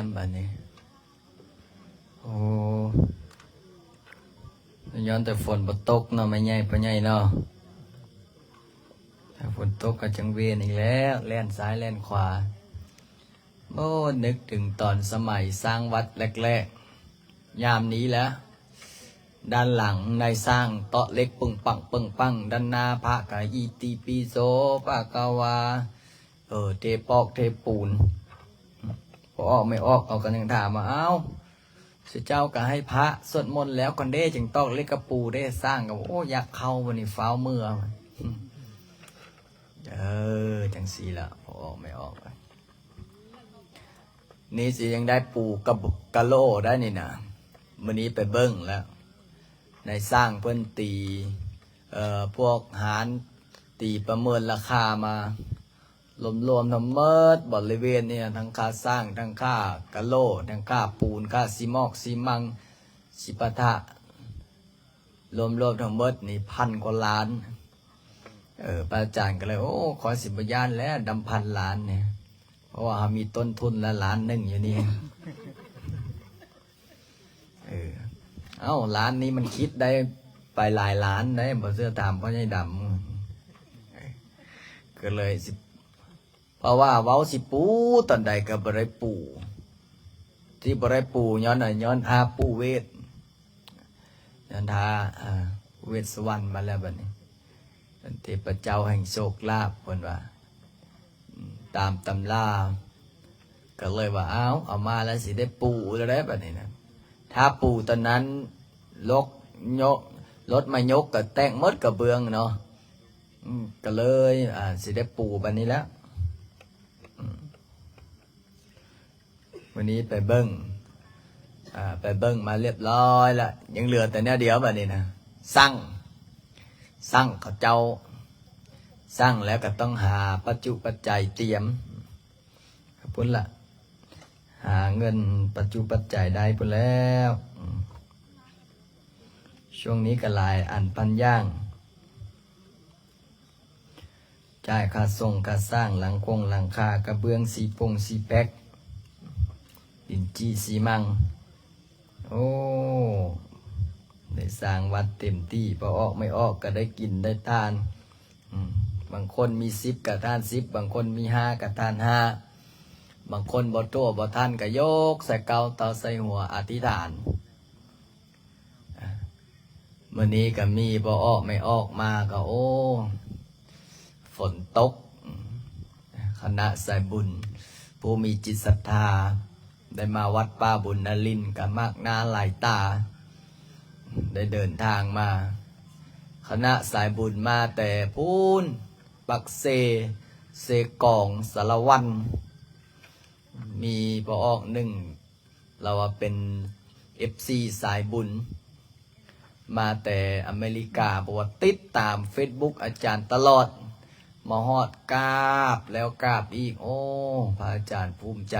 ມບາດນີ້. ໂອ້ ຍ້ອນແຕ່ຝົນບໍ່ຕົກເນາະ ແມ່ໃຫຍ່ພໍ່ໃຫຍ່ເນາະ. ຖ້າຝົນຕົກກໍຈັງເວນອີກແລ້ວ ແລ່ນຊ້າຍແລ່ນຂວາ. ໂອ້ ນຶກເຖິງຕອນສະໄໝສ້າງວັດແລກໆ ຍາມນີ້ແຫຼະ. ດ້ານຫຼັງນາຍຊ່າງເຕາະເຫຼັກປຶ້ງປັງ ປຶ້ງປັງ, ດ້ານໜ້າພະກໍອິຕິປິໂສພະຄະວາ ເອີ ເທປອກເທປູນ. ພໍ່ອອກແມ່ອອກເຂົາກໍຍັງຖາມວ່າ ອ້າວ ເຈົ້າກໍໃຫ້ພະສວດມົນແລ້ວກ່ອນເດ້ ຈຶ່ງຕອກເຫຼັກກະປູເດ້. ຊ່າງກໍ ໂອ້ ຢາກເຂົ້າ ບັດນີ້ຟ້າວເມືອ. ເອີ ຈັ່ງຊີ້ລະ ພໍ່ອອກແມ່ອອກ. ນີ້ຊິຍັງໄດ້ປູກະ ກະໂຫຼໄດ້ນີ້ນະ. ມື້ນີ້ໄປເບິ່ງແລ້ວ ນາຍຊ່າງເພິ່ນຕີ ເອີ ພວກຫານຕີປະເມີນລາຄາມາ ລວມໆທັງໝົດບໍລິເວນນີ້ ທັງຄ່າສ້າງ ທັງຄ່າກະໂຫຼ ທັງຄ່າປູນ ຄ່າຊີມອກຊີມັງ ຊີປະທະ ລວມໆທັງໝົດນີ້ພັນກວ່າລ້ານ. ເອີ ພະອາຈານກໍເລີຍ ໂອ້ ຂ້ອຍຊິບໍ່ຢ້ານແລ້ວ ນຳພັນລ້ານນີ້ ເພາະວ່າເຮົາມີຕົ້ນທຶນລະລ້ານໜຶ່ງຢູ່ນີ້. ເອີ ເອົ້າ ລ້ານນີ້ມັນຄິດໄດ້ໄປຫຼາຍລ້ານໄດ໋ ບໍ່ເຊື່ອຖາມພໍ່ໃຫຍ່ດຳ. ກໍເລີຍຊິ ເພາະວ່າເວົ້າຊິປູຕອນໃດກໍບໍ່ໄດ້ປູ ທີ່ບໍ່ໄດ້ປູຍ້ອນຫຍັງ? ຍ້ອນຖ້າປູເວດ ຍ້ອນຖ້າ ອາ ເວດສະຫວັນມາແລ້ວບັດນີ້ ເທບພະເຈົ້າແຫ່ງໂຊກລາບ ເພິ່ນວ່າ ອາ ຕາມຕຳລາ ກໍເລີຍວ່າ ອ້າວ ເອົາມາແລ້ວຊິໄດ້ປູແລ້ວໄດ໋ບັດນີ້ນະ. ຖ້າປູຕອນນັ້ນ ລົກຍົກ ລົດມາຍົກກໍແຕກໝົດກະເບື້ອງເນາະ. ອືມ ກໍເລີຍ ອາ ຊິໄດ້ປູບັດນີ້ແຫຼະ. ອືມ ມື້ນີ້ໄປເບິ່ງ ອາ ໄປເບິ່ງມາລຽບລ້ອຍລະ ຍັງເຫຼືອແຕ່ແນວດຽວບັດນີ້ນະ ຊ່າງ ຊ່າງເຂົາເຈົ້າ ຊ່າງແລ້ວກໍຕ້ອງຫາປັດຈຸປັດໄຈຕຽມ ພຸ້ນລະ ຫາເງິນປັດຈຸປັດໄຈໄດ້ພຸ້ນແລ້ວ. ອືມ ຊ່ວງນີ້ກໍຫຼາຍອັນພັນຢ່າງ ຈ່າຍຄ່າສົ່ງຄ່າສ້າງ ຫຼັງຄົງຫຼັງຄາ ກະເບື້ອງ ຊີປົງຊີແພັກ ດິນຈີ່ຊີມັງ. ໂອ້ ໄດ້ສ້າງວັດເຕັມທີ່ ພໍອອກໄມ່ອອກກໍໄດ້ກິນໄດ້ທານ. ອືມ ບາງຄົນມີສິບກໍທານສິບ ບາງຄົນມີຫ້າກໍທານຫ້າ ບາງຄົນບໍ່ຕົວະບໍ່ທັນກໍຍົກໃສ່ເກົ້າເຕົ້າໃສ່ຫົວອະທິຖານ. ມື້ນີ້ກໍມີພໍ່ອອກແມ່ອອກມາກໍ ໂອ້ ຝົນຕົກ. ຄະນະສາຍບຸນຜູ້ມີຈິດສັດທາ ໄດ້ມາວັດປ່າບຸນນະລິນ ກໍມາກໜ້າຫຼາຍຕາ ໄດ້ເດີນທາງມາ. ຄະນະສາຍບຸນມາແຕ່ພຸ້ນ ປາກເຊ, ເຊກອງ, ສາລະວັນ. ມີພໍ່ອອກໜຶ່ງ ລາວວ່າເປັນເອັຟຊີສາຍບຸນ ມາແຕ່ອາເມລິກາ ເພາະວ່າຕິດຕາມເຟສບຸກອາຈານຕະຫຼອດ ມາຮອດກາບແລ້ວກາບອີກ. ໂອ້ ພະອາຈານພູມໃຈ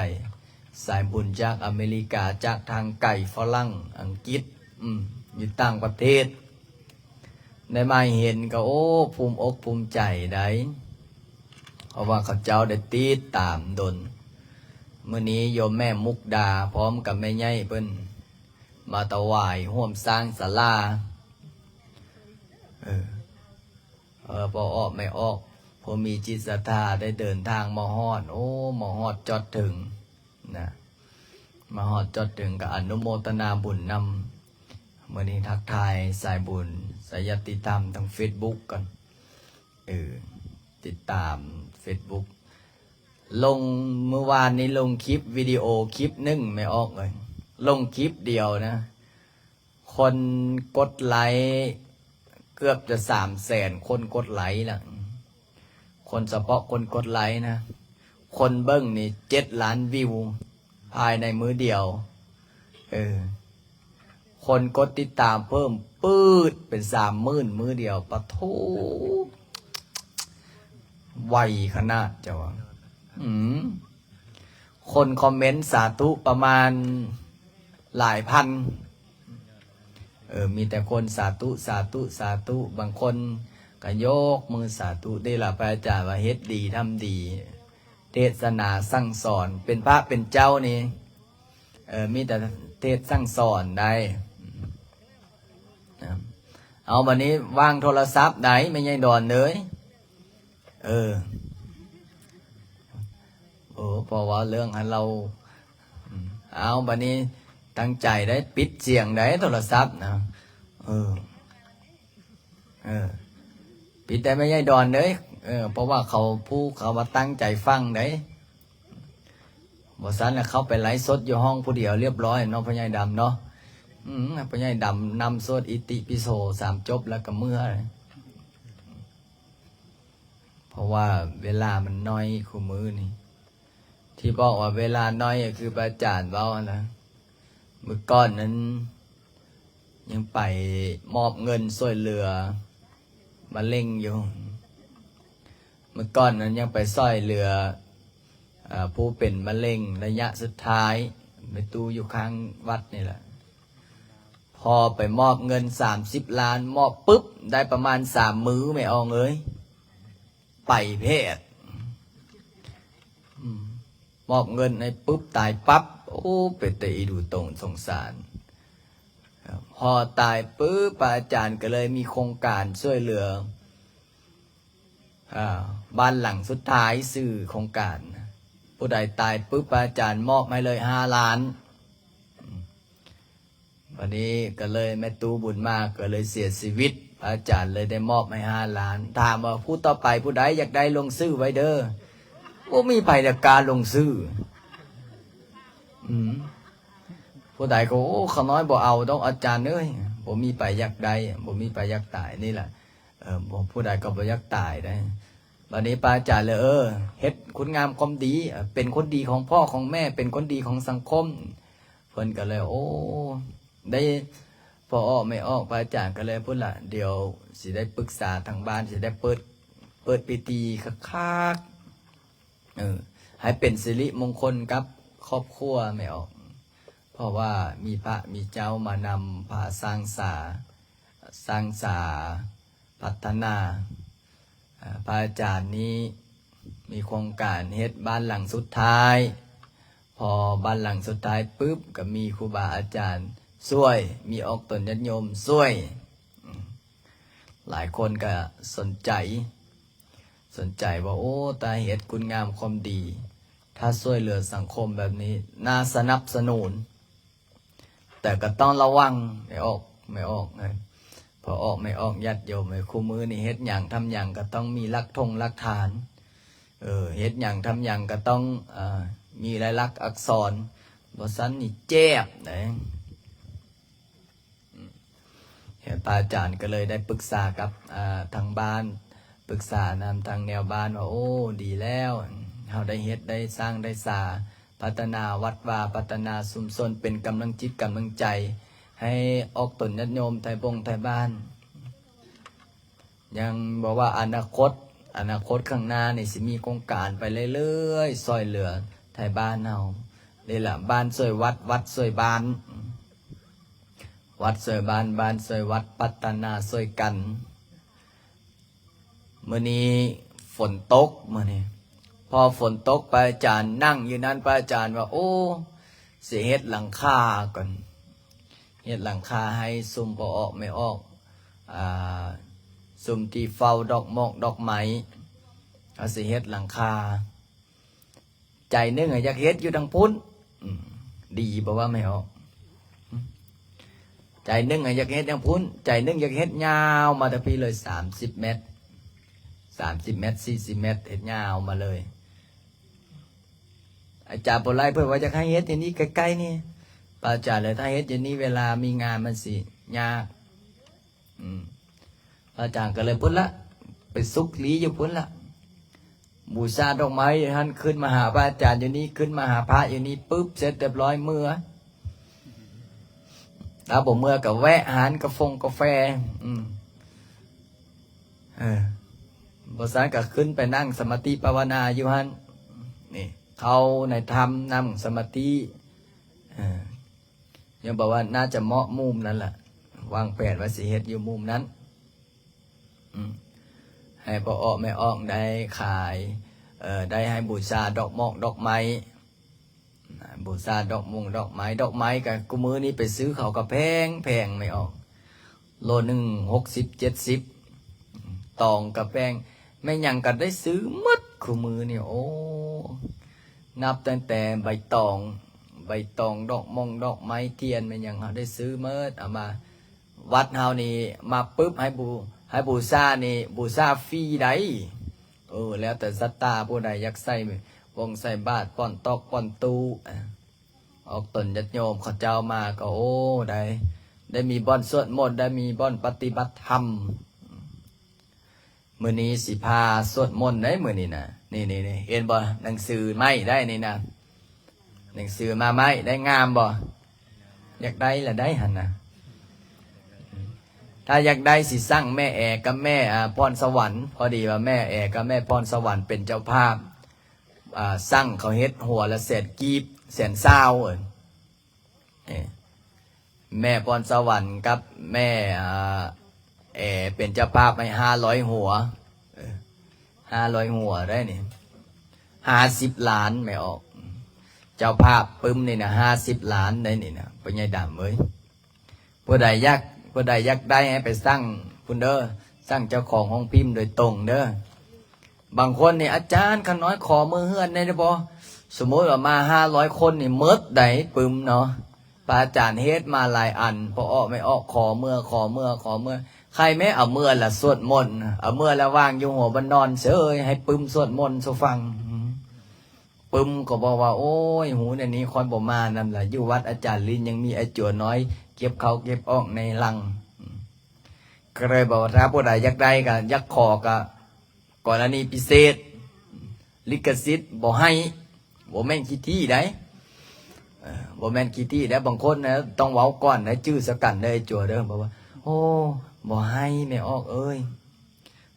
ສາຍບຸນຈາກອາເມລິກາ ຈາກທາງໄກ ຝຣັ່ງ ອັງກິດ ອືມ ຢູ່ຕ່າງປະເທດ ໄດ້ມາເຫັນກໍ ໂອ້ ພູມອົກພູມໃຈໄດ໋ ເພາະວ່າເຂົາເຈົ້າໄດ້ຕິດຕາມດົນ. ມື້ນີ້ໂຍມແມ່ມຸກດາ ພ້ອມກັບແມ່ໃຫຍ່ເພິ່ນ ມາຖວາຍຮ່ວມສ້າງສາລາ. ເອີ ເອີ ພໍ່ອອກແມ່ອອກ ຜູ້ມີຈິດສັດທາໄດ້ເດີນທາງມາຮອດ ໂອ້ ມາຮອດຈອດເຖິງນະ ມາຮອດຈອດເຖິງ ກໍອະນຸໂມທະນາບຸນນຳ. ມື້ນີ້ທັກທາຍສາຍບຸນ ສາຍຍາດຕິທຳທາງເຟສບຸກກ່ອນ. ເອີ ຕິດຕາມເຟສບຸກ ລົງ ມື້ວານນີ້ລົງຄລິບວິດີໂອຄລິບໜຶ່ງ ແມ່ອອກເອີຍ ລົງຄລິບດຽວນະ ຄົນກົດໄລເກືອບຈະສາມແສນຄົນກົດໄລລະ. ຄົນ ສະເພາະຄົນກົດໄລນະ ຄົນເບິ່ງນີ້ເຈັດລ້ານວິວພາຍໃນມື້ດຽວ. ເອີ ຄົນກົດຕິດຕາມເພີ່ມປຶດເປັນສາມໝື່ນມື້ດຽວ. ປະໂທ ໄວຂະໜາດເຈົ້າວ່າ. ອືມ ຄົນຄອມເມັນສາທຸປະມານຫຼາຍພັນ. ເອີ ມີແຕ່ຄົນສາທຸ ສາທຸ ສາທຸ. ບາງຄົນກໍຍົກມືສາທຸເດ້ລະ ພະອາຈານວ່າເຮັດດີທຳດີ ເທດສະໜາສັ່ງສອນ ເປັນພະເປັນເຈົ້ານີ້ ເອີ ມີແຕ່ເທດສັ່ງສອນໄດ໋. ເອົາ ບັດນີ້ວາງໂທລະສັບໄດ໋ ແມ່ໃຫຍ່ດອນເອີຍ. ເອີ ໂອ້ ເພາະວ່າເລື່ອງໃຫ້ລາວ ເອົາ ບັດນີ້ຕັ້ງໃຈໄດ໋ ປິດສຽງໄດ໋ ໂທລະສັບນະ. ເອີ ເອີ ປິດໄດ້ແມ່ໃຫຍ່ດອນເດີ. ເອີ ເພາະວ່າເຂົາ ຜູ້ເຂົາວ່າຕັ້ງໃຈຟັງເດ້. ບໍ່ຊັ້ນລະເຂົ້າໄປໄລຟ໌ສົດຢູ່ຫ້ອງຜູ້ດຽວລຽບລ້ອຍເນາະ ພໍ່ໃຫຍ່ດຳເນາະ. ອືມ ພໍ່ໃຫຍ່ດຳນຳສວດອິຕິປິໂສສາມຈົບແລ້ວກໍເມືອ. ເພາະວ່າເວລາມັນໜ້ອຍຄູ່ມື້ນີ້. ທີ່ບອກວ່າເວລາໜ້ອຍກໍຄືພະອາຈານເວົ້າຫັ້ນນະ. ມື້ກ່ອນນັ້ນຍັງໄປມອບເງິນຊ່ວຍເຫຼືອມະເຮັງຢູ່. ມື້ກ່ອນນັ້ນຍັງໄປຊ່ອຍເຫຼືອ ເອີ ຜູ້ເປັນມະເຮັງໄລຍະສຸດທ້າຍ. ແມ່ຕູ້ຢູ່ຂ້າງວັດນີ້ແຫຼະ. ພໍໄປມອບເງິນສາມສິບລ້ານ ມອບປຶບ ໄດ້ປະມານສາມມື້ ແມ່ອອກເອີຍ. ໄປແພດ ອືມ ມອບເງິນໃຫ້ປຶບ ຕາຍປັບ. ໂອ້ ເປັນຕາອີດູຕົງສົງສານ. ພໍຕາຍປຶບ ພະອາຈານກໍເລີຍມີໂຄງການຊ່ວຍເຫຼືອ ອາ ບ້ານຫຼັງສຸດທ້າຍ ຊື່ໂຄງການ ຜູ້ໃດຕາຍປຶບ ພະອາຈານມອບໃຫ້ເລີຍຫ້າລ້ານ. ບັດນີ້ກໍເລີຍແມ່ຕູ້ບຸນມາກໍເລີຍເສຍຊີວິດ ພະອາຈານເລີຍໄດ້ມອບໃຫ້ຫ້າລ້ານ. ຖາມວ່າຜູ້ຕໍ່ໄປຜູ້ໃດຢາກໄດ້ລົງຊື່ໄວ້ເດີ. ບໍ່ມີໃຜຢາກກ້າລົງຊື່. ອືມ ຜູ້ໃດກໍ ໂອ້ ຂ້ານ້ອຍບໍ່ເອົາດອກອາຈານເອີຍ. ບໍ່ມີໃຜຢາກໄດ້ ບໍ່ມີໃຜຢາກຕາຍນີ້ລະ. ເອີ ຜູ້ໃດກໍບໍ່ຢາກຕາຍໄດ໋. ບັດນີ້ພະອາຈານເລີຍ ເອີ ເຮັດຄຸນງາມຄວາມດີ ເປັນຄົນດີຂອງພໍ່ຂອງແມ່ ເປັນຄົນດີຂອງສັງຄົມ. ເພິ່ນກໍເລີຍ ໂອ້ ໄດ້ພໍ່ອອກແມ່ອອກ ພະອາຈານກໍເລີຍ ພຸ້ນລະ ດຽວຊິໄດ້ປຶກສາທາງບ້ານ ຊິໄດ້ເປີດ ເປີດພິທີຄັກໆ ເອີ ໃຫ້ເປັນສິລິມົງຄົນກັບຄອບຄົວແມ່ອອກ. ເພາະວ່າມີພະມີເຈົ້າມານຳພາສ້າງສາ ສ້າງສາ ພັດທະນາ. ອາ ພະອາຈານນີ້ມີໂຄງການເຮັດບ້ານຫຼັງສຸດທ້າຍ. ພໍບ້ານຫຼັງສຸດທ້າຍປຶບ ກໍມີຄູບາອາຈານຊ່ວຍ ມີອອກຕົນຍາດໂຍມຊ່ວຍ. ອາ ຫຼາຍຄົນກໍສົນໃຈ ສົນໃຈວ່າ ໂອ້ ຖ້າເຮັດຄຸນງາມຄວາມດີ ຖ້າຊ່ວຍເຫຼືອສັງຄົມແບບນີ້ ໜ້າສະໜັບສະໜູນ. ແຕ່ກໍຕ້ອງລະວັງ ແມ່ອອກ ແມ່ອອກ ເອີ ພໍ່ອອກແມ່ອອກ ຍາດໂຍມ ເອີ ຄູ່ມື້ນີ້ເຮັດຫຍັງທຳຫຍັງກໍຕ້ອງມີຫຼັກທົງຫຼັກຖານ. ເອີ ເຮັດຫຍັງທຳຫຍັງກໍຕ້ອງ ເອີ ມີລາຍລັກອັກສອນ ບໍ່ຊັ້ນນີ້ແຈບເດ້. ອືມ ພະອາຈານກໍເລີຍໄດ້ປຶກສາກັບ ອາ ທາງບ້ານ ປຶກສານຳທາງແນວບ້ານວ່າ ໂອ້ ດີແລ້ວ ເຮົາໄດ້ເຮັດ ໄດ້ສ້າງ ໄດ້ສາ ພັດທະນາວັດວາ ພັດທະນາຊຸມຊົນ ເປັນກຳລັງຈິດກຳລັງໃຈໃຫ້ອອກຕົນຍາດໂຍມໄທບົງໄທບ້ານ. ຍັງບອກວ່າອະນາຄົດ ອະນາຄົດຂ້າງໜ້ານີ້ຊິມີໂຄງການໄປເລື້ອຍໆ ຊ່ອຍເຫຼືອໄທບ້ານເຮົາ. ນີ້ລະ ບ້ານຊ່ວຍວັດ ວັດຊ່ວຍບ້ານ ວັດຊ່ວຍບ້ານ ບ້ານຊ່ວຍວັດ ພັດທະນາຊ່ວຍກັນ. ມື້ນີ້ຝົນຕົກ ມື້ນີ້ ພໍຝົນຕົກ ພະອາຈານນັ່ງຢູ່ນັ້ນ ພະອາຈານວ່າ ໂອ້ ຊິເຮັດຫຼັງຄາກ່ອນ ເຮັດຫຼັງຄາໃຫ້ຊຸມພໍ່ອອກແມ່ອອກ ອາ ຊຸມທີ່ເຝົ້າດອກໝອກດອກໄມ້ ເຮົາຊິເຮັດຫຼັງຄາ. ໃຈໜຶ່ງອະຢາກເຮັດຢູ່ທາງພຸ້ນ ອືມ ດີບໍ່ວ່າແມ່ອອກ? ໃຈໜຶ່ງອະຢາກເຮັດທາງພຸ້ນ ໃຈໜຶ່ງຢາກເຮັດຍາວມາແຕ່ພີ້ເລີຍ ສາມສິບແມັດ ສາມສິບແມັດ ສີ່ສິບແມັດ ເຮັດຍາວມາເລີຍ. ອາຈານບໍ່ໄລ່ ເພິ່ນວ່າຢາກໃຫ້ເຮັດຢູ່ນີ້ໃກ້ໆນີ້ ພະອາຈານເລີຍ ຖ້າເຮັດຢູ່ນີ້ເວລາມີງານມັນຊິຍາກ. ອືມ ພະອາຈານກໍເລີຍພຸ້ນລະ ໄປສຸກຫຼີຢູ່ພຸ້ນລະ ບູຊາດອກໄມ້ຢູ່ຫັ້ນ ຂຶ້ນມາຫາພະອາຈານຢູ່ນີ້ ຂຶ້ນມາຫາພະຢູ່ນີ້ປຶບ ເສັດຮຽບຮ້ອຍເມືອ. ຖ້າບໍ່ເມືອກໍແວະຮ້ານກາຟົງກາແຟ ອືມ ເອີ ບໍ່ຊັ້ນກໍຂຶ້ນໄປນັ່ງສະມາທິພາວະນາຢູ່ຫັ້ນ ນີ້ ເຂົ້າໃນຖ້ຳນັ່ງສະມາທິ ເອີ ຍັງບອກວ່າໜ້າຈະເໝາະມຸມນັ້ນລະ ວາງແຜນວ່າຊິເຮັດຢູ່ມຸມນັ້ນ ອືມ ໃຫ້ພໍ່ອອກແມ່ອອກໄດ້ຂາຍ ເອີ ໄດ້ໃຫ້ບູຊາດອກໝອກດອກໄມ້ ນະ ບູຊາດອກມົງດອກໄມ້ ດອກໄມ້ກະ ຄູ່ມື້ນີ້ໄປຊື້ເຂົາກະແພງໆ ແມ່ອອກ ໂລໜຶ່ງຫົກສິບເຈັດສິບ ຕອງກະແພງ ແມ່ນຫຍັງກະໄດ້ຊື້ໝົດຄູ່ມື້ນີ້. ໂອ້ ນັບຕັ້ງແຕ່ໃບຕອງ ໃບຕອງ ດອກມົງດອກໄມ້ ທຽນ ແມ່ນຫຍັງ ເຮົາໄດ້ຊື້ໝົດ ເອົາມາ ວັດເຮົານີ້ມາປຶບໃຫ້ບູ ໃຫ້ບູຊານີ້ ບູຊາຟຣີໄດ໋. ເອີ ແລ້ວແຕ່ສັດທາ ຜູ້ໃດຢາກໃສ່ບົງໃສ່ບາດ ປ້ອນຕອກປ້ອນຕູ້ ອອກຕົນຍາດໂຍມເຂົາເຈົ້າມາກໍ ໂອ້ ໄດ້ ໄດ້ມີບ່ອນສວດມົນ ໄດ້ມີບ່ອນປະຕິບັດທຳ. ມື້ນີ້ຊິພາສວດມົນໄດ໋ມື້ນີ້ນະ. ນີ້ໆໆ ເຫັນບໍ່? ໜັງສືໃໝ່ໄດ໋ນີ້ນະ ໜັງສືມາໃໝ່ໄດ໋ ງາມບໍ່? ຢາກໄດ້ລະໄດ໋ຫັ້ນນະ. ຖ້າຢາກໄດ້ຊິສັ່ງແມ່ແອກັບແມ່ ອາ ພອນສະຫວັນ ພໍດີວ່າແມ່ແອກັບແມ່ພອນສະຫວັນເປັນເຈົ້າພາບ ອາ ສັ່ງເຂົາເຮັດຫົວລະແສນກີບ ແສນຊາວ ເອີ ແມ່ພອນສະຫວັນກັບແມ່ ອາ ແອເປັນເຈົ້າພາບໃຫ້ຫ້າຮ້ອຍຫົວ ເອີ ຫ້າຮ້ອຍຫົວໄດ໋ນີ້ ຫ້າສິບລ້ານແມ່ອອກ. ເຈົ້າພາບປຶ້ມນີ້ນະ ຫ້າສິບລ້ານໄດ໋ນີ້ນະ ພໍ່ໃຫຍ່ດຳເອີຍ. ຜູ້ໃດຢາກ ຜູ້ໃດຢາກໄດ້ໃຫ້ໄປສັ່ງພຸ້ນເດີ ສັ່ງເຈົ້າຂອງໂຮງພິມໂດຍຕົງເດີ. ບາງຄົນນີ້ ອາຈານ ຂ້ານ້ອຍຂໍມືເຮືອນແດ່ໄດ້ບໍ່? ສົມມຸດວ່າມາຫ້າຮ້ອຍຄົນນີ້ໝົດໄດ໋ປຶ້ມເນາະ. ພະອາຈານເຮັດມາຫຼາຍອັນ ພໍອອກແມ່ອອກຂໍເມືອ ຂໍເມືອ ຂໍເມືອ. ໃຄແມ້ເອົາເມືອລະສວດມົນ ເອົາເມືອລະວາງຢູ່ຫົວບ່ອນນອນເສີຍ ໃຫ້ປຶ້ມສວດມົນສູ່ຟັງ. ປຶ້ມກໍບອກວ່າ ໂອ້ຍ ຮູ້ແນວນີ້ຂ້ອຍບໍ່ມານຳລະ ຢູ່ວັດອາຈານລິນຍັງມີໄອ້ຈົວນ້ອຍເກັບເຂົ້າເກັບອອກໃນລັງ. ກໍເລີຍບອກວ່າ ຖ້າຜູ້ໃດຢາກໄດ້ ກໍຢາກຂໍ ກໍກໍລະນີພິເສດ ລິຂະສິດບໍ່ໃຫ້ ບໍ່ແມ່ນຂີ້ຖີ່ໄດ໋ ເອີ ບໍ່ແມ່ນຂີ້ຖີ່ໄດ໋. ບາງຄົນນະ ຕ້ອງເວົ້າກ່ອນໄດ໋ ຈື່ສະກັນເດີ ໄອ້ຈົວເດີ ບອກວ່າ ໂອ້ ບໍ່ໃຫ້ແມ່ອອກເອີຍ.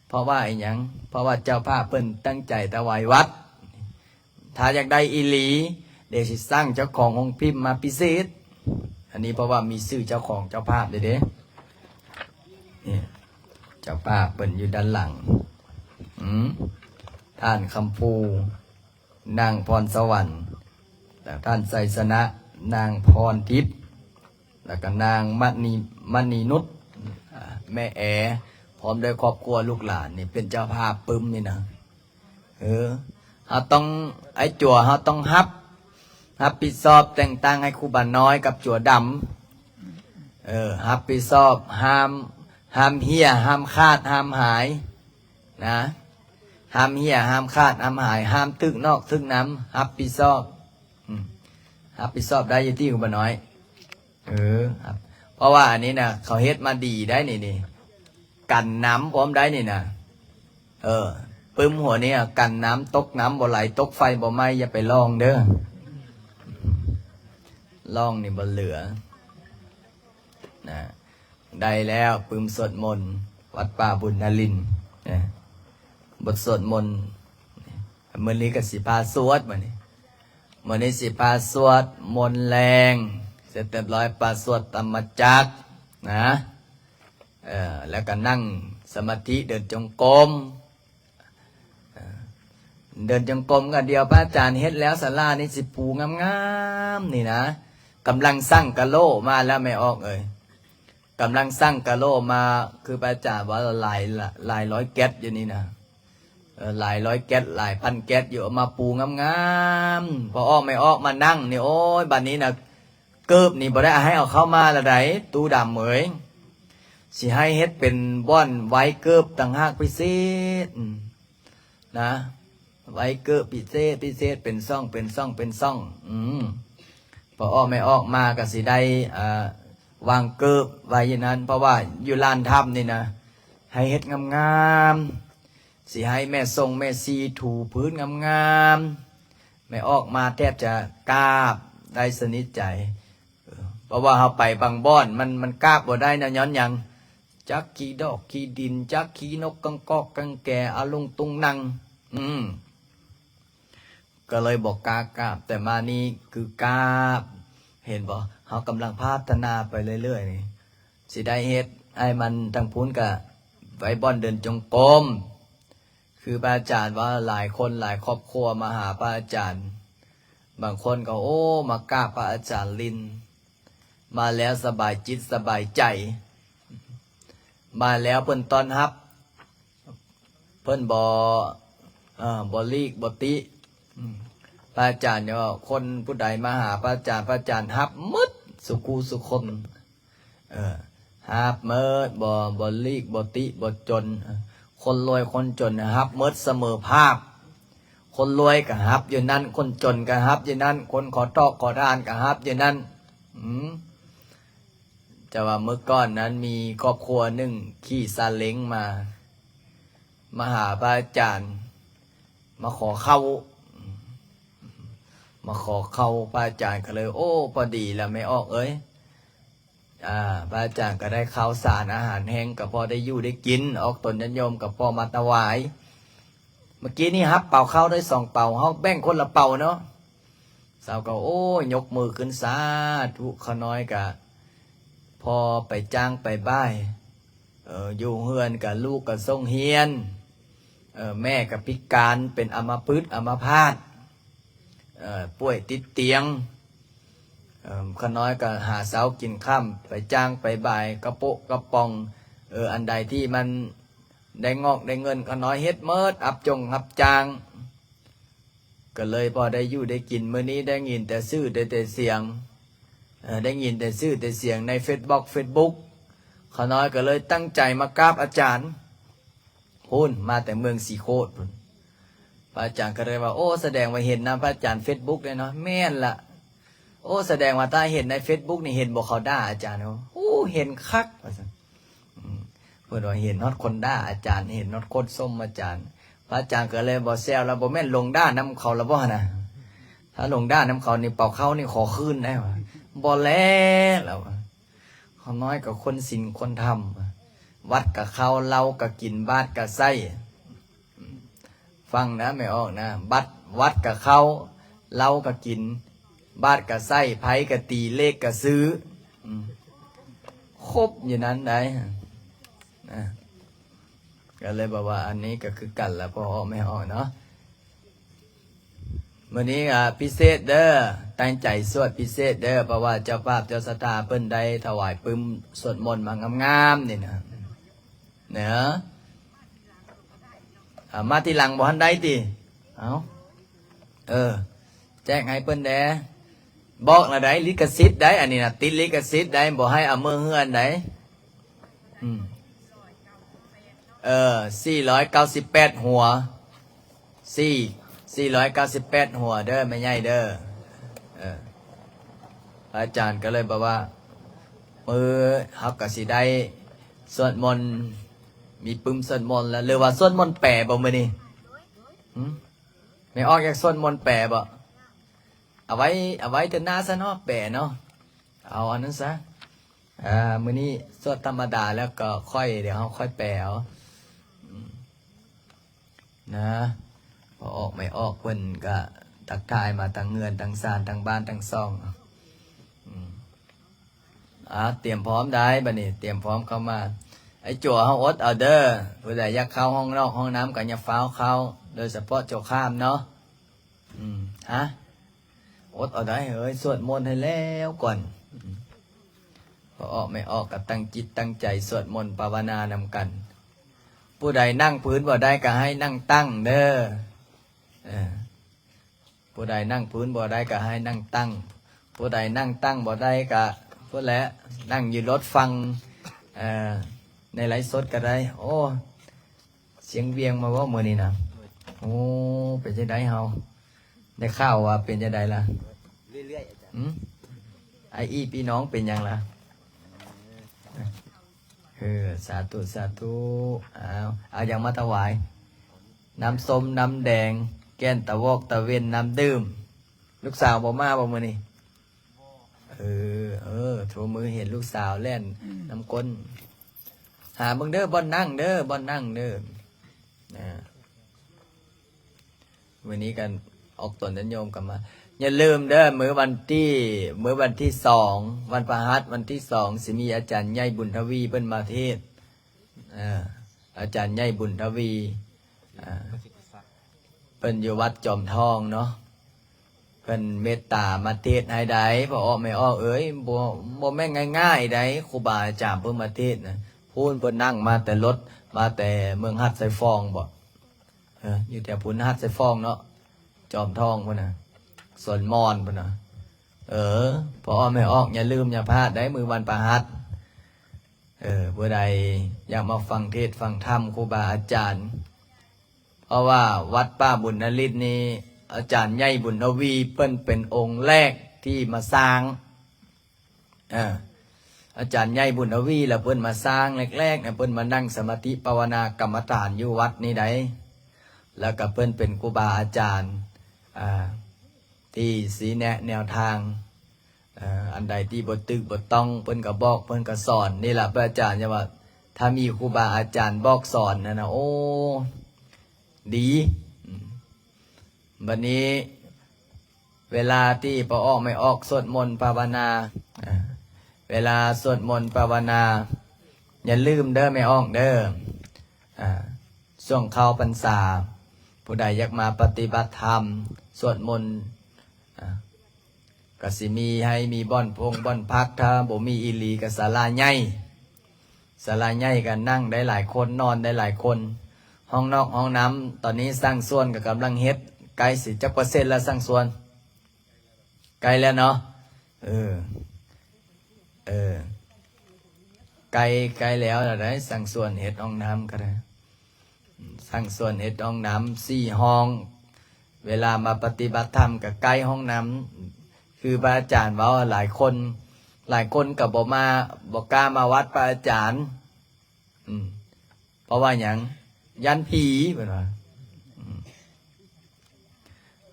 ເພາະວ່າອີຫຍັງ? ເພາະວ່າເຈົ້າພາບເພິ່ນຕັ້ງໃຈຖວາຍວັດ. ຖ້າຢາກໄດ້ອີ່ຫຼີ ດຽວຊິສັ່ງເຈົ້າຂອງໂຮງພິມມາພິເສດ. ອັນນີ້ເພາະວ່າມີຊື່ເຈົ້າຂອງເຈົ້າພາບເດ້ເດ້. ນີ້ ເຈົ້າພາບເພິ່ນຢູ່ດ້ານຫຼັງ. ອືມ ທ່ານຄຳພູ, ນາງພອນສະຫວັນ, ແລ້ວທ່ານໄຊຊະນະ, ນາງພອນທິບ, ແລ້ວກໍນາງມະນີ ມະນີນຸດ, ອາ ແມ່ແອ ພ້ອມດ້ວຍຄອບຄົວລູກຫຼານນີ້ ເປັນເຈົ້າພາບປຶ້ມນີ້ນະ. ເອີ ເຮົາຕ້ອງ ໄອ້ຈົວ ເຮົາຕ້ອງຮັບ ຮັບຜິດຊອບແຕ່ງຕັ້ງໃຫ້ຄູບານ້ອຍກັບຈົວດຳ. ເອີ ຮັບຜິດຊອບ ຫ້າມ ຫ້າມເຫ່ຍ ຫ້າມຂາດ ຫ້າມຫາຍນະ. ຫ້າມເຫ່ຍ ຫ້າມຂາດ ຫ້າມຫາຍ ຫ້າມຖືກນອກຖືກນຳ ຮັບຜິດຊອບ. ອືມ ຮັບຜິດຊອບໄດ້ຢູ່ຕິ ຄູບານ້ອຍ? ເອີ ເພາະວ່າອັນນີ້ນະ ເຂົາເຮັດມາດີໄດ໋ນີ້ ນີ້ ກັນນ້ຳພ້ອມໄດ໋ນີ້ນະ. ເອີ ປຶ້ມຫົວນີ້ກັນນ້ຳຕົກ ນ້ຳບໍ່ໄຫຼ ຕົກໄຟບໍ່ໄໝ້ ຢ່າໄປລອງເດີ ລອງນີ້ບໍ່ເຫຼືອນະ. ໄດ້ແລ້ວ ປຶ້ມສວດມົນ ວັດປ່າບຸນນະລິນ ເອີ ບົດສວດມົນ. ມື້ນີ້ກໍຊິພາສວດ ມື້ນີ້ ມື້ນີ້ຊິພາສວດມົນແລງ ເສັດຮຽບຮ້ອຍ ພາສວດທຳມະຈັກນະ. ເອີ ແລ້ວກໍນັ່ງສະມາທິ ເດີນຈົງກົມ. ເອີ ເດີນຈົງກົມກໍດຽວພະອາຈານເຮັດແລ້ວ ສາລານີ້ຊິປູງາມໆ ນີ້ນະ. ກຳລັງສັງກະໂລມາແລ້ວແມ່ອອກເອີຍ. ກຳລັງສັງກະໂລມາ ຄືພະອາຈານວ່າຫຼາຍ ຫຼາຍຮ້ອຍແກັດຢູ່ນີ້ນະ. ເອີ ຫຼາຍຮ້ອຍແກັດ ຫຼາຍພັນແກັດຢູ່ ເອົາມາປູງາມໆ. ພໍອອກແມ່ອອກມານັ່ງນີ້ ໂອ້ຍ ບັດນີ້ນະ ເກີບນີ້ບໍ່ໄດ້ໃຫ້ເອົາເຂົ້າມາລະໃດ ຕູ້ດຳເອີຍ. ຊິໃຫ້ເຮັດເປັນບ່ອນໄວ້ເກີບຕ່າງຫາກພິເສດນະ. ໄວ້ເກີບພິເສດ ພິເສດ ເປັນຊ່ອງ ເປັນຊ່ອງ ເປັນຊ່ອງ. ອືມ ພໍອອກແມ່ອອກມາກໍຊິໄດ້ ເອີ ວາງເກີບໄວ້ຢູ່ນັ້ນ ເພາະວ່າຢູ່ລານຖ້ຳນີ້ນະ ໃຫ້ເຮັດງາມໆ. ຊິໃຫ້ແມ່ຊົງແມ່ຊີຖູພື້ນງາມໆ. ແມ່ອອກມາແທບຈະກາບໄດ້ສະໜິດໃຈ. ເອີ ເພາະວ່າເຮົາໄປບາງບ່ອນ ມັນ ມັນກາບບໍ່ໄດ້ນະ ຍ້ອນຫຍັງ? ຈັກຂີ້ດອກຂີ້ດິນ ຈັກຂີ້ນົກກັງກອກກັງແກ ອາລຸງຕຸງນັງ. ອືມ ກໍເລີຍບໍ່ກ້າກາບ. ແຕ່ມານີ້ຄືກາບ ເຫັນບໍ່? ເຮົາກຳລັງພັດທະນາໄປເລື້ອຍໆ ນີ້ ຊິໄດ້ເຮັດໃຫ້ມັນ ທາງພຸ້ນກະໄວ້ບ່ອນເດີນຈົງກົມ. ຄືພະອາຈານວ່າ ຫຼາຍຄົນຫຼາຍຄອບຄົວມາຫາພະອາຈານ ບາງຄົນກໍ ໂອ້ ມາກາບພະອາຈານຫຼິ້ນ ມາແລ້ວສະບາຍຈິດສະບາຍໃຈ ມາແລ້ວເພິ່ນຕ້ອນຮັບ ເພິ່ນບໍ່ ເອີ ບໍ່ຫຼີກບໍ່ຕິ ອືມ ພະອາຈານເນາະ ຄົນຜູ້ໃດມາຫາພະອາຈານ ພະອາຈານຮັບໝົດ ສູ່ຄູ່ສູ່ຄົນ ເອີ ຮັບໝົດ ບໍ່ ບໍ່ຫຼີກບໍ່ຕິບໍ່ຈົນ ເອີ ຄົນລວຍຄົນຈົນຮັບໝົດສະເໝີພາບ ຄົນລວຍກໍຮັບຢູ່ນັ້ນ ຄົນຈົນກໍຮັບຢູ່ນັ້ນ ຄົນຂໍຕອກຂໍທານກໍຮັບຢູ່ນັ້ນ ອືມ ແຕ່ວ່າເມື່ອກ່ອນນັ້ນມີຄອບຄົວໜຶ່ງຂີ່ຊາເລັງມາ ມາຫາພະອາຈານ ມາຂໍເຂົ້າ ມາຂໍເຂົ້າ ພະອາຈານກໍເລີຍ ໂອ້ ພໍດີລະແມ່ອອກເອີຍ ອາ ພະອາຈານກໍໄດ້ເຂົ້າສານອາຫານແຫ້ງ ກໍພໍໄດ້ຢູ່ໄດ້ກິນ ອອກຕົນຍາດໂຍມກໍພໍມາຖວາຍ ເມື່ອກີ້ນີ້ຮັບເປົາເຂົ້າໄດ້ສອງເປົາ ເຮົາແບ່ງຄົນລະເປົາເນາະ ສາວກໍ ໂອ້ ຍົກມືຂຶ້ນ ສາທຸ ຂ້ານ້ອຍກະພໍໄປຈ້າງໄປບ່າຍ ເອີ ຢູ່ເຮືອນກະລູກກະສົ່ງຮຽນ ເອີ ແມ່ກະພິການເປັນອຳມະພຶດອຳມະພາດ ເອີ ປ່ວຍຕິດຕຽງ ເອີ ຂ້ານ້ອຍກະຫາເຊົ້າກິນຄ່ຳ ໄປຈ້າງໄປບ່າຍ ກະໂປະກະປ໋ອງ ເອີ ອັນໃດທີ່ມັນໄດ້ງອກໄດ້ເງິນ ຂ້ານ້ອຍເຮັດໝົດ ຮັບຈົງຮັບຈ້າງ ກໍເລີຍພໍໄດ້ຢູ່ໄດ້ກິນ ມື້ນີ້ໄດ້ຍິນແຕ່ຊື່ໄດ້ແຕ່ສຽງ ເອີ ໄດ້ຍິນແຕ່ຊື່ແຕ່ສຽງໃນເຟສບັອກເຟສບຸກ ຂ້ານ້ອຍກໍເລີຍຕັ້ງໃຈມາກາບອາຈານ ພຸ້ນ ມາແຕ່ເມືອງສີໂຄດພຸ້ນ ພະອາຈານກໍເລີຍວ່າ ໂອ້ ສະແດງວ່າເຫັນນຳພະອາຈານເຟສບຸກເດ້ເນາະ ແມ່ນລະ ໂອ້ ສະແດງວ່າຖ້າເຫັນໃນເຟສບຸກນີ້ ເຫັນບໍ່ເຂົາດ່າອາຈານ ໂອ້ ເຫັນຄັກວ່າຊັ້ນ ອືມ ເພິ່ນວ່າເຫັນຮອດຄົນດ່າອາຈານ ເຫັນຮອດຄົນຊົມອາຈານ ພະອາຈານກໍເລີຍບໍ່ແຊວລະ ບໍ່ແມ່ນລົງດ່ານຳເຂົາລະບໍ່ຫັ້ນນະ ຖ້າລົງດ່ານຳເຂົານີ້ ເປົາເຂົ້ານີ້ຂໍຄືນໄດ້ຫວາ ບໍ່ແລະລະຫວາ ຂ້ານ້ອຍກໍຄົນສິນຄົນທຳ ວັດກະເຂົ້າ ເຫຼົ້າກະກິນ ບາດກະໃຊ້ ອືມ ຟັງນະແມ່ອອກນະ ບັດ ວັດກະເຂົ້າ ເຫຼົ້າກະກິນ ບາດກະໃຊ້ ໄພ້ກະຕີ ເລກກະຊື້ ອືມ ຄົບຢູ່ນັ້ນໄດ໋ ນະ ກໍເລີຍບອກວ່າ ອັນນີ້ກໍຄືກັນລະ ພໍ່ອອກແມ່ອອກເນາະ ມື້ນີ້ ອາ ພິເສດເດີ ຕັ້ງໃຈສວດພິເສດເດີ ເພາະວ່າເຈົ້າພາບເຈົ້າສັດທາເພິ່ນໄດ້ຖວາຍປຶ້ມສວດມົນມາງາມໆ ນີ້ນະ ເນາະ ອາ ມາທີຫຼັງບໍ່ທັນໄດ້ຕິ ເອົ້າ ເອີ ແຈ້ງໃຫ້ເພິ່ນແດ່ ບອກລະໄດ໋ ລິຂະສິດໄດ໋ ອັນນີ້ນະ ຕິດລິຂະສິດໄດ໋ ບໍ່ໃຫ້ເອົາເມືອເຮືອນໄດ໋ ອືມ ເອີ ສີ່ຮ້ອຍເກົ້າສິບແປດຫົວ ສີ່ ສີ່ຮ້ອຍເກົ້າສິບແປດຫົວເດີ ແມ່ໃຫຍ່ເດີ ເອີ ພະອາຈານກໍເລີຍບອກວ່າ ມື້ເຮົາກໍຊິໄດ້ສວດມົນ ມີປຶ້ມສວດມົນແລ້ວ ຫຼືວ່າສວດມົນແປບໍ່ມື້ນີ້ ຫື ແມ່ອອກຢາກສວດມົນແປບໍ່ ເອົາໄວ້ ເອົາໄວ້ເທື່ອໜ້າຊະເນາະ ແປເນາະ ເອົາອັນນັ້ນຊະ ອາ ມື້ນີ້ສວດທຳມະດາແລ້ວກໍຄ່ອຍ ດຽວເຮົາຄ່ອຍແປເອົາ ອືມ ນະ ພໍ່ອອກແມ່ອອກເພິ່ນກະທັກທາຍມາທັງເຮືອນທັງຊານທັງບ້ານທັງຊ່ອງ ອືມ ອາ ຕຽມພ້ອມໄດ້ບັດນີ້ ຕຽມພ້ອມເຂົ້າມາ ໄອ້ຈົວເຮົາອົດເອົາເດີ ຜູ້ໃດຢາກເຂົ້າຫ້ອງນອກຫ້ອງນ້ຳກໍຢ່າຟ້າວເຂົ້າ ໂດຍສະເພາະເຈົ້າຂ້າມເນາະ ອືມ ຮະ ອົດເອົາໄດ້ເອີຍ ສວດມົນໃຫ້ແລ້ວກ່ອນ ອືມ ພໍ່ອອກແມ່ອອກກໍຕັ້ງຈິດຕັ້ງໃຈສວດມົນພາວະນານຳກັນ ຜູ້ໃດນັ່ງພື້ນບໍ່ໄດ້ກໍໃຫ້ນັ່ງຕັ້ງເດີ ເອີ ຜູ້ໃດນັ່ງພື້ນບໍ່ໄດ້ກໍໃຫ້ນັ່ງຕັ້ງ ຜູ້ໃດນັ່ງຕັ້ງບໍ່ໄດ້ກໍພຸ້ນແຫຼະ ນັ່ງຢູ່ລົດຟັງ ເອີ ໃນໄລຟ໌ສົດກໍໄດ້ ໂອ້ ຊຽງວຽງມາບໍ່ມື້ນີ້ນະ ໂອ້ ເປັນຈັ່ງໃດເຮົາ ໄດ້ຂ່າວວ່າເປັນຈັ່ງໃດລະ ເລື້ອຍໆ ອາຈານ ຫື ອ້າຍອີ່ພີ່ນ້ອງເປັນຫຍັງລະ ເອີ ສາທຸ ສາທຸ ເອົາ ເອົາຫຍັງມາຖວາຍ ນ້ຳສົ້ມ ນ້ຳແດງ ແກ່ນຕະວອກຕະເວັນ ນ້ຳດື່ມ ລູກສາວບໍ່ມາບໍ່ມື້ນີ້ ເອີ ເອີ ໂທມືເຫັນລູກສາວແລ່ນ ອືມ ນຳກົ້ນ ຫາເບິ່ງເດີ ບ່ອນນັ່ງເດີ ບ່ອນນັ່ງເດີ ນະ ມື້ນີ້ກັນອອກຕົນຍາດໂຍມກັນມາ ຢ່າລືມເດີ ມື້ວັນທີ ມື້ວັນທີສອງ ວັນພະຫັດ ວັນທີສອງ ຊິມີອາຈານໃຫຍ່ບຸນທະວີເພິ່ນມາເທດ ເອີ ອາຈານໃຫຍ່ບຸນທະວີ ເອີ ເພິ່ນຢູ່ວັດຈອມທອງເນາະ ເພິ່ນເມດຕາມາເທດໃຫ້ໄດ໋ ພໍ່ອອກແມ່ອອກເອີຍ, ບໍ່ ບໍ່ແມ່ນງ່າຍໆໃດ໋ ຄູບາອາຈານເພິ່ນມາເທດນະ. ພຸ້ນເພິ່ນນັ່ງມາແຕ່ລົດ ມາແຕ່ເມືອງຫາດຊາຍຟອງບໍ? ເອີ ຢູ່ແຖວພຸ້ນ ຫາດຊາຍຟອງເນາະ, ຈອມທອງພຸ້ນນະ, ສວນມອນພຸ້ນນະ. ເອີ ພໍ່ອອກແມ່ອອກ ຢ່າລືມຢ່າພາດໄດ໋ ມື້ວັນພະຫັດ. ເອີ ຜູ້ໃດຢາກມາຟັງເທດຟັງທຳຄູບາອາຈານ, ເພາະວ່າວັດປ່າບຸນນະລິດນີ້ ອາຈານໃຫຍ່ບຸນທະວີ ເພິ່ນເປັນອົງແລກທີ່ມາສ້າງ. ເອີ ອາຈານໃຫຍ່ບຸນທະວີລະເພິ່ນມາສ້າງແລກໆນະ, ເພິ່ນມານັ່ງສະມາທິປາວະນາກຳມະຖານຢູ່ວັດນີ້ໄດ໋. ແລ້ວກໍເພິ່ນເປັນຄູບາອາຈານ ອ່າ ທີ່ຊີ້ແນະແນວທາງ, ເອີ ອັນໃດທີ່ບໍ່ຖືກບໍ່ຕ້ອງ ເພິ່ນກໍບອກ ເພິ່ນກໍສອນ. ນີ້ລະພະອາຈານຈະວ່າ ຖ້າມີຄູບາອາຈານບອກສອນຫັ້ນນະ ໂອ້ ດີ. ອືມ ບັດນີ້ ເວລາທີ່ພໍ່ອອກແມ່ອອກສວດມົນພາວະນາ, ເອີ ເວລາສວດມົນພາວະນາ ຢ່າລືມເດີແມ່ອອກເດີ, ອ່າ ຊ່ວງເຂົ້າພັນສາ ຜູ້ໃດຢາກມາປະຕິບັດທຳ ສວດມົນ ອ່າ ກະຊິມີໃຫ້ມີບ່ອນພົງບ່ອນພັກ, ຖ້າບໍ່ມີອີ່ຫຼີກະສາລາໃຫຍ່, ສາລາໃຫຍ່ກະນັ່ງໄດ້ຫຼາຍຄົນ ນອນໄດ້ຫຼາຍຄົນ. ຫ້ອງນອກຫ້ອງນ້ຳ ຕອນນີ້ຊ່າງສວນກະກຳລັງເຮັດ, ໃກ້ຊິຈັກເປີເຊັນລະຊ່າງສວນ? ໃກ້ແລ້ວເນາະ. ເອີ ເອີ ໃກ້ ໃກ້ແລ້ວລະໄດ໋, ຊ່າງສວນເຮັດຫ້ອງນ້ຳກະໄດ້. ສ້າງສວນເຮັດຫ້ອງນ້ຳສີ່ຫ້ອງ, ເວລາມາປະຕິບັດທຳກະໃກ້ຫ້ອງນ້ຳ. ຄືພະອາຈານເວົ້າ ຫຼາຍຄົນ ຫຼາຍຄົນກະບໍ່ມາ ບໍ່ກ້າມາວັດພະອາຈານ. ອືມ ເພາະວ່າຫຍັງ? ຢ້ານຜີ ເພິ່ນວ່າ. ອືມ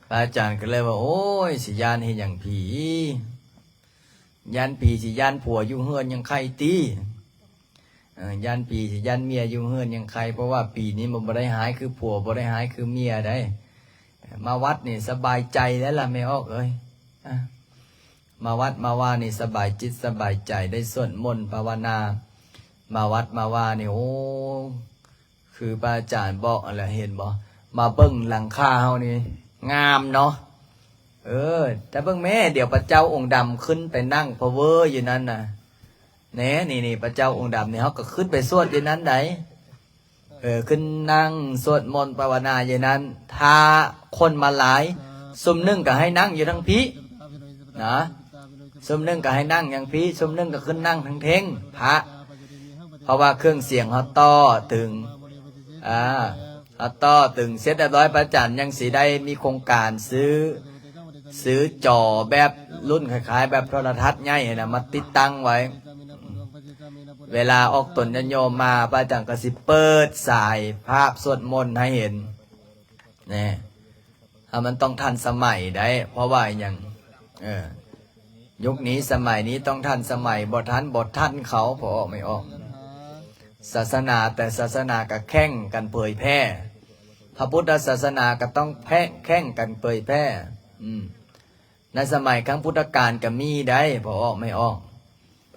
ພະອາຈານກໍເລີຍວ່າ ໂອ້ຍ ຊິຢ້ານເຮັດຫຍັງຜີ? ຢ້ານຜີຊິຢ້ານຜົວຢູ່ເຮືອນຍັງໄຄຕິ. ເອີ ຢ້ານຜີຊິຢ້ານເມຍຢູ່ເຮືອນຍັງໄຄ, ເພາະວ່າປີນີ້ມັນບໍ່ໄດ້ຮ້າຍຄືຜົວ ບໍ່ໄດ້ຮ້າຍຄືເມຍໄດ໋. ມາວັດນີ້ສະບາຍໃຈແລ້ວລະແມ່ອອກເອີຍ. ອາ ມາວັດມາວານີ້ສະບາຍຈິດສະບາຍໃຈ, ໄດ້ສວດມົນພາວະນາ. ມາວັດມາວານີ້ ໂອ້ ຄືພະອາຈານບອກຫັ້ນແຫຼະ ເຫັນບໍ່? ມາເບິ່ງຫຼັງຄາເຮົານີ້ງາມເນາະ. ເອີ ແຕ່ເບິ່ງແມ້ ດຽວພະເຈົ້າອົງດຳຂຶ້ນໄປນັ່ງພະເວີຢູ່ນັ້ນນະ. ແນ່ ນີ້ໆ ພະເຈົ້າອົງດຳນີ້ ເຮົາກໍຂຶ້ນໄປສວດຢູ່ນັ້ນໃດ໋. ເອີ ຂຶ້ນນັ່ງສວດມົນພາວະນາຢູ່ນັ້ນ. ຖ້າຄົນມາຫຼາຍ ຊຸມໜຶ່ງກໍໃຫ້ນັ່ງຢູ່ທາງພີ້ນະ, ຊຸມໜຶ່ງກໍໃຫ້ນັ່ງທາງພີ້, ຊຸມໜຶ່ງກໍຂຶ້ນນັ່ງທາງເທິງພະ. ເພາະວ່າເຄື່ອງສຽງເຮົາຕໍ່ເຖິງ ອາ ເຮົາຕໍ່ເຖິງເສັດຮຽບຮ້ອຍ ພະອາຈານຍັງຊິໄດ້ມີໂຄງການຊື້ ຊື້ຈໍແບບລຸ້ນຄ້າຍໆແບບໂທລະທັດໃຫຍ່ຫັ້ນນະ ມາຕິດຕັ້ງໄວ້. ເວລາອອກຕົນຍາດໂຍມມາ ພະອາຈານກໍຊິເປີດສາຍພາບສວດມົນໃຫ້ເຫັນ ແນ່. ຖ້າມັນຕ້ອງທັນສະໄໝໄດ໋ ເພາະວ່າຫຍັງ? ເອີ ຍຸກນີ້ສະໄໝນີ້ຕ້ອງທັນສະໄໝ, ບໍ່ທັນ ບໍ່ທັນເຂົາ ພໍອອກໄມ່ອອກ. ສາສະໜາແຕ່ສາສະໜາກໍແຂ່ງກັນເຜີຍແຜ່, ພະພຸດທະສາສະໜາກໍຕ້ອງແພ- ແຂ່ງກັນເຜີຍແຜ່. ອືມ ໃນສະໄໝຄັ້ງພຸດທະການກໍມີໄດ໋ ພໍອອກໄມ່ອອກ.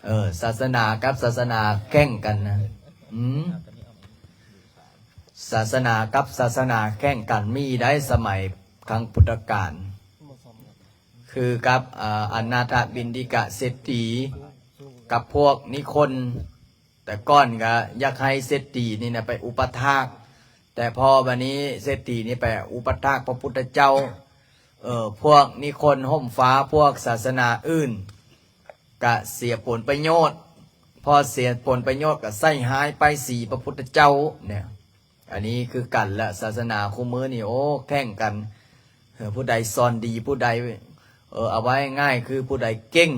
ເອີ ສາສະໜາກັບສາສະໜາແຂ່ງກັນນະ. ອືມ ສາສະໜາກັບສາສະໜາແຂ່ງກັນມີໄດ໋ ສະໄໝຄັ້ງພຸດທະການ. ຄືກັບ ອາ ອະນາຖະບິນດິກະເສດຖີກັບພວກນິຄົນ. ແຕ່ກ່ອນກໍຢາກໃຫ້ເສດຖີນີ້ນະໄປອຸປະຖາກ, ແຕ່ພໍບັດນີ້ເສດຖີນີ້ໄປອຸປະຖາກພະພຸດທະເຈົ້າ. ເອີ ພວກນິຄົນຮົ່ມຟ້າ ພວກສາສະໜາອື່ນ ກະເສຍຜົນປະໂຫຍດ, ພໍເສຍຜົນປະໂຫຍດກະໃສ່ຮ້າຍປ້າຍສີພະພຸດທະເຈົ້າເນຍ. ອັນນີ້ຄືກັນລະ ສາສະໜາຄູ່ມື້ນີ້ ໂອ້ ແຂ່ງກັນ ເອີ ຜູ້ໃດສອນດີ ຜູ້ໃດ ເອີ ເອົາວ່າງ່າຍໆ ຄືຜູ້ໃດເກັ່ງ.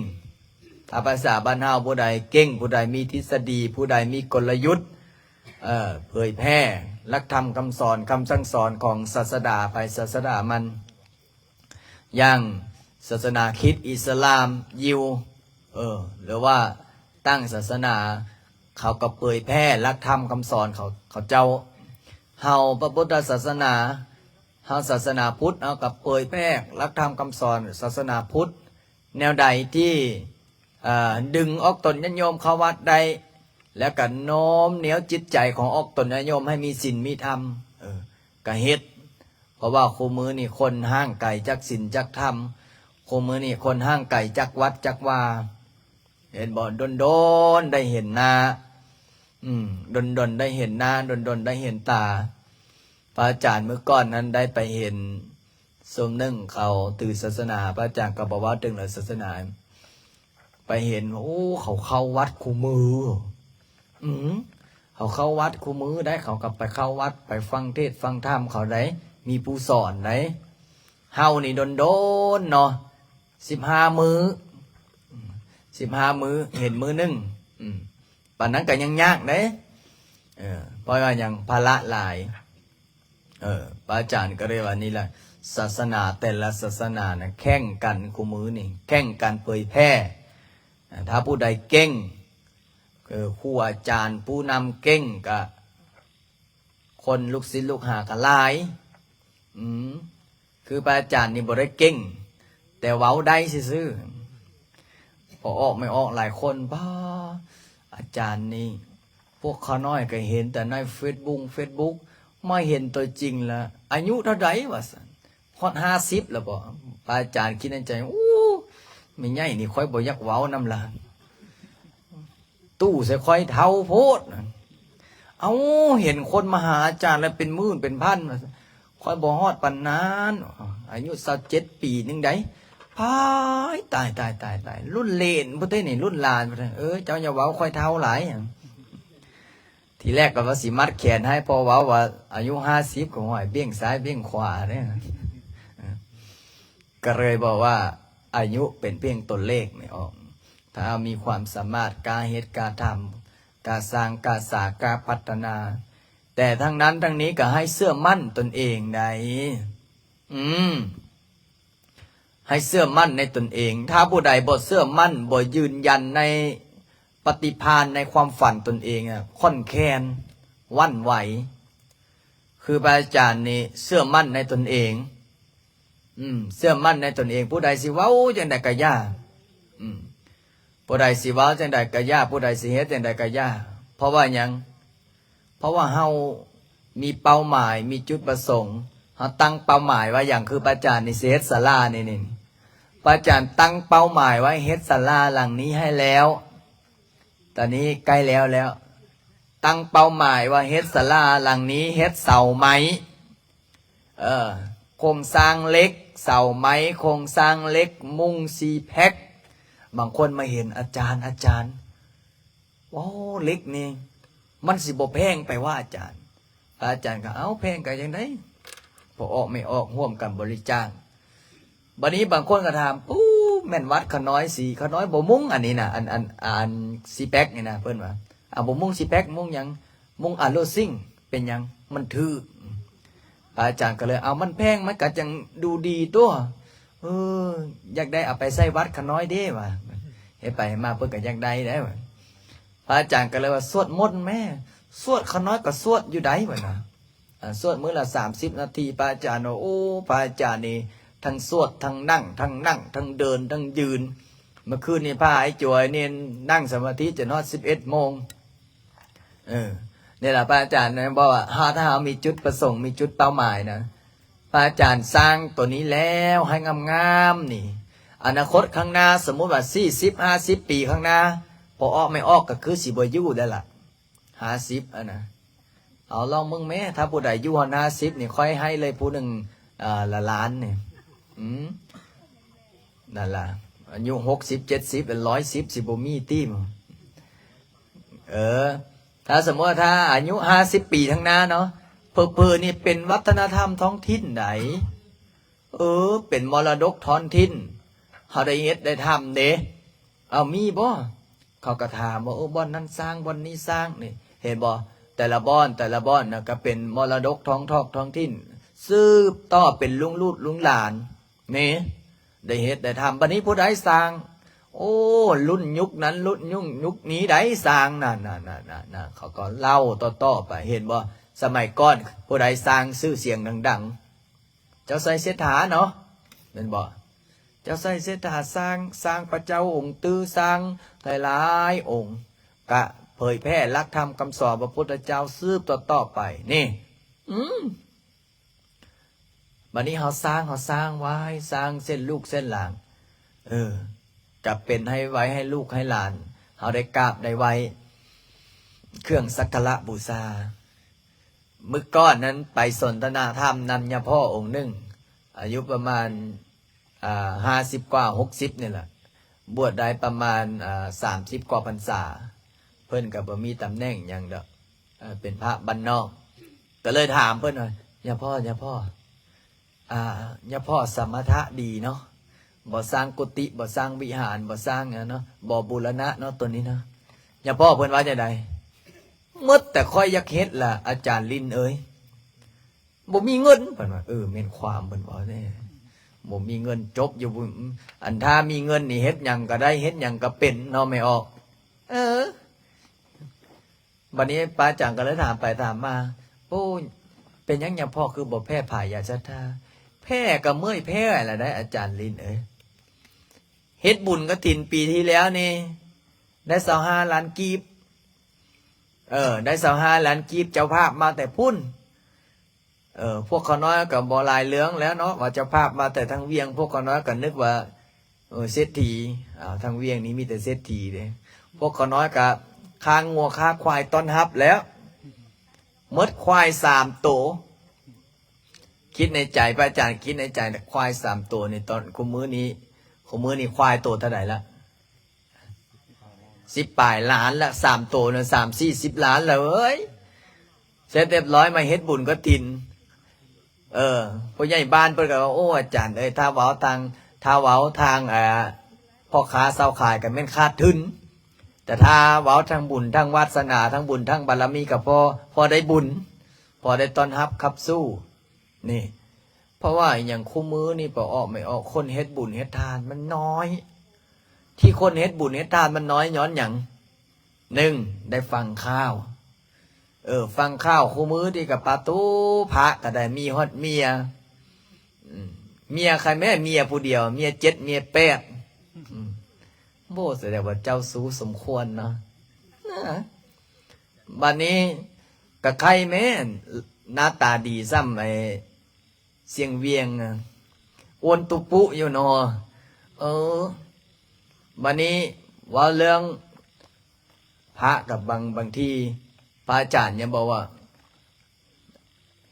ຖ້າພາສາບ້ານເຮົາ ຜູ້ໃດເກັ່ງ ຜູ້ໃດມີທິດສະດີ ຜູ້ໃດມີກົນລະຍຸດ ເອີ ເຜີຍແຜ່ຫຼັກທຳຄຳສອນ ຄຳສັ່ງສອນຂອງສາສະດາໃຜສາສະດາມັນ. ຢ່າງສາສະໜາຄຣິດ ອິດສະລາມ ຢິວ ເອີ ຫຼືວ່າຕ່າງສາສະໜາ ເຂົາກໍເຜີຍແຜ່ຫຼັກທຳຄຳສອນເຂົາ ເຂົາເຈົ້າ. ເຮົາພະພຸດທະສາສະໜາ ເຮົາສາສະໜາພຸດ ເຮົາກໍເຜີຍແຜ່ຫຼັກທຳຄຳສອນສາສະໜາພຸດ. ແນວໃດທີ່ ເອີ ດຶງອອກຕົນຍາດໂຍມເຂົ້າວັດໄດ້ ແລ້ວກໍໂນ້ມນ້ຽວຈິດໃຈຂອງອອກຕົນຍາດໂຍມໃຫ້ມີສິນມີທຳ ເອີ ກະເຮັດ. ເພາະວ່າຄູ່ມື້ນີ້ຄົນຫ່າງໄກຈາກສິນຈາກທຳ, ຄູ່ມື້ນີ້ຄົນຫ່າງໄກຈາກວັດຈາກວາ ເຫັນບໍ່? ດົນໆໄດ້ເຫັນໜ້າ ອືມ ດົນໆໄດ້ເຫັນໜ້າ ດົນໆໄດ້ເຫັນຕາ. ພະອາຈານມື້ກ່ອນນັ້ນໄດ້ໄປເຫັນ ຊຸມໜຶ່ງເຂົາຖືສາສະໜາ ພະອາຈານກໍບໍ່ເວົ້າເຖິງເລື່ອງສາສະໜາ ໄປເຫັນ ໂອ້ ເຂົາເຂົ້າວັດຄູ່ມື້ ອືມ ເຂົາເຂົ້າວັດຄູ່ມື້ໄດ໋ ເຂົາກໍໄປເຂົ້າວັດ ໄປຟັງເທດຟັງທຳເຂົາໄດ໋ ມີຜູ້ສອນໄດ໋. ເຮົານີ້ດົນໆເນາະ ສິບຫ້າມື້ ອືມ ສິບຫ້າມື້ເຫັນມື້ໜຶ່ງ ອືມ ປານນັ້ນກໍຍັງຍາກເດ້ ເອີ ເພາະວ່າຫຍັງ ພາລະຫຼາຍ. ເອີ ພະອາຈານກໍເລີຍວ່າ ນີ້ແຫຼະ ສາສະໜາແຕ່ລະສາສະໜານະແຂ່ງກັນຄູ່ມື້ນີ້ ແຂ່ງກັນເຜີຍແຜ່. ຖ້າຜູ້ໃດເກັ່ງ ເອີ ຄູອາຈານຜູ້ນຳເກັ່ງ ກະຄົນລູກສິດລູກຫາກໍຫຼາຍ ອືມ ຄືພະອາຈານນີ້ບໍ່ໄດ້ເກັ່ງ ແຕ່ເວົ້າໄດ້ຊື່ໆ ພໍອອກໄມ່ອອກຫຼາຍຄົນ ປ້າ ອາຈານນີ້ ພວກຂ້ານ້ອຍກໍເຫັນແຕ່ໃນເຟສບຸກ ເຟສບຸກ ມາເຫັນຕົວຈິງລະ ອາຍຸເທົ່າໃດ ວ່າຊັ້ນ ຮອດຫ້າສິບແລ້ວບໍ? ພະອາຈານຄິດໃນໃຈ ໂອ້ ແມ່ໃຫຍ່ນີ້ຂ້ອຍບໍ່ຢາກເວົ້ານຳລາວ ຕູ້ໃສ່ຂ້ອຍເຖົ້າໂພດ. ເອົ້າ ເຫັນຄົນມາຫາອາຈານແລ້ວເປັນໝື່ນເປັນພັນ ຂ້ອຍບໍ່ຮອດປານນັ້ນ ອາຍຸຊາວເຈັດປີໜຶ່ງໃດ໋. ພາຍ ຕາຍ ຕາຍ ຕາຍ ຕາຍ ລຸ້ນເຫຼນພຸ້ນເດ້ນີ້ ລຸ້ນຫຼານພຸ້ນເດ້. ເອີ ເຈົ້າຢ່າເວົ້າຂ້ອຍເຖົ້າຫຼາຍ. ທີແລກກໍວ່າຊິມັດແຂນໃຫ້ ເພາະເວົ້າວ່າອາຍຸຫ້າສິບ ກໍຫ້ອຍເບັ້ງຊ້າຍເບັ້ງຂວາເດ້. ກໍເລີຍບອກວ່າອາຍຸເປັນພຽງຕົວເລກນີ້ອອກ ຖ້າມີຄວາມສາມາດ ກ້າເຮັດກ້າທຳ ກ້າສ້າງກ້າສາ ກ້າພັດທະນາ ແຕ່ທັງນັ້ນທັງນີ້ກໍໃຫ້ເຊື່ອໝັ້ນຕົນເອງໄດ໋ ອືມ ໃຫ້ເຊື່ອໝັ້ນໃນຕົນເອງ. ຖ້າຜູ້ໃດບໍ່ເຊື່ອໝັ້ນ ບໍ່ຢືນຢັນໃນປະຕິພານໃນຄວາມຝັນຕົນເອງ ອະ ຂ້ອນແຄນ ຫວັ່ນໄຫວ. ຄືພະອາຈານນີ້ເຊື່ອໝັ້ນໃນຕົນເອງ ອືມ ເຊື່ອໝັ້ນໃນຕົນເອງ ຜູ້ໃດຊິເວົ້າຈັ່ງໃດກໍຢ່າ ອືມ ຜູ້ໃດຊິເວົ້າຈັ່ງໃດກໍຢ່າ ຜູ້ໃດຊິເຮັດຈັ່ງໃດກໍຢ່າ. ເພາະວ່າຫຍັງ? ເພາະວ່າເຮົາມີເປົ້າໝາຍ ມີຈຸດປະສົງ ເຮົາຕັ້ງເປົ້າໝາຍວ່າຫຍັງ? ຄືພະອາຈານນີ້ຊິເຮັດສາລານີ້ ນີ້ ພະອາຈານຕັ້ງເປົ້າໝາຍວ່າເຮັດສາລາຫຼັງນີ້ໃຫ້ແລ້ວ ຕອນນີ້ໃກ້ແລ້ວແລ້ວ ຕັ້ງເປົ້າໝາຍວ່າເຮັດສາລາຫຼັງນີ້ ເຮັດເສົາໄມ້ ເອີ ໂຄງສ້າງເຫຼັກ ເສົາໄມ້ ໂຄງສ້າງເຫຼັກ ມຸ້ງຊີແພັກ. ບາງຄົນມາເຫັນ ອາຈານ ອາຈານ ໂອ້ ເຫຼັກນີ້ມັນຊິບໍ່ແພງໄປຫວາ ອາຈານ? ພະອາຈານກໍ ເອົ້າ ແພງກໍຈັ່ງໃດ ພໍ່ອອກແມ່ອອກຮ່ວມກັນບໍລິຈາກ. ບັດນີ້ບາງຄົນກໍຖາມ ປູ້ ແມ່ນວັດຂະນ້ອຍຊິ ຂະນ້ອຍບໍ່ມຸງອັນນີ້ນະ ອັນ ອັນ ອັນຊີແພັກນີ້ນະ ເພິ່ນວ່າ ອາ ບໍ່ມຸງຊີແພັກ ມຸງຫຍັງ? ມຸງອາໂລຊິງ. ເປັນຫຍັງ? ມັນຖືກ. ພະອາຈານກໍເລີຍ ເອົາ ມັນແພງ ມັນກໍຈັ່ງດູດີຕົວະ ເອີ ຢາກໄດ້ເອົາໄປໃສ່ວັດຂະນ້ອຍເດ້ວ່າ ເຮັດໄປເຮັດມາເພິ່ນກໍຢາກໄດ້ແຫຼະວ່າ. ພະອາຈານກໍເລີຍວ່າ ສວດມົນແມ້ ສວດຂະນ້ອຍກໍສວດຢູ່ໃດວ່ານະ ອາ ສວດມື້ລະສາມສິບນາທີ. ພະອາຈານວ່າ ໂອ້ ພະອາຈານນີ້ທັງສວດ ທັງນັ່ງ ທັງນັ່ງ ທັງເດີນ ທັງຢືນ. ເມື່ອຄືນນີ້ພາໄອ້ຈວຍນີ້ນັ່ງສະມາທິຈົນຮອດສິບເອັດໂມງ. ເອີ ນີ້ລະພະອາຈານບອກວ່າ ເຮົາ ຖ້າເຮົາມີຈຸດປະສົງ ມີຈຸດເປົ້າໝາຍນະ ພະອາຈານສ້າງໂຕນີ້ແລ້ວໃຫ້ງາມໆນີ້ ອະນາຄົດຂ້າງໜ້າ ສົມມຸດວ່າສີ່ສິບ ຫ້າສິບປີຂ້າງໜ້າ ພໍ່ອອກແມ່ອອກກໍຄືຊິບໍ່ຢູ່ແລ້ວລະ ຫ້າສິບ ອັນນະ. ເອົາລອງເບິ່ງແມ້ ຖ້າຜູ້ໃດຢູ່ຮອດຫ້າສິບນີ້ ຂ້ອຍໃຫ້ເລີຍຜູ້ໜຶ່ງ ເອີ ລະລ້ານນີ້ ອືມ ນັ້ນລະ ອາຍຸຫົກສິບ ເຈັດສິບ ຮ້ອຍສິບ ຊິບໍ່ມີຕິ? ເອີ ຖ້າສົມມຸດວ່າ ຖ້າອາຍຸຫ້າສິບປີທາງໜ້າເນາະ ເຜີໆນີ້ເປັນວັດທະນະທຳທ້ອງຖິ່ນໃດ໋ ເອີ ເປັນມໍລະດົກທ້ອງຖິ່ນ ເຮົາໄດ້ເຮັດໄດ້ທຳເດ້. ເອົາ ມີບໍ່? ເຂົາກໍຖາມວ່າ ເອີ ບ່ອນນັ້ນສ້າງ ບ່ອນນີ້ສ້າງ ນີ້ ເຫັນບໍ່? ແຕ່ລະບ່ອນ ແຕ່ລະບ່ອນນະ ກໍເປັນມໍລະດົກທ້ອງຖອກທ້ອງຖິ່ນ ສືບຕໍ່ເປັນລຸງລູກລຸງຫຼານ ນີ້ ໄດ້ເຮັດໄດ້ທຳ. ບັດນີ້ຜູ້ໃດສ້າງ? ໂອ້ ລຸ້ນຍຸກນັ້ນ ລຸ້ນຍຸກ ຍຸກນີ້ໄດ້ສ້າງ ນັ້ນໆໆໆ ເຂົາກໍເລົ່າຕໍ່ໆໄປ ເຫັນບໍ່? ສະໄໝກ່ອນຜູ້ໃດສ້າງຊື່ສຽງດັງໆ? ເຈົ້າໄຊເສດຖາເນາະ ແມ່ນບໍ່? ເຈົ້າໄຊເສດຖາສ້າງ ສ້າງພະເຈົ້າອົງຕື້ ສ້າງຫຼາຍໆອົງ ກະເຜີຍແຜ່ຫຼັກທຳຄຳສອນພະພຸດທະເຈົ້າສືບຕໍ່ໆໄປ ນີ້ ອືມ ບັດນີ້ເຮົາສ້າງ ເຮົາສ້າງໄວ້ ສ້າງເສັ້ນລູກເສັ້ນຫຼານ ເອີ ກະເປັນໃຫ້ໄວ້ໃຫ້ລູກໃຫ້ຫຼານເຮົາໄດ້ກາບໄດ້ໄຫວ້ ເຄື່ອງສັກກາລະບູຊາ. ມື້ກ່ອນນັ້ນໄປສົນທະນາທຳນຳຍາພໍ່ອົງໜຶ່ງ ອາຍຸປະມານ ອ່າ ຫ້າສິບກວ່າ ຫົກສິບນີ້ແຫຼະ ບວດໄດ້ປະມານ ອ່າ ສາມສິບກວ່າພັນສາ. ເພິ່ນກໍບໍ່ມີຕຳແໜ່ງຫຍັງດອກ ເປັນພະບ້ານນອກ. ກໍເລີຍຖາມເພິ່ນວ່າ ຍາພໍ່ ຍາພໍ່ ອ່າ ຍາພໍ່ສະມະຖະດີເນາະ ບໍ່ສ້າງກຸຕິ ບໍ່ສ້າງວິຫານ ບໍ່ສ້າງຫຍັງເນາະ ບໍ່ບູລະນະເນາະ ໂຕນີ້ເນາະ. ຍາພໍ່ເພິ່ນວ່າຈັ່ງໃດ? ໝົດແຕ່ຂ້ອຍຢາກເຮັດລະ ອາຈານລິນເອີຍ ບໍ່ມີເງິນ ເພິ່ນວ່າ. ເອີ ແມ່ນຄວາມເພິ່ນເວົ້າແທ້ ບໍ່ມີເງິນຈົບຢູ່. ອັນຖ້າມີເງິນນີ້ເຮັດຫຍັງກໍໄດ້ ເຮັດຫຍັງກໍເປັນເນາະ ແມ່ອອກ. ເອີ ບັດນີ້ປ້າຈາງກໍເລີຍຖາມໄປຖາມມາ ໂອ້ ເປັນຫຍັງຍາພໍ່ຄືບໍ່ແຜ່ພາຍາສັດທາ? ແຜ່ກໍເມື່ອຍແຜ່ລະໄດ໋ ອາຈານລິນເອີຍ. ເຮັດບຸນກະຖິນປີທີ່ແລ້ວນີ້ ໄດ້ຊາວຫ້າລ້ານກີບ ເອີ ໄດ້ຊາວຫ້າລ້ານກີບ ເຈົ້າພາບມາແຕ່ພຸ້ນ. ເອີ ພວກຂ້ານ້ອຍກໍບໍ່ຫຼາຍເລື່ອງແລ້ວເນາະ ວ່າເຈົ້າພາບມາແຕ່ທາງວຽງ ພວກຂ້ານ້ອຍກໍນຶກວ່າ ເອີ ເສດຖີ ອ່າ ທາງວຽງນີ້ມີແຕ່ເສດຖີເດ້. ພວກຂ້ານ້ອຍກໍຄ້າງົວຄ້າຄວາຍຕ້ອນຮັບແລ້ວ ໝົດຄວາຍສາມໂຕ. ຄິດໃນໃຈ ພະອາຈານຄິດໃນໃຈ ຄວາຍສາມໂຕນີ້ ຕອນ ຄຸມື້ນີ້ ຄຸມື້ນີ້ຄວາຍໂຕເທົ່າໃດລະ? ສິບປາຍລ້ານລະ ສາມໂຕນະ ສາມສີ່ສິບລ້ານລະເອີຍ. ເສັດຮຽບຮ້ອຍມາເຮັດບຸນກະຖິນ ເອີ ຜູ້ໃຫຍ່ບ້ານເພິ່ນກໍວ່າ ໂອ້ ອາຈານເອີຍ ຖ້າເວົ້າທາງ ຖ້າເວົ້າທາງ ອ່າ ພໍ່ຄ້າຊາວຂາຍກໍແມ່ນຂາດທຶນ ແຕ່ຖ້າເວົ້າທາງບຸນທາງວາດສະໜາ ທາງບຸນທາງບາລະມີກໍພໍ ພໍໄດ້ບຸນ ພໍໄດ້ຕ້ອນຮັບຂັບສູ້. ນີ້ ເພາະວ່າອີຫຍັງ ຄູ່ມື້ນີ້ ປະອອກໄມ່ອອກ ຄົນເຮັດບຸນເຮັດທານມັນນ້ອຍ. ທີ່ຄົນເຮັດບຸນເຮັດທານມັນນ້ອຍຍ້ອນຫຍັງ? ໜຶ່ງ ໄດ້ຟັງຂ່າວ ເອີ ຟັງຂ່າວຄູ່ມື້ນີ້ກໍປາໂຕ ພະກໍໄດ້ມີຮອດເມຍ ອືມ ເມຍໃຄແມ້ ເມຍຜູ້ດຽວ ເມຍເຈັດ ເມຍແປດ ອືມ ໂອ້ ສະແດງວ່າເຈົ້າຊູ້ສົມຄວນເນາະ ນະ. ບັດນີ້ກະໄຄແມ້ ໜ້າຕາດີສ່ຳໄອ້ຊຽງວຽງ ອ້ວນຕຸປຸຢູ່ເນາະ. ເອີ ບັດນີ້ເວົ້າເລື່ອງພະກັບບາງ ບາງທີພະອາຈານຍັງບອກວ່າ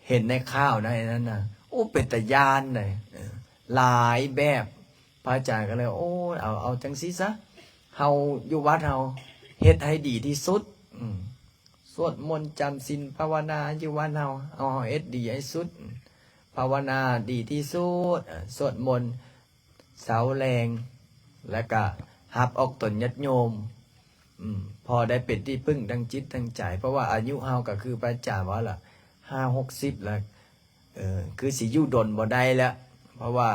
ເຫັນໃນຂ່າວໃນນັ້ນນະ ໂອ້ ເປັນຕາຢ້ານໃດ໋ ເອີ ຫຼາຍແບບ. ພະອາຈານກໍເລີຍ ໂອ້ ເອົາ ເອົາຈັ່ງຊີ້ຊະ ເຮົາຢູ່ວັດເຮົາເຮັດໃຫ້ດີທີ່ສຸດ ອືມ ສວດມົນຈຳສິນພາວະນາຢູ່ວັດເຮົາ ເອົາ ເຮົາເຮັດດີໃຫ້ສຸດ ພາວະນາດີທີ່ສຸດ ເອີ ສວດມົນ ເຊົ້າແລງ ແລ້ວກະຮັບອອກຕົນຍາດໂຍມ ອືມ ພໍໄດ້ເປັນທີ່ເພິ່ງທາງຈິດທາງໃຈ ເພາະວ່າອາຍຸເຮົາກໍຄືພະອາຈານວ່າລະ ຫ້າຫົກສິບລະ ເອີ ຄືຊິຢູ່ດົນບໍ່ໄດ້ແລ້ວ ເພາະວ່າ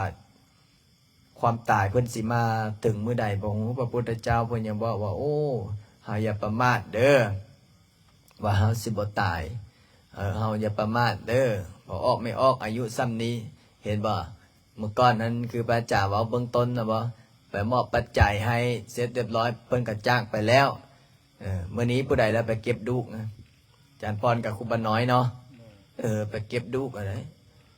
ຄວາມຕາຍເພິ່ນຊິມາເຖິງມື້ໃດບໍ່ຮູ້. ພະພຸດທະເຈົ້າເພິ່ນຍັງບອກວ່າ ໂອ້ ເຮົາຢ່າປະໝາດເດີ້ ວ່າເຮົາຊິບໍ່ຕາຍ ເອີ ເຮົາຢ່າປະໝາດເດີ້ ພໍອອກໄມ່ອອກ ອາຍຸສ່ຳນີ້ ເຫັນບໍ່? ມື້ກ່ອນນັ້ນຄືພະອາຈານເວົ້າເບື້ອງຕົ້ນນະບໍ່ ໄປມອບປັດໄຈໃຫ້ເສັດຮຽບຮ້ອຍ ເພິ່ນກໍຈາກໄປແລ້ວ. ເອີ ມື້ນີ້ຜູ້ໃດລະໄປເກັບດູກນະ? ອາຈານພອນກັບຄູບານ້ອຍເນາະ ເອີ ໄປເກັບດູກຫັ້ນໃດ໋.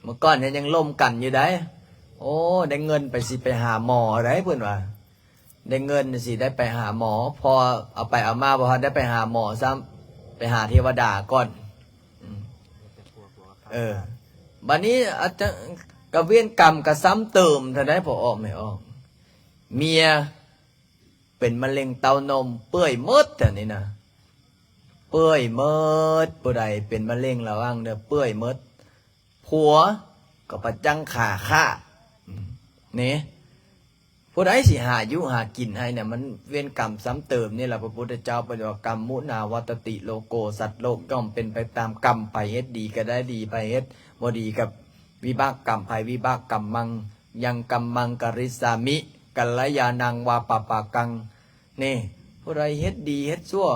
ເມື່ອກ່ອນນີ້ຍັງລົມກັນຢູ່ໃດ໋ ໂອ້ ໄດ້ເງິນໄປ ຊິໄປຫາໝໍໃດ໋ ເພິ່ນວ່າ ໄດ້ເງິນຊິໄດ້ໄປຫາໝໍ ພໍເອົາໄປເອົາມາບໍ່ທັນໄດ້ໄປຫາໝໍຊ້ຳ ໄປຫາເທວະດາກ່ອນ. ອືມ ເອີ ບັດນີ້ອາດຈະ ກະເວນກຳກະຊ້ຳເຕີມເທົ່າໃດ໋ ພໍອອກໄມ່ອອກ ເມຍເປັນມະເຮັງເຕົ້ານົມ ເປື່ອຍໝົດແຖວນີ້ນະ ເປື່ອຍໝົດ. ຜູ້ໃດເປັນມະເຮັງລະວັງເດີ້ ເປື່ອຍໝົດ. ຜົວກໍປະຈັງຂາຂາດ ອືມ ນີ້ ຜູ້ໃດຊິຫາຢູ່ຫາກິນໃຫ້ນະ ມັນເວນກຳຊ້ຳເຕີມນີ້ລະ. ພະພຸດທະເຈົ້າເພິ່ນວ່າ ກຳມຸນາວັດຕະຕິໂລໂກ ສັດໂລກຍ່ອມເປັນໄປຕາມກຳ ໃຜເຮັດດີກໍໄດ້ດີ ໃຜເຮັດບໍ່ດີກໍວິບາກກຳ ໃຜວິບາກກຳມັງ ຍັງກຳມັງກະຣິສາມິ ກັນລະຍານັງວາປະປາກັງ. ນີ້ ຜູ້ໃດເຮັດດີເຮັດຊົ່ວ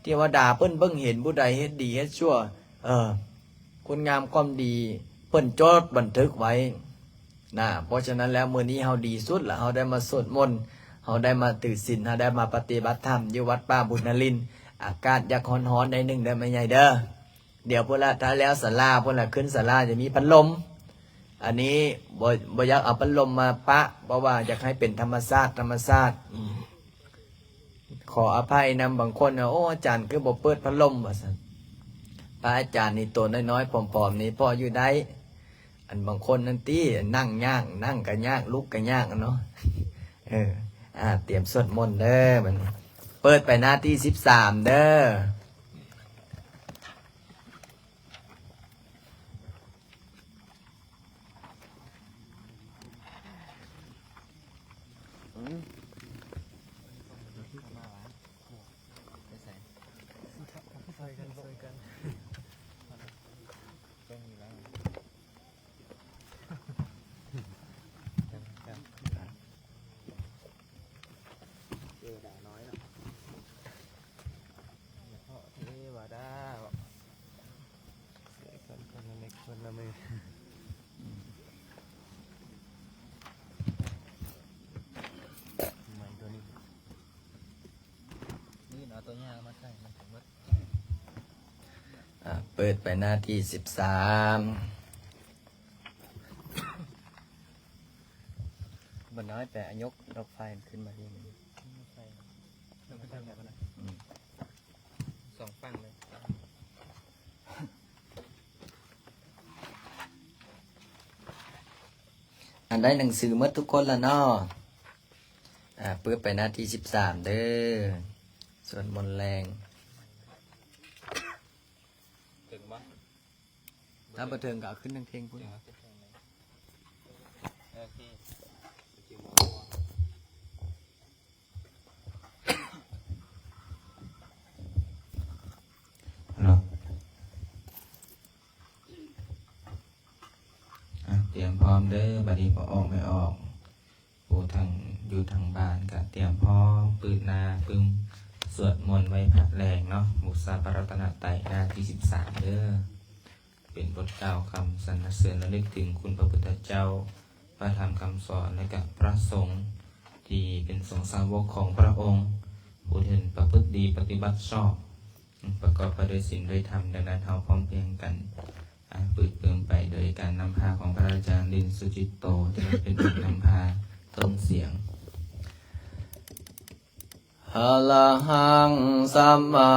ເທວະດາເພິ່ນເບິ່ງເຫັນ ຜູ້ໃດເຮັດດີເຮັດຊົ່ວ ເອີ ຄຸນງາມຄວາມດີເພິ່ນຈົດບັນທຶກໄວ້ນະ. ເພາະສະນັ້ນແລ້ວ ມື້ນີ້ເຮົາດີສຸດລະ ເຮົາໄດ້ມາສວດມົນ ເຮົາໄດ້ມາຖືສິນ ເຮົາໄດ້ມາປະຕິບັດທຳຢູ່ວັດປ່າບຸນນະລິນ. ອາກາດຢາກຮ້ອນໆໜ້ອຍໜຶ່ງເດີ້ແມ່ໃຫຍ່ເດີ້ ດຽວພຸ້ນລະ ຖ້າແລ້ວສາລາພຸ້ນລະ ຂຶ້ນສາລາຈະມີພັດລົມ ອັນນີ້ບໍ່ ບໍ່ຢາກເອົາພັດລົມມາປະ ເພາະວ່າຢາກໃຫ້ເປັນທຳມະຊາດ ທຳມະຊາດ. ອືມ ຂໍອະໄພນຳບາງຄົນວ່າ ໂອ້ ອາຈານຄືບໍ່ເປີດພັດລົມ ວ່າຊັ້ນ. ພະອາຈານນີ້ໂຕນ້ອຍໆ ຜອມໆ ນີ້ພໍຢູ່ໄດ້. ອັນບາງຄົນນັ້ນຕິ ນັ່ງຍາກ ນັ່ງກະຍາກ ລຸກກະຍາກເນາະ. ເອີ ອາ ຕຽມສວດມົນເດີ ບັດນີ້ ເປີດໄປໜ້າທີສິບສາມເດີ. ເທວະດານ້ອຍເນາະ ເທວະດາ ຊ່ວຍກັນຄົນລະເລັກຄົນລະມື ໃໝ່ຕົວນີ້ ນີ້ເອົາຕົວຢ່າງມາໃສ່ ມັນຈະໝົດ. ອາ ເປີດໄປໜ້າທີສິບສາມ. ບັດນ້ອຍໄປອາຍົກດອກໄຟຂຶ້ນມາເລີຍ. ອືມ ສອງຝັ່ງເລີຍ. ອັນ ໄດ້ໜັງສືໝົດທຸກຄົນລະເນາະ. ອາ ປຶບໄປໜ້າທີສິບສາມເດີ ສວດມົນແລງ. ເຖິງບໍ່? ຖ້າບໍ່ເຖິງກໍເອົາຂຶ້ນເທິງໆ ພຸ້ນ. ເຖິງແລ້ວ ຂຶ້ນເທິງເລີຍ. ໂອເຄ. ເນາະ ອາ ຕຽມພ້ອມເດີ ບັດນີ້ພໍ່ອອກແມ່ອອກ ຜູ້ທາງ ຢູ່ທາງບ້ານກະຕຽມພ້ອມ ປຶ້ມໜ້າປຶ້ມ ສວດມົນໄຫວ້ພະແລງເນາະ ບູຊາພະລັດຕະນະໄຕ ໜ້າທີສິບສາມເດີ. ເປັນບົດກ່າວຄຳສັນລະເສີນລະລຶກເຖິງຄຸນພະພຸດທະເຈົ້າ, ພະທຳຄຳສອນ ແລະ ກະພະສົງ ທີ່ເປັນສົງສາວົກຂອງພະອົງ ຜູ້ທີ່ປະພຶດດີປະຕິບັດຊອບ ປະກອບໄປດ້ວຍສິນດ້ວຍທຳ. ດັ່ງນັ້ນ ເຮົາພ້ອມພຽງກັນ ອາ ປຶກເພີ່ມໄປໂດຍການນຳພາຂອງພະອາຈານລິນ ສຸຈິດໂຕ ທີ່ເປັນຜູ້ນຳພາຕົ້ນສຽງ. ອະລະຫັງ ສຳມາ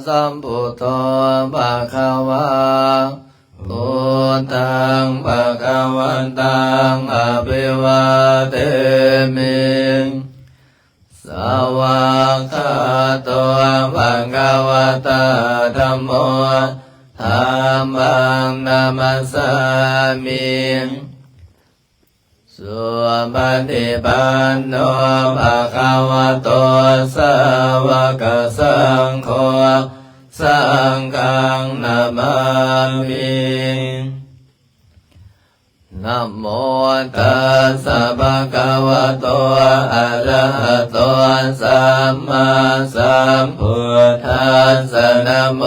ສຳພຸດໂທ ພະຄະວາ ພຸດທັງພະຄະວັນຕັງ ອະພິວາເທມິ. ສະວາກຂາໂຕ ພະຄະວະຕາ ທຳໂມ ທຳມັງ ນະມັດສາມິ. ສຸປະຕິປັນໂນ ພະຄະວະໂຕ ສາວະກະສັງໂຄ ສັງຄັງ ນະມາມິ. ນະໂມ ຕັດສະ ພະຄະວະໂຕ ອະລະຫະໂຕ ສຳມາສຳພຸດທັດສະ. ນະໂມ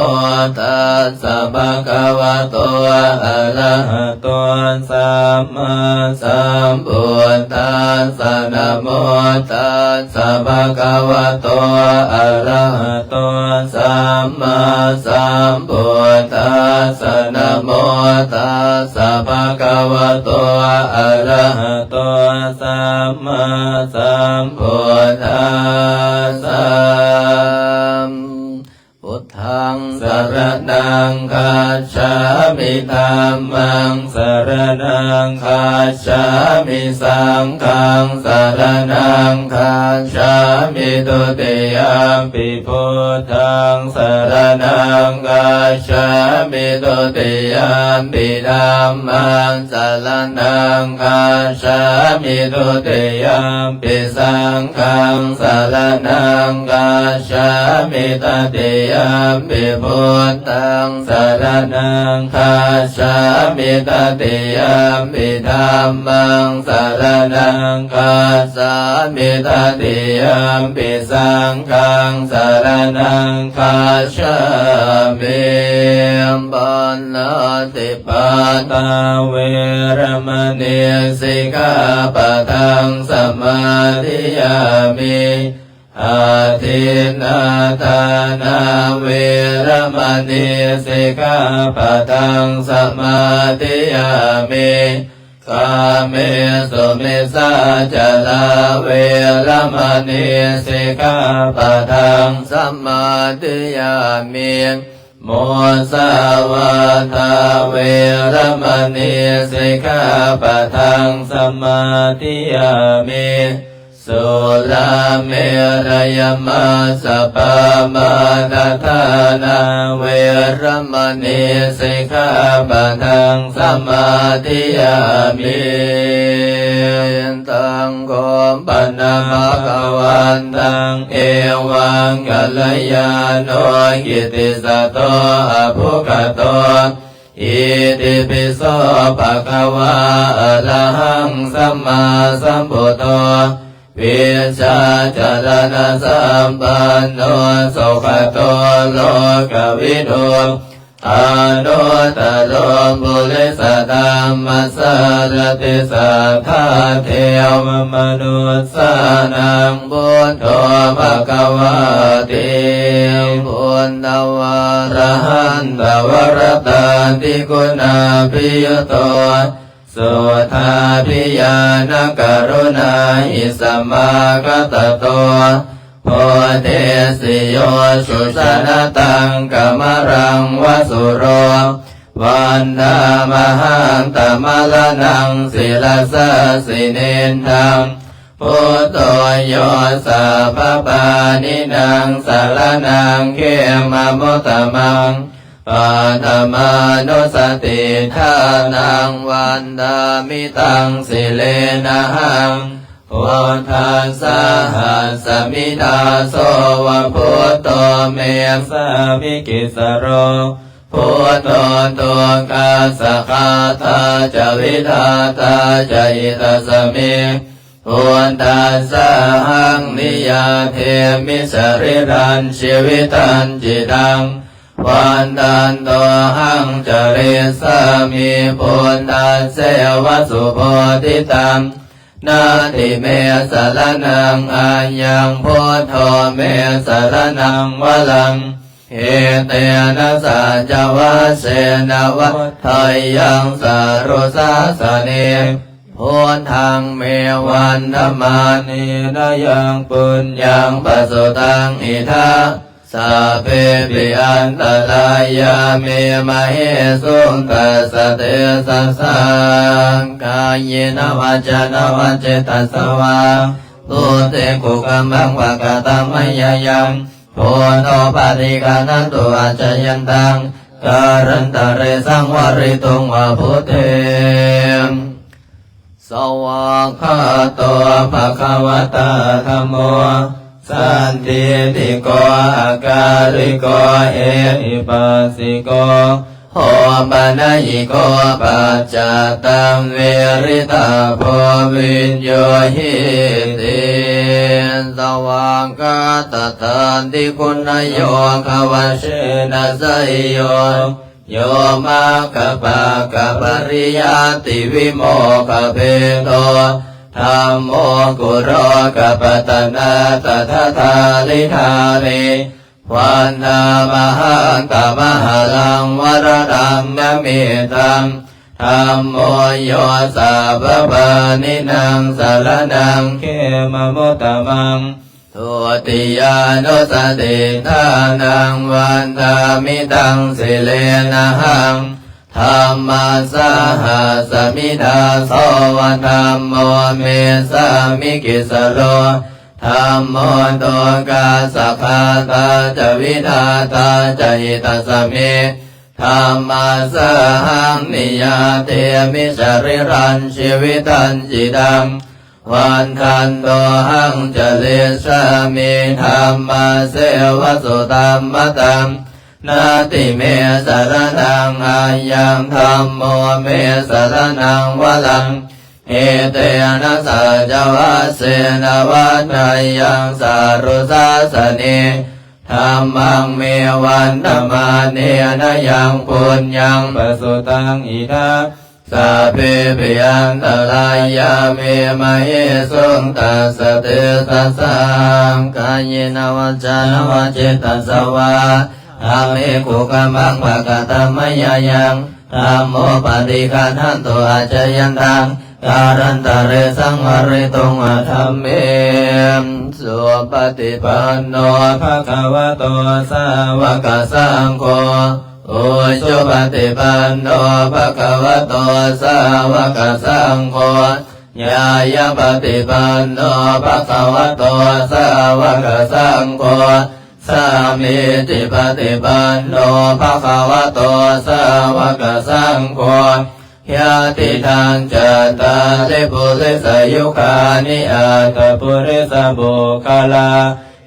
ຕັດສະ ພະຄະວະໂຕ ອະລະຫະໂຕ ສຳມາສຳພຸດທັດສະ. ນະໂມ ຕັດສະ ພະຄະວະໂຕ ອະລະຫະໂຕ ສຳມາສຳພຸດທັດສະ. ນະໂມ ຕັດສະ ພະຄະວະໂຕ ອະລະຫະໂຕ ສຳມາສຳພຸດທັດສະ. ພຸດທັງສະລະນັງຄັດສາມິ ທຳມັງສະລະນັງຄັດສາມິ ສັງຄັງສະລະນັງຄັດສາມິ ທຸຕິຍຳປິ ພຸດທັງສະລະນັງຄັດສາມິ ທຸຕິຍຳປິ ທຳມັງສະລະນັງຄັດສາມິ ທຸຕິຍຳປິ ສັງຄັງສະລະນັງຄັດສາມິ ຕະຕິຍຳປິ ພຸດທັງສະລະນັງຄັດສາມິ ຕະຕິຍຳປິ ທຳມັງສະລະນັງຄັດສາມິ ຕະຕິຍຳປິ ສັງຄັງສະລະນັງຄັດສາມິ. ປານາຕິປາຕາ ເວລະມະນີ ສິກຂາປະທັງ ສະມາທິຍາມິ. ອາທິນນາທານາ ເວລະມະນີ ສິກຂາປະທັງ ສະມາທິຍາມິ. ກາເມສຸມິດສາຈາລາ ເວລະມະນີ ສິກຂາປະທັງ ສະມາທິຍາມິ. ມຸສາວາທາ ເວລະມະນີ ສິກຂາປະທັງ ສະມາທິຍາມິ. ສຸລາເມລະຍະມັດສະປາມາດທານາ ເວລະມະນີ ສິກຂາປະທັງ ສະມາທິຍາມິ. ຕັງໂຄ ປະນະມະພະຄະວັນຕັງ ເອວັງກັລຍາໂນ ກິດຕິສັດໂຕ ອະປຸກຂະໂຕ ອິຕິປິໂສ ພະຄະວາ ອະລະຫັງ ສຳມາສຳພຸດໂທ ວິຊາຈະລະນະສຳປັນໂນ ສຸຂະໂຕ ໂລກະວິດູ ອະນຸດຕະໂລ ປຸລິສະທຳມະສາລະຕິ ສັດຖາເທວະມະນຸດສານັງ ພຸດໂທ ພະຄະວາຕິ ພຸດທະວາຣະຫັນຕະວະຣະຕາທິຄຸນາພິຍຸດໂທ ສຸດທາພິຍານະກະລຸນາຫິສະມາຄະຕະໂຕ ໂພເທສິໂຍສຸຊານະຕັງກະມະລັງວະສຸໂຣ ວັນທາມະຫັນຕະມະລະນັງສິລະສາສິເນນທັງ ພຸດໂທໂຍສັບພະປານິນັງສະລະນັງເຂມະມຸດຕະມັງ ປັດຖະມານຸສະຕິຖານັງວັນທາມິຕັງສິເລນະຫັງ ພຸດທັດສະຫັດສະມິດາໂສວະພຸດໂທເມສາມິກິດສະໂລ ພຸດໂທໂຕຄາສະຄາຕາຈະວິທາຕາຈະຫິຕາສະມິ ພຸດທັດສະຫັງນິຍາເທມິ ສະຣີລັງຊີວິຕັນຈິຕັງ ວັນທັນໂຕຫັງຈະລິສາມິ ພຸດທັດເສວະສຸໂພທິຕັງ ນາທິເມສະລະນັງອັນຍັງ ພຸດໂທເມສະລະນັງວະລັງ ເອເຕນະສັດຈະວັດເສນະວັດຖາຍັງສາລຸສາສະເນ ພຸດທັງເມວັນທະມາເນນະຍັງປຸນຍັງປະສຸຕັງອິດຖະ ສັບເພປິອັນຕະລາຍາເມມະເຫສຸງ ຕັດສະເຕຊະສາ ກາເຍນະວາຈານະວະເຈຕະສະວາ ພຸດເທກຸກຳມັງພະຄະຕະມະຍາຍັງ ພຸດໂທປະຕິການັນຕຸ ອາຈາຍັນຕັງ ກາລັນຕະເຣສັງວະລິຕຸງວາພຸດເທ. ສະຫວາກຂາໂຕ ພະຄະວະຕາ ທຳໂມ ສັນທິດຖິໂກ ອາກາລິໂກ ເອຫິປັດສິໂກ ໂອປະນະຍິໂກ ປັດຈັດຕັງ ວິລິຕາໂພ ວິນໂຍຫິຕິ. ສະຫວາກຂາຕະຖານທິຄຸນນະໂຍຄະວະເຊນະໄຊໂຍ ໂຍມັກຂະປັກຂະປະລິຍັດຕິວິໂມກຂະເພໂຕ ທຳໂມກຸໂລກະປັດຕະນາຕະຖະທາລິທານິ ວັນທາມະຫັນຕະມະຫະລັງວະລະລັງນະມິດຕັງ ທຳໂມໂຍສັບພະປານິນັງສະລະນັງເຂມະມຸດຕະມັງ ທຸຕິຍານຸສະຕິຖານັງວັນທາມິຕັງສິເລນະຫັງ ທຳມັດສະຫັດສະມິດາໂສ ວະທຳໂມເມສາມິກິດສະໂລ ທຳໂມໂຕຄາສະຄາຕາຈະວິທາຕາຈະຫິຕາສະມິ ທຳມັດສະຫັງນິຍາເທມິ ສະຣີລັງຊີວິຕັນຈິຕັງ ວັນທັນໂຕຫັງຈະລິສາມິ ທຳມະເສວະສຸທຳມະຕັງ ນາທິເມສະລະນັງອັນຍັງ ທຳໂມເມສະລະນັງວະລັງ ເອເຕນະສັດຈະວັດເສນະວັດຖາຍັງສາລຸສາສະເນ ທຳມັງເມວັນທະມາເນນະຍັງປຸນຍັງປະສຸຕັງອິດຖະ ສັບເພປິອັນຕະລາຍາເມມະເຫສຸງ ຕັດສະເຕຊະສາ ກາເຍນະວາຈານະວະເຈຕະສະວາ ທຳເມກຸກຳມັງພະຄະຕະມະຍາຍັງ ທຳໂມປະຕິຄັນຫັນຕຸ ອາຈະຍັນຕັງ ກາລັນຕະເລ ສັງວາເຣຕຸງ ອະທຳເມ. ສຸປະຕິປັນໂນ ພະຄະວະໂຕ ສາວະກະສັງໂຄ ອຸຈຸປະຕິປັນໂນ ພະຄະວະໂຕ ສາວະກະສັງໂຄ ຍາຍະປະຕິປັນໂນ ພະຄະວະໂຕ ສາວະກະສັງໂຄ ສາມີຈິປະຕິປັນໂນ ພະຄະວະໂຕ ສາວະກະສັງໂຄ ຍະຕິທັງ ຈັດຕາລິ ປຸລິສະຍຸຄານິ ອັດຖະປຸລິສະບຸກຄະລາ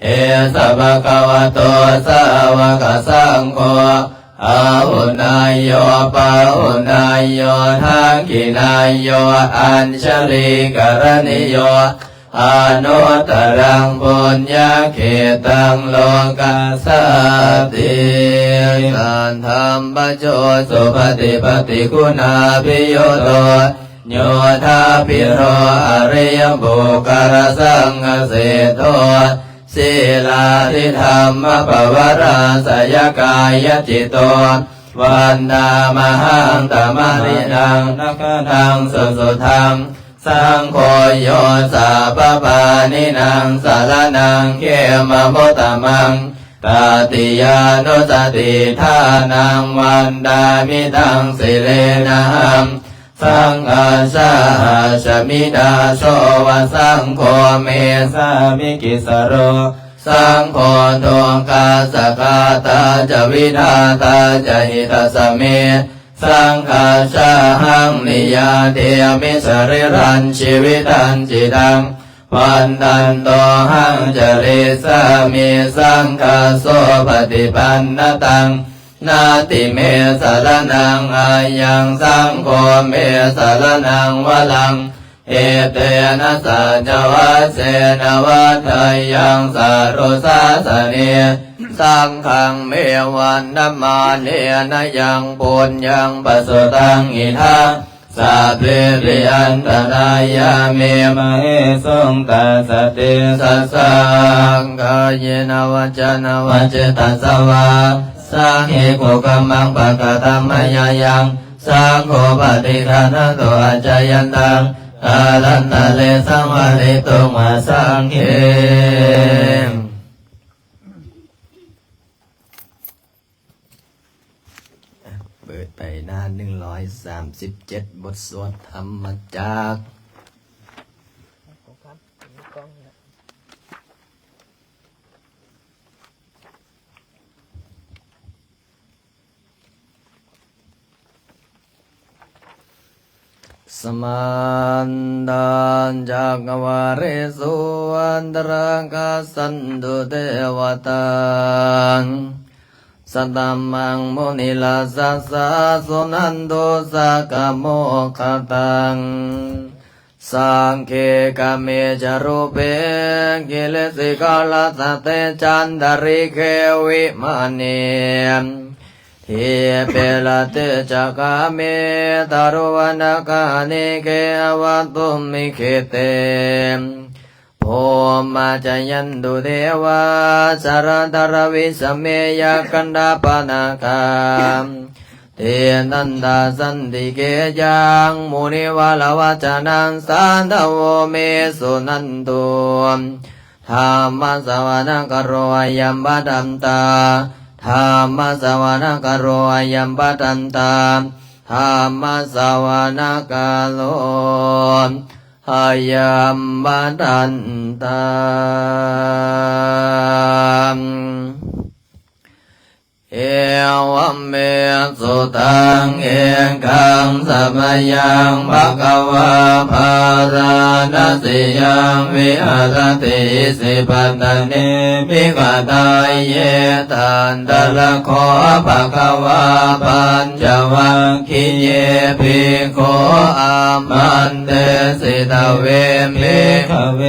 ເອສະ ພະຄະວະໂຕ ສາວະກະສັງໂຄ ອາຫຸນາໂຍ ປາຫຸນາໂຍ ທັກຂິນາໂຍ ອັນຊະລີກະລະນີໂຍ ອະນຸດຕະລັງ ປຸນຍະເຂຕັງ ໂລກັດສາຕິ ສັດທັບພະໂຈ ສຸປະຕິປະຕິຄຸນາພິຍຸດໂຕ ໂຍທາພິໂຣ ອະລິຍະບຸກຄະລະສັງຄະເສໂທ ສີລາທິທຳມະປະວະຣາສະຍະກາຍະຈິດໂຕ ວັນດາມະຫັງຕະມະລິນາງ ນະຄະນັງສຸສຸດທັງ ສັງໂຄ ໂຍ ສາປະປານິນັງ ສະລະນັງ ເຂມະມຸດຕະມັງ ຕະຕິຍານຸສະຕິຖານັງ ວັນດາມິຕັງ ສິເລນະຫັງ ສັງຄະສະຫະສະມິດາ ໂສວະສັງໂຄ ເມສາມິກິດສະໂລ ສັງໂຄ ທຸກຂະສະກາຕາຈະ ວິທາຕາຈະ ຫິຕັດສະເມ ສັງຄະສະຫັງ ນິຍາເທມິ ສະຣີລັນ ຊີວິຕັນ ຈິຕັງ ວັນດັນໂຕ ຫັງຈະລິສາມິ ສັງຄະໂສ ປະຕິປັນນະຕັງ ນາຕິເມ ສະລະນັງ ອາຍັງ ສັງໂຄ ເມ ສະລະນັງ ວະລັງ ເອເຕນະ ສັດຈະວັດເສນະ ວັດທະຍັງ ສາລຸສາສະເນ ສັງຄັງ ເມ ວັນນະມາເນນະ ຍັງ ປຸນຍັງ ປະສຸຕັງ ອິທັງ ສະເພ ຕິອັນຕະລາຍາ ເມ ມະເຫສຸງ ຕັດສະ ເຕຊະສາ ກາເຍນະ ວະຈານະ ວະເຈຕະສະວາ ສັງເຫ ກຸກຳມັງ ປະກະຕຳ ມາຍາຍັງ ສັງໂຄ ປະຕິຄັນຫັນຕຸ ອາຈະຍັນຕັງ ກາລັນຕະເລ ສັງວາເຣຕຸງ ອະສັງເຂ ເປີດໄປໜ້າໜຶ່ງຮ້ອຍສາມສິບເຈັດ ບົດສວດທຳມະຈັກ ສະມັນຕະຈັກກະວາເລສຸ ອັນຕະຣາກັດສັນຕຸເທວະຕາ ສະຕັມມັງມຸນິລາຊະສາ ສຸນັນຕຸ ສາກະໂມຄະຕັງ ສັກເຂກະເມຈະຣູເປ ກິລິສິຂາລະສະເຕ ຈັນຕະລິເຂວິມາເນ ດີເປລະເຕຈະກາເມ ຕະລຸວະນະການິເກ ອະວັດຕຸມມິເຂເຕ ພູມມະຈະຍັນຕຸເດວາ ຊະລະທະລະວິສະເມ ຍັກຂັນທະປະນາຄາ ຕິດຕັນຕາສັນຕິເກ ຍັງ ມຸນິວາລະວັດຈະນັງ ສາທະໂວ ເມ ສຸນັນຕຸ ທຳມະສະວະນະກາໂລ ອາຍັມພະທັນຕາ ທຳມະສະວະນະກາໂລ ອາຍັມພະທັນຕາ ທຳມະສະວະນະກາໂລ ອາຍັມພະທັນຕາ. ເອວັມເມສຸຕັງ ເອກັງສະມະຍັງ ພະຄະວາ ພາລານະສີຍັງ ວິຫາຣະຕິ ອິສິປະຕະເນ ມິກະທາເຍ ທັນຕະລະໂຄ ພະຄະວາ ປັນຈະວັກຄີເຍ ພິກຂຸ ອາມັນເຕ ສິຕະເວ ພິກຂະເວ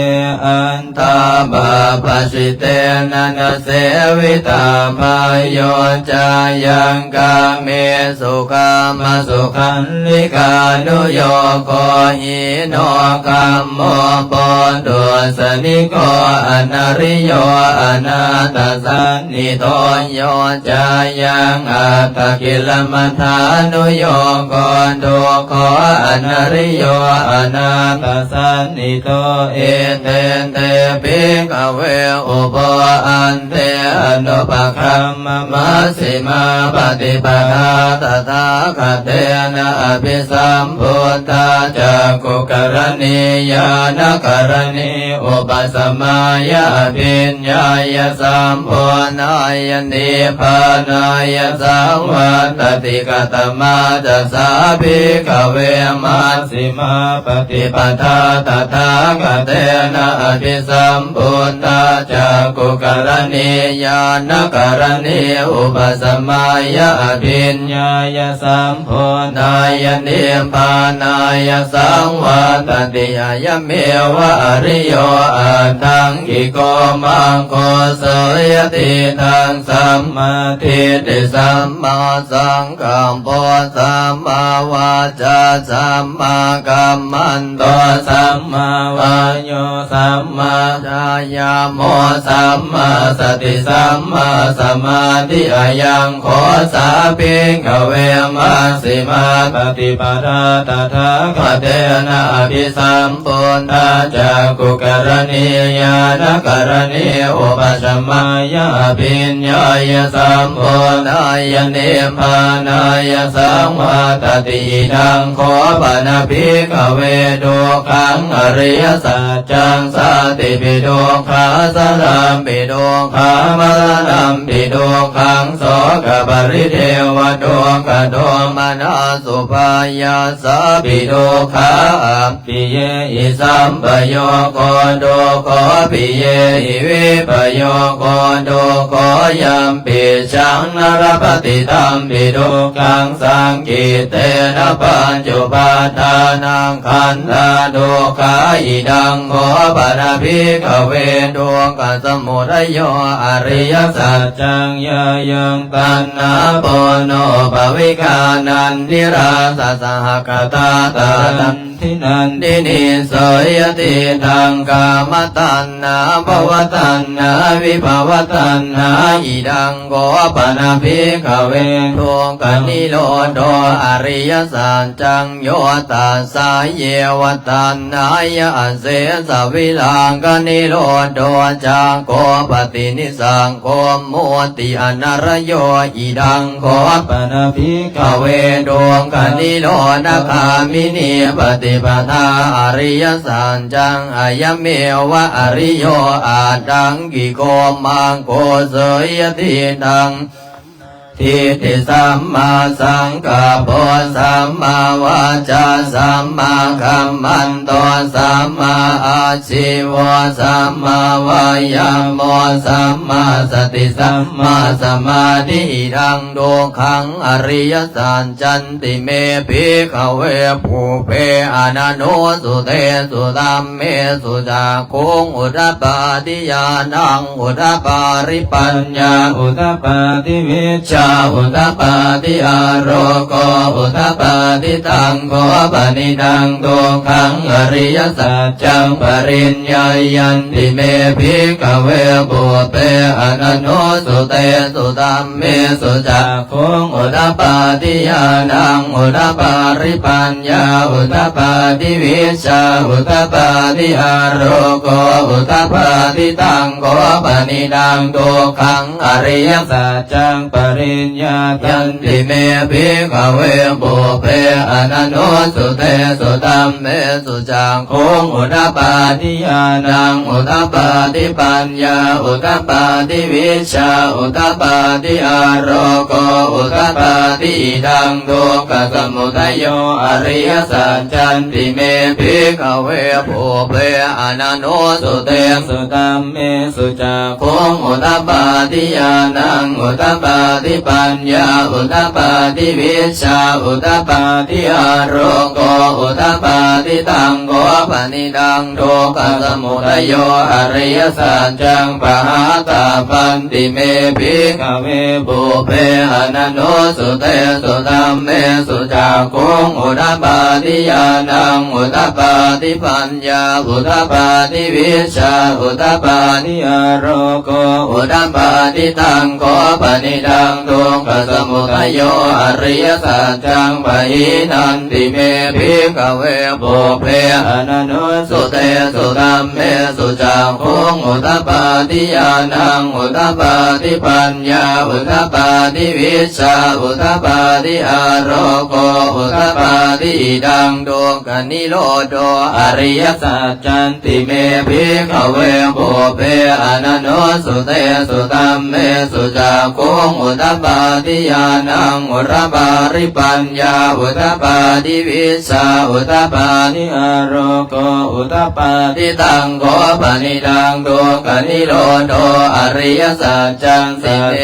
ອັນ ຕາປະປະຊິເຕນະ ນະເສວິຕາ ພະໂຍ Cāyaṃ kāmesu kāmasukhallikānuyogo hīno gammo pothujjaniko anariyo anatthasañhito. Yo cāyaṃ attakilamathānuyogo dukkho anariyo anatthasañhito. Ete te bhikkhave ubho ante anupagamma majjhimā paṭipadā tathāgatena abhisambuddhā cakkhukaraṇī ñāṇakaraṇī upasamāya abhiññāya sambodhāya nibbānāya saṃvattati. Katamā ca sā bhikkhave majjhimā paṭipadā tathāgatena abhisambuddhā cakkhukaraṇī ñāṇakaraṇī upasamāya abhiññāya sambodhāya nibbānāya saṃvattati. Ayameva ariyo aṭṭhaṅgiko maggo, so yadidaṃ sammādiṭṭhi sammāsaṅkappo sammāvācā sammākammanto sammāvāyo sammācāyāmo sammāsati sammāsamādhi. Ayaṃ kho sā bhikkhave majjhimā paṭipadā tathāgatena abhisambuddhā cakkhukaraṇī ñāṇakaraṇī upasamāya abhiññāya sambodhāya nibbānāya saṃvattati. Idaṃ kho pana bhikkhave dukkhaṃ ariyasaccaṃ. Jātipi dukkhā jarāpi dukkhā maraṇampi dukkhaṃ sokaparidevadukkhadomanassupāyāsāpi dukkhā appiyehi sampayogo dukkho piyehi vippayogo dukkho yampicchaṃ na labhati tampi dukkhaṃ saṅkhittena pañcupādānakkhandhā dukkhā. Idaṃ kho pana bhikkhave dukkhasamudayo ariyasaccaṃ. Yāyaṃ taṇhā ponobbhavikā nandirāgasahagatā taṇ dinandinī, so yadidaṃ kāmataṇhā bhavataṇhā vibhavataṇhā. Idaṃ kho pana bhikkhave dukkhanirodho ariyasaccaṃ. Yo tassāyeva taṇhāya asesavirāganirodho cāgo paṭinissag go mutti anarayo. Idaṃ kho pana bhikkhave dukkhanirodhagāminī paṭipadā ariyasaccaṃ. Ayameva ariyo aṭṭhaṅgiko maggo, so yadidaṃ diṭṭhi sammāsaṅkappo sammāvācā sammākammanto sammāājīvo sammāvāyāmo sammāsati sammāsamādhi. Idaṃ dukkhaṃ ariyasaccanti me bhikkhave pubbe ananussutesu dhammesu cakkhuṃ udapādi ñāṇaṃ udapādi paññā udapādi vijjā udapādi āloko udapādi. Taṃ kho panidaṃ dukkhaṃ ariyasaccaṃ pariññeyyanti me bhikkhave pubbe ananussutesu dhammesu cakkhuṃ udapādi ñāṇaṃ udapādi paññā udapādi vijjā udapādi āloko udapādi. Taṃ kho panidaṃ dukkhaṃ ariyasaccaṃ pariññeyyanti me bhikkhave pubbe ananussutesu dhammesu cakkhuṃ udapādi ñāṇaṃ udapādi paññā udapādi vijjā udapādi āloko udapādi. Idaṃ dukkhasamudayo ariyasaccanti me bhikkhave pubbe ananussutesu dhammesu cakkhuṃ udapādi ñāṇaṃ udapādi ປັນຍາອຸດປາທິ ວິຊາອຸດປາທິ ອາໂລໂກອຸດປາທິ ຕັງໂຂປະນິດາງ ທຸກຂະສະມຸດະໂຍ ອະລິຍະສັດຈັງ ປະຫາຕາພັນຕິ ເມ ພິກຂະເວ ປຸບເປ ອະນະນຸສະຕຸເຕສຸ ທຳເມສຸ ຈັກຂຸງອຸດປາທິ ຍານັງອຸດປາທິ ປັນ ຍາອຸດປາທິ ວິຊາອຸດປາທິ ອາໂລໂກອຸດປາທິ ຕັງໂຂປະນິດາງ ທຸກຂະສະມຸດະໂຍ ອະລິຍະສັດຈັງ ປະຫີນັນຕິ ເມ ພິກຂະເວ ປຸບເປ ອະນະນຸສະຕຸເຕສຸ ທຳເມສຸ ຈັກຂຸງອຸດປາທິ ຍານັງອຸດປາທິ ປັນ ຍາອຸດປາທິ ວິຊາອຸດປາທິ ອາໂລໂກອຸດປາທິ ອິດທັງ ທຸກຂະນິໂຣໂທ ອະລິຍະສັດຈັນຕິ ເມ ພິກຂະເວ ປຸບເປ ອະນະນຸສະຕຸເຕສຸ ທຳເມສຸ ຈັກຂຸງອຸດປາທິ ຍານັງອຸດປາທິ ປັນ ຍາອຸດປາທິ ວິຊາອຸດປາທິ ອາໂລໂກອຸດປາທິ ຕັງໂຂປະນິດາງ ທຸກຂະນິໂຣໂທ ອະລິຍະສັດຈັນຕິ ເມ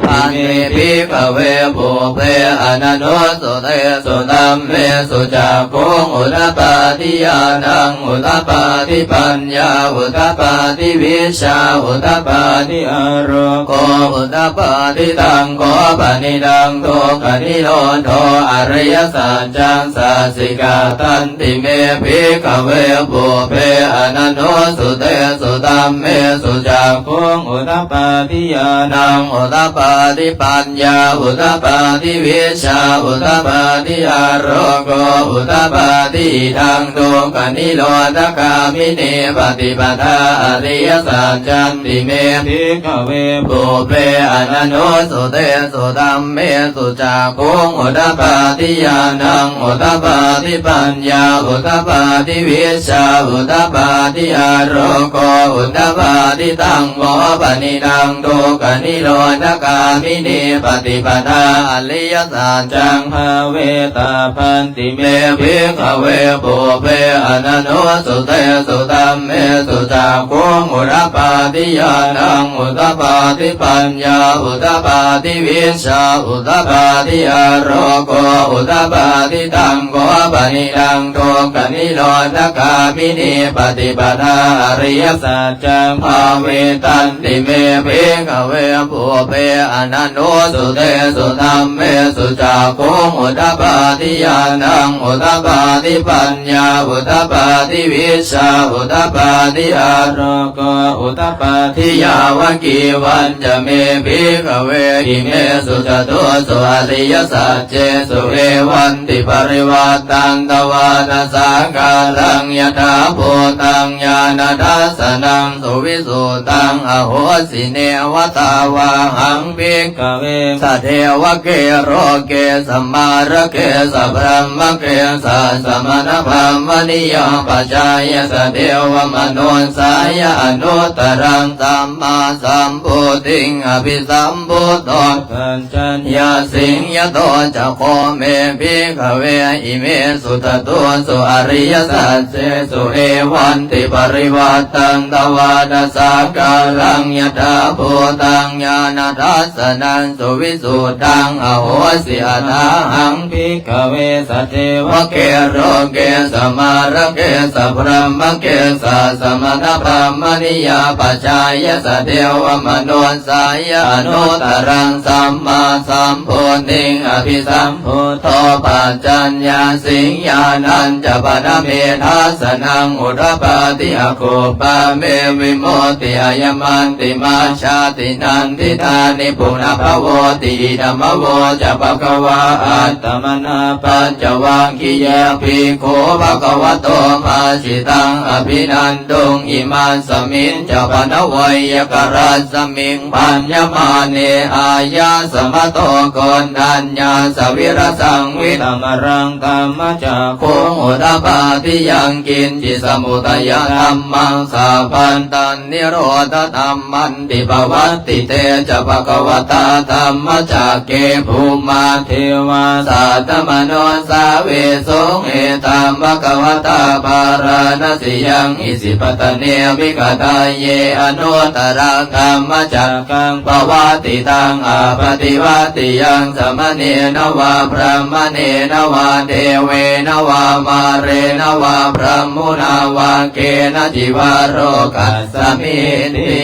ພັນຕິ ພິກຂະເວ ປຸບເປ ອະນະນຸສະຕຸເຕສຸ ທຳເມສຸ ຈັກຂຸງອຸດປາທິ ຍານັງອຸດປາທິ ປັນ ຍາອຸດປາທິ ວິຊາອຸດປາທິ ອາໂລໂກອຸດປາທິ ຕັງໂຂປະນິດາງ ທຸກຂະນິໂຣໂທ ອະລິຍະສັດຈັງ ສາສິກາຕັນຕິ ເມ ພິກຂະເວ ປຸບເປ ອະນະນຸສະຕຸເຕສຸ ທຳເມສຸ ຈັກຂຸງອຸດປາທິ ຍານັງອຸດປາທິ ປັນ ຍາອຸດປາທິ ວິຊາອຸດປາທິ ອາໂລໂກອຸດປາທິ ອິດທັງ ທຸກຂະນິໂຣທະກາມິນີປະຕິປະທາ ອະລິຍະສັດຈັນຕິ ເມ ພິກຂະເວ ປຸບເປ ອະນະນຸສະຕຸເຕສຸ ທຳເມສຸ ຈັກຂຸງອຸດປາທິ ຍານັງອຸດປາທິ ປັນ ຍາອຸດປາທິ ວິຊາອຸດປາທິ ອາໂລໂກອຸດປາທິ ຕັງໂຂປະນິດາງ ທຸກຂະນິໂຣທະກາມິນີປະຕິປະທາ ອະລິຍະສັດຈັງ ພາເວຕາພັນຕິ ເມ ພິກຂະເວ ປຸບເປ ອະນະນຸສະຕຸເຕສຸ ທຳເມສຸ ຈັກຂຸງອຸດປາທິ ຍານັງອຸດປາທິ ປັນ ຍາອຸດປາທິ ວິຊາອຸດປາທິ ອາໂລໂກອຸດປາທິ ຕັງໂຂປະນິດາງ ທຸກຂະນິໂຣທະກາມິນີປະຕິປະທາ ອະລິຍະສັດຈັງ ພາເວຕັນຕິ ເມ ພິກຂະເວ ປຸບເປ ອະນະນຸສະຕຸເຕສຸ ທຳເມສຸ ຈັກຂຸງອຸດປາທິ ຍານັງອຸດປາທິ ປັນ ຍາອຸດປາທິ ວິຊາອຸດປາທິ ອາໂລໂກອຸດປາທິ ຍາວະກີວັນຈະເມ ພິກຂະເວ ອິເມສຸຈະຕຸສຸ ອະລິຍະສັດເຈສຸ ເອວັນຕິປະລິວັດຕັນ ທວາດະສາກາລັງ ຍະຖາພູຕັງ ຍານະທັດສະນັງ ສຸວິສຸດຕັງ ອະໂຫສິ ເນວະຕາວາຫັງ ພິກຂະເວ ສະເທວະເກ ໂລເກ ສະມາຣະເກ ສະບຣະມະເກ ສະສະມະນະພາມະນິຍາປະຊາຍະ ສະເທວະມະນຸດສາຍະ ອະນຸດຕະລັງ ສຳມາສຳໂພທິງ ອະພິສຳພຸດໂທ ປັນ ຈັນຍາສິງຍະໂຕ ຈະໂຄ ເມ ພິກຂະເວ ອິເມສຸຈະຕຸສຸ ອະລິຍະສັດເຈສຸ ເອວັນຕິປະລິວັດຕັງ ທວາດະສາກາລັງ ຍະຖາພູຕັງ ຍານະທັດສະນັງ ສຸວິສຸດທັງ ອະໂຫສິ ອະທາຫັງ ພິກຂະເວ ສະເທວະເກ ໂລເກ ສະມາຣະເກ ສະບຣະມະເກ ສະສະມະນະພາມະນິຍາປະຊາຍະ ສະເທວະມະນຸດສາຍະ ອະນຸດຕະລັງ ສຳມາສຳໂພທິງ ອະພິສຳພຸດໂທ ປັດຈັນຍາສິງຍານັນຈະປະນະເມທາສະນັງ ອຸດປາທິອະຄຸບປາເມ ວິມຸດຕິອາຍະມັນຕິມາ ຊາຕິ ນັນທິດານິ ປຸນະພະໂວຕິ ອິດຖະມະໂວຈະພະຄະວາ ອັດຕະມະນາປັນຈະວັກຄີເຍ ພິກຂຸ ພະຄະວະໂຕ ພາສິຕັງ ອະພິນັນຕຸງ ອິມັດສະມິນຈະປະນະໄວຍະກະຣັດສະມິງ ພັນຍະມາເນ ອາຍະສະມະໂຕ ໂກນທັນຍາສະວິລະສັງ ວິຕະມະລັງ ທຳມະຈັກຂຸງ ອຸດປາທິ ຍັງກິນຈິ ສະມຸດທະຍະທຳມັງ ສະພັນຕັນ ນິໂຣ ທະທຳມັນຕິ ປະວັດຕິເຕ ຈະ ພະຄະວະຕາ ທຳມະຈັກເກ ພູມມະເທວາ ສັດຕະມະນຸດສາເວສຸງ ເອຕັງ ພະຄະວະຕາ ປາຣານະສີຍັງ ອິສິປະຕະເນ ມິກະທາເຍ ອະນຸດຕະລັງ ທຳມະຈັກກັງ ປະວັດຕິຕັງ ອະປະຕິວັດຕິຍັງ ສະມະເນນະວາ ບຣາມະເນນະວາ ເທເວນະວາ ມາເຣນະວາ ບຣາໝຸນາວາ ເກນະຈິວາໂລກັດສະມິນຕິ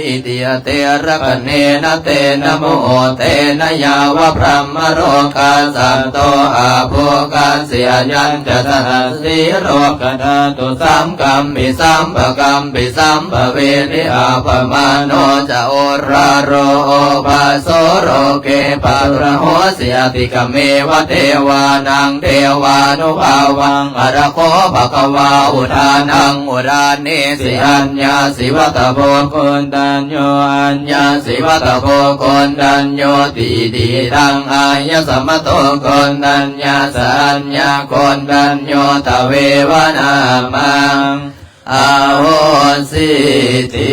ອິຕິຍະເຕ ລະກະເນນະເຕນະ ມຸຫຸດເຕນະ ຍາວະບຣາມະໂລກັດສັນໂຕ ອະໂພຄັດ ສິ ອະຍັນຈະ ສະຫັດສີໂລກະທາຕຸ ສຳກຳປິ ສຳປະກຳປິ ສຳພະເວທິ ອັບປະມາໂນຈະ ໂອລາໂລ ໂອພະໂສ ໂລເກ ປະຕຸລະໂຫສິ ອະຕິກຳເມວະເທວານັງ ເທວານຸພາວັງ ອະລະໂຄ ພະຄະວາ ອຸທານັງ ອຸທາເນ ສິ ອັນຍາສິ ວັດຕະໂພ ໂກນທັນໂຍ ອັນຍາສິ ວັດຕະໂພ ໂກນທັນໂຍ ຕີຕີຕັງ ອາຍະສະມະໂຕ ໂກນທັນຍາສະ ອັນຍາ ໂກນທັນໂຍ ຕະເວວະນາມັງ ອະໂຫສິຕິ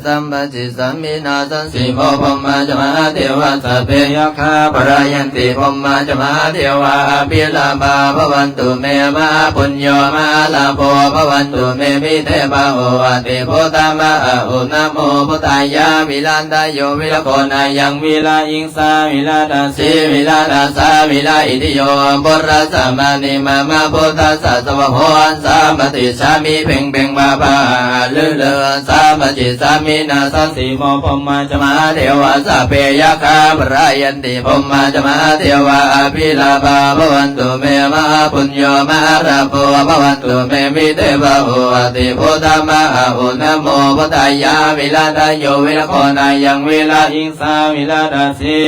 ສຳປະ ສາມິນາສັງສີໂມ ພົມມາຈະ ມະຫາເທວາ ສັບເພ ຍັກຂາ ພະລາຍັນຕິ ພົມມາຈະ ມະຫາເທວາ ອະພິລາພາ ພະວັນຕຸເມ ມະຫາປຸນໂຍ ມະຫາລາໂພ ພະວັນຕຸເມ ມິເຕພາໂຫ ອະຕິພຸດທາມະ ອະອຸນະໂມ ພຸດທາຍາ ວິລັນທະໂຍ ວິລະໂຄນາຍັງ ວິລະອິງສາ ວິລະດາສີ ວິລະດາສາ ວິລະອິດທິໂຍ ພຸດທະສະມານິມາມະ ພຸດທະສະສະວະໂຫ ສາມປະຕິສາມິ ເພັງເພັງພາພາ ຫະຫະລືລື ສາມປະຕິສາມິນາສັງສີໂມ ພົມມາຈະ ມະຫາເທວາ ສັບເພ ຍັກຂາ ພະລາຍັນຕິ ພົມມາຈະ ມະຫາເທວາ ອະພິລາພາ ພະວັນຕຸເມ ມະຫາປຸນໂຍ ມະຫາລາໂພ ພະວັນຕຸເມ ມິເຕພາໂຫ ອະຕິພຸດທາມະ ອະອຸນະໂມ ພຸດທາຍາ ວິລັນທະໂຍ ວິລະໂຄນາຍັງ ວິລະອິງສາ ວິລະດາສີ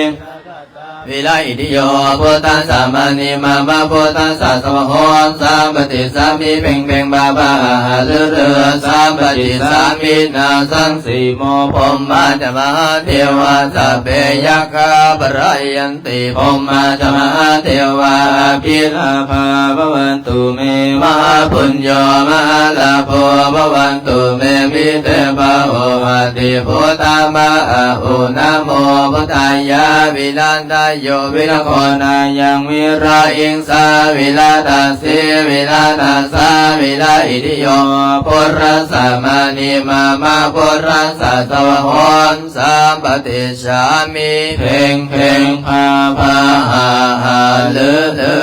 ວິລະອິດທິໂຍ ພຸດທະສະມານິມາມະ ພຸດທະສະສະວະໂຫ ສາມປະຕິສາມິ ເພັງເພັງພາພາ ຫະຫະລືລື ສາມປະຕິສາມິນາສັງສີໂມ ພົມມາຈະ ມະຫາເທວາ ສັບເພ ຍັກຂາ ພະລາຍັນຕິ ພົມມາຈະ ມະຫາເທວາ ອະພິລາພາ ພະວັນຕຸເມ ມະຫາປຸນໂຍ ມະຫາລາໂພ ພະວັນຕຸເມ ມິເຕພາໂຫ ອະຕິພຸດທາມະ ອະອຸນະໂມ ພຸດທາຍາ ວິລັນ ທະໂຍ ວິລະໂຄນາຍັງ ວິລະອິງສາ ວິລະດາສີ ວິລະດາສາ ວິລະອິດທິໂຍ ພຸດທະສະມານິມາມະ ພຸດທະສະສະວະໂຫ ສາມປະຕິສາມິ ເພັງເພັງພາພາ ຫະຫະລືລື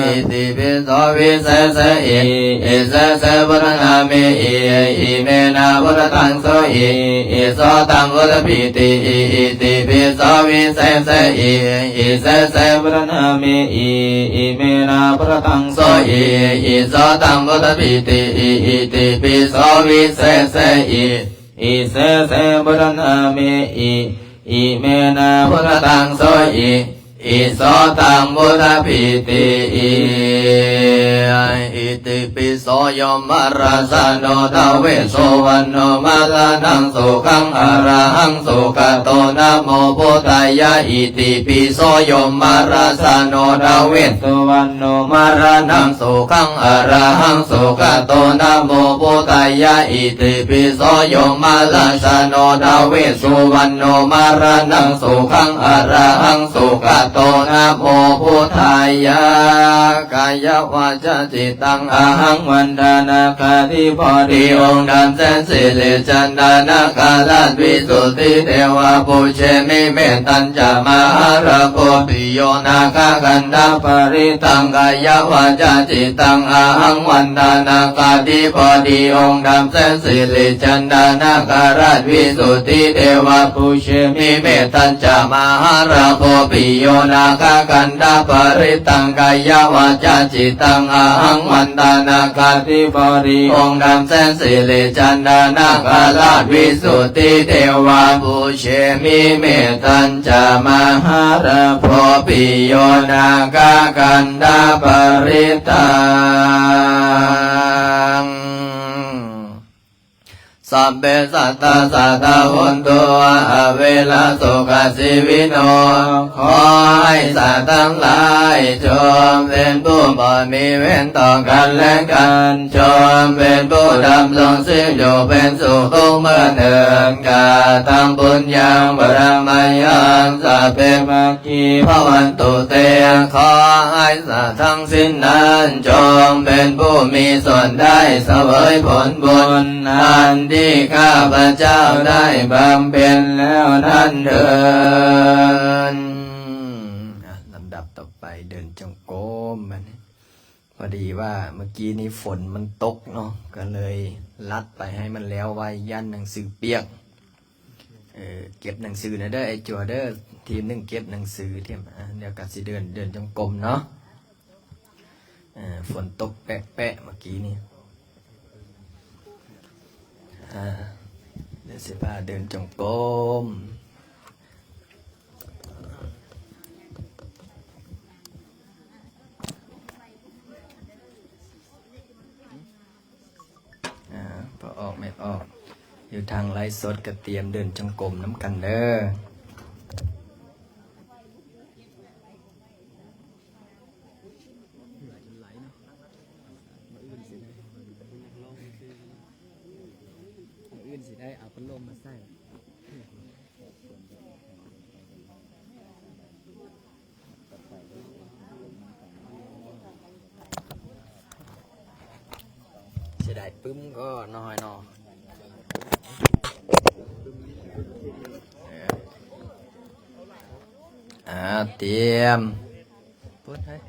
ອິຕິ ປິໂສ ວິເສເສ ອິ ອິເສເສ ພຸດທະນາມິ ອິ ອິເມນະພຸດທະທັງໂສ ອິ ອິໂສຕັງ ພຸດທະພິຕິ ອິ ອິຕິ ປິໂສ ວິເສເສ ອິ ອິເສເສ ພຸດທະນາມິ ອິ ອິເມນະພຸດທະທັງໂສ ອິ ອິໂສຕັງ ພຸດທະພິຕິ ອິ ອິຕິ ປິໂສ ວິເສເສ ອິ ອິເສເສ ພຸດທະນາມິ ອິ ອິເມນະພຸດທະທັງໂສ ອິ ອິໂສຕັງ ພຸດທະພິຕິ ອິ ອິຕິປິໂສ ຍົມມະລາຊາໂນ ທະເວດສຸວັນໂນ ມະລະນະໂສຄັງ ອະລະຫັງ ສຸກະໂຕ ນະໂມ ພຸດທາຍະ ອິຕິປິໂສ ຍົມມະລາຊາໂນ ທະເວດສຸວັນໂນ ມະລະນະໂສຄັງ ອະລະຫັງ ສຸກະໂຕ ນະໂມ ພຸດທາຍະ ອິ ຕິປິໂສ ຍົມມະລາຊາໂນ ທະເວດສຸວັນໂນ ມະລະນະໂສຄັງ ອະລະຫັງ ສຸກະໂຕ ນະໂມ ພຸດທາຍະ ກາຍະວາຈາຈິດຕັງ ອະຫັງວັນດານາຄາທິບໍດີ ອົງດຳແສນສິລິຈັນດານາຄາລາດ ວິສຸດທິເທວາ ປູເຊມິ ເມດຕັນຈະ ມະຫາລາໂພ ປິໂຍນາຄາຄັນທາປະລິດຕັງ ກາຍະວາຈາຈິດຕັງ ອະຫັງວັນດານາຄາທິບໍດີ ອົງດຳແສນສິລິຈັນດານາຄາລາດ ວິສຸດທິເທວາ ປູເຊມິ ເມດຕັນຈະ ມະຫາລາໂພ ປິໂຍນາຄາຄັນທາປະລິດຕັງ ກາຍະວາຈາຈິດຕັງ ອະຫັງວັນດານາຄາທິບໍດີ ອົງດຳແສນສິລິຈັນດານາຄາລາດ ວິສຸດທິເທວາ ປູເຊມິ ເມດຕັນຈະ ມະຫາລາໂພ ປິໂຍນາຄາຄັນທາປະລິດຕັງ ສັບເພ ສັດຕາ ສັດທາ ໂຫນຕຸ ອະເວລາ ສຸຂະຊີວິໂນ ຂໍໃຫ້ສັດທັງຫຼາຍຈົ່ງເປັນຜູ້ບໍ່ມີເວນຕໍ່ກັນແລະກັນ, ຈົ່ງເປັນຜູ້ດຳລົງຊີບຢູ່ເປັນສຸກທຸກເມື່ອເທີນ. ກະຕັງ ປຸນຍັງ ປະທຳມະຍັງ ສັບເພ ພະວັນຕຸ ເຕ ຂໍໃຫ້ສັດທັງ ສິ້ນນັ້ນ ຈົ່ງເປັນຜູ້ມີສ່ວນໄດ້ສະເຫວີຍຜົນບຸນອັນທີ່ຂ້າພະເຈົ້າໄດ້ບຳເພັນແລ້ວນັ້ນເທີນ. ອ່ະ ລຳດັບຕໍ່ໄປເດີນຈົງກົມບັດນີ້. ພໍດີວ່າເມື່ອກີ້ນີ້ຝົນມັນຕົກເນາະ ກໍເລີຍລັດໄປໃຫ້ມັນແລ້ວໄວ ຢ້ານໜັງສືປຽກ. ເອີ ເກັບໜັງສືແດ່ເດີ ໄອ້ຈົວເດີ ທີມໜຶ່ງເກັບໜັງສື ທີມ ອ່າ ດຽວກໍຊິເດີນ ເດີນຈົງກົມເນາະ. ເອີ ຝົນຕົກແປະໆ ເມື່ອກີ້ນີ້. ອ່າ ດຽວຊິພາເດີນຈົງກົມ. ອ່າ ພໍ່ອອກແມ່ອອກ ຢູ່ທາງໄລຟ໌ສົດກໍຕຽມເດີນຈົງກົມນຳກັນເດີ. ມື້ອື່ນຊິໄດ້ເອົາພັດລົມມາໃສ່. ເສຍດາຍປຶ້ມກໍນ້ອຍເນາະ. ອ່າ ຕຽມ ພຸ້ນ ເຮີ້ຍ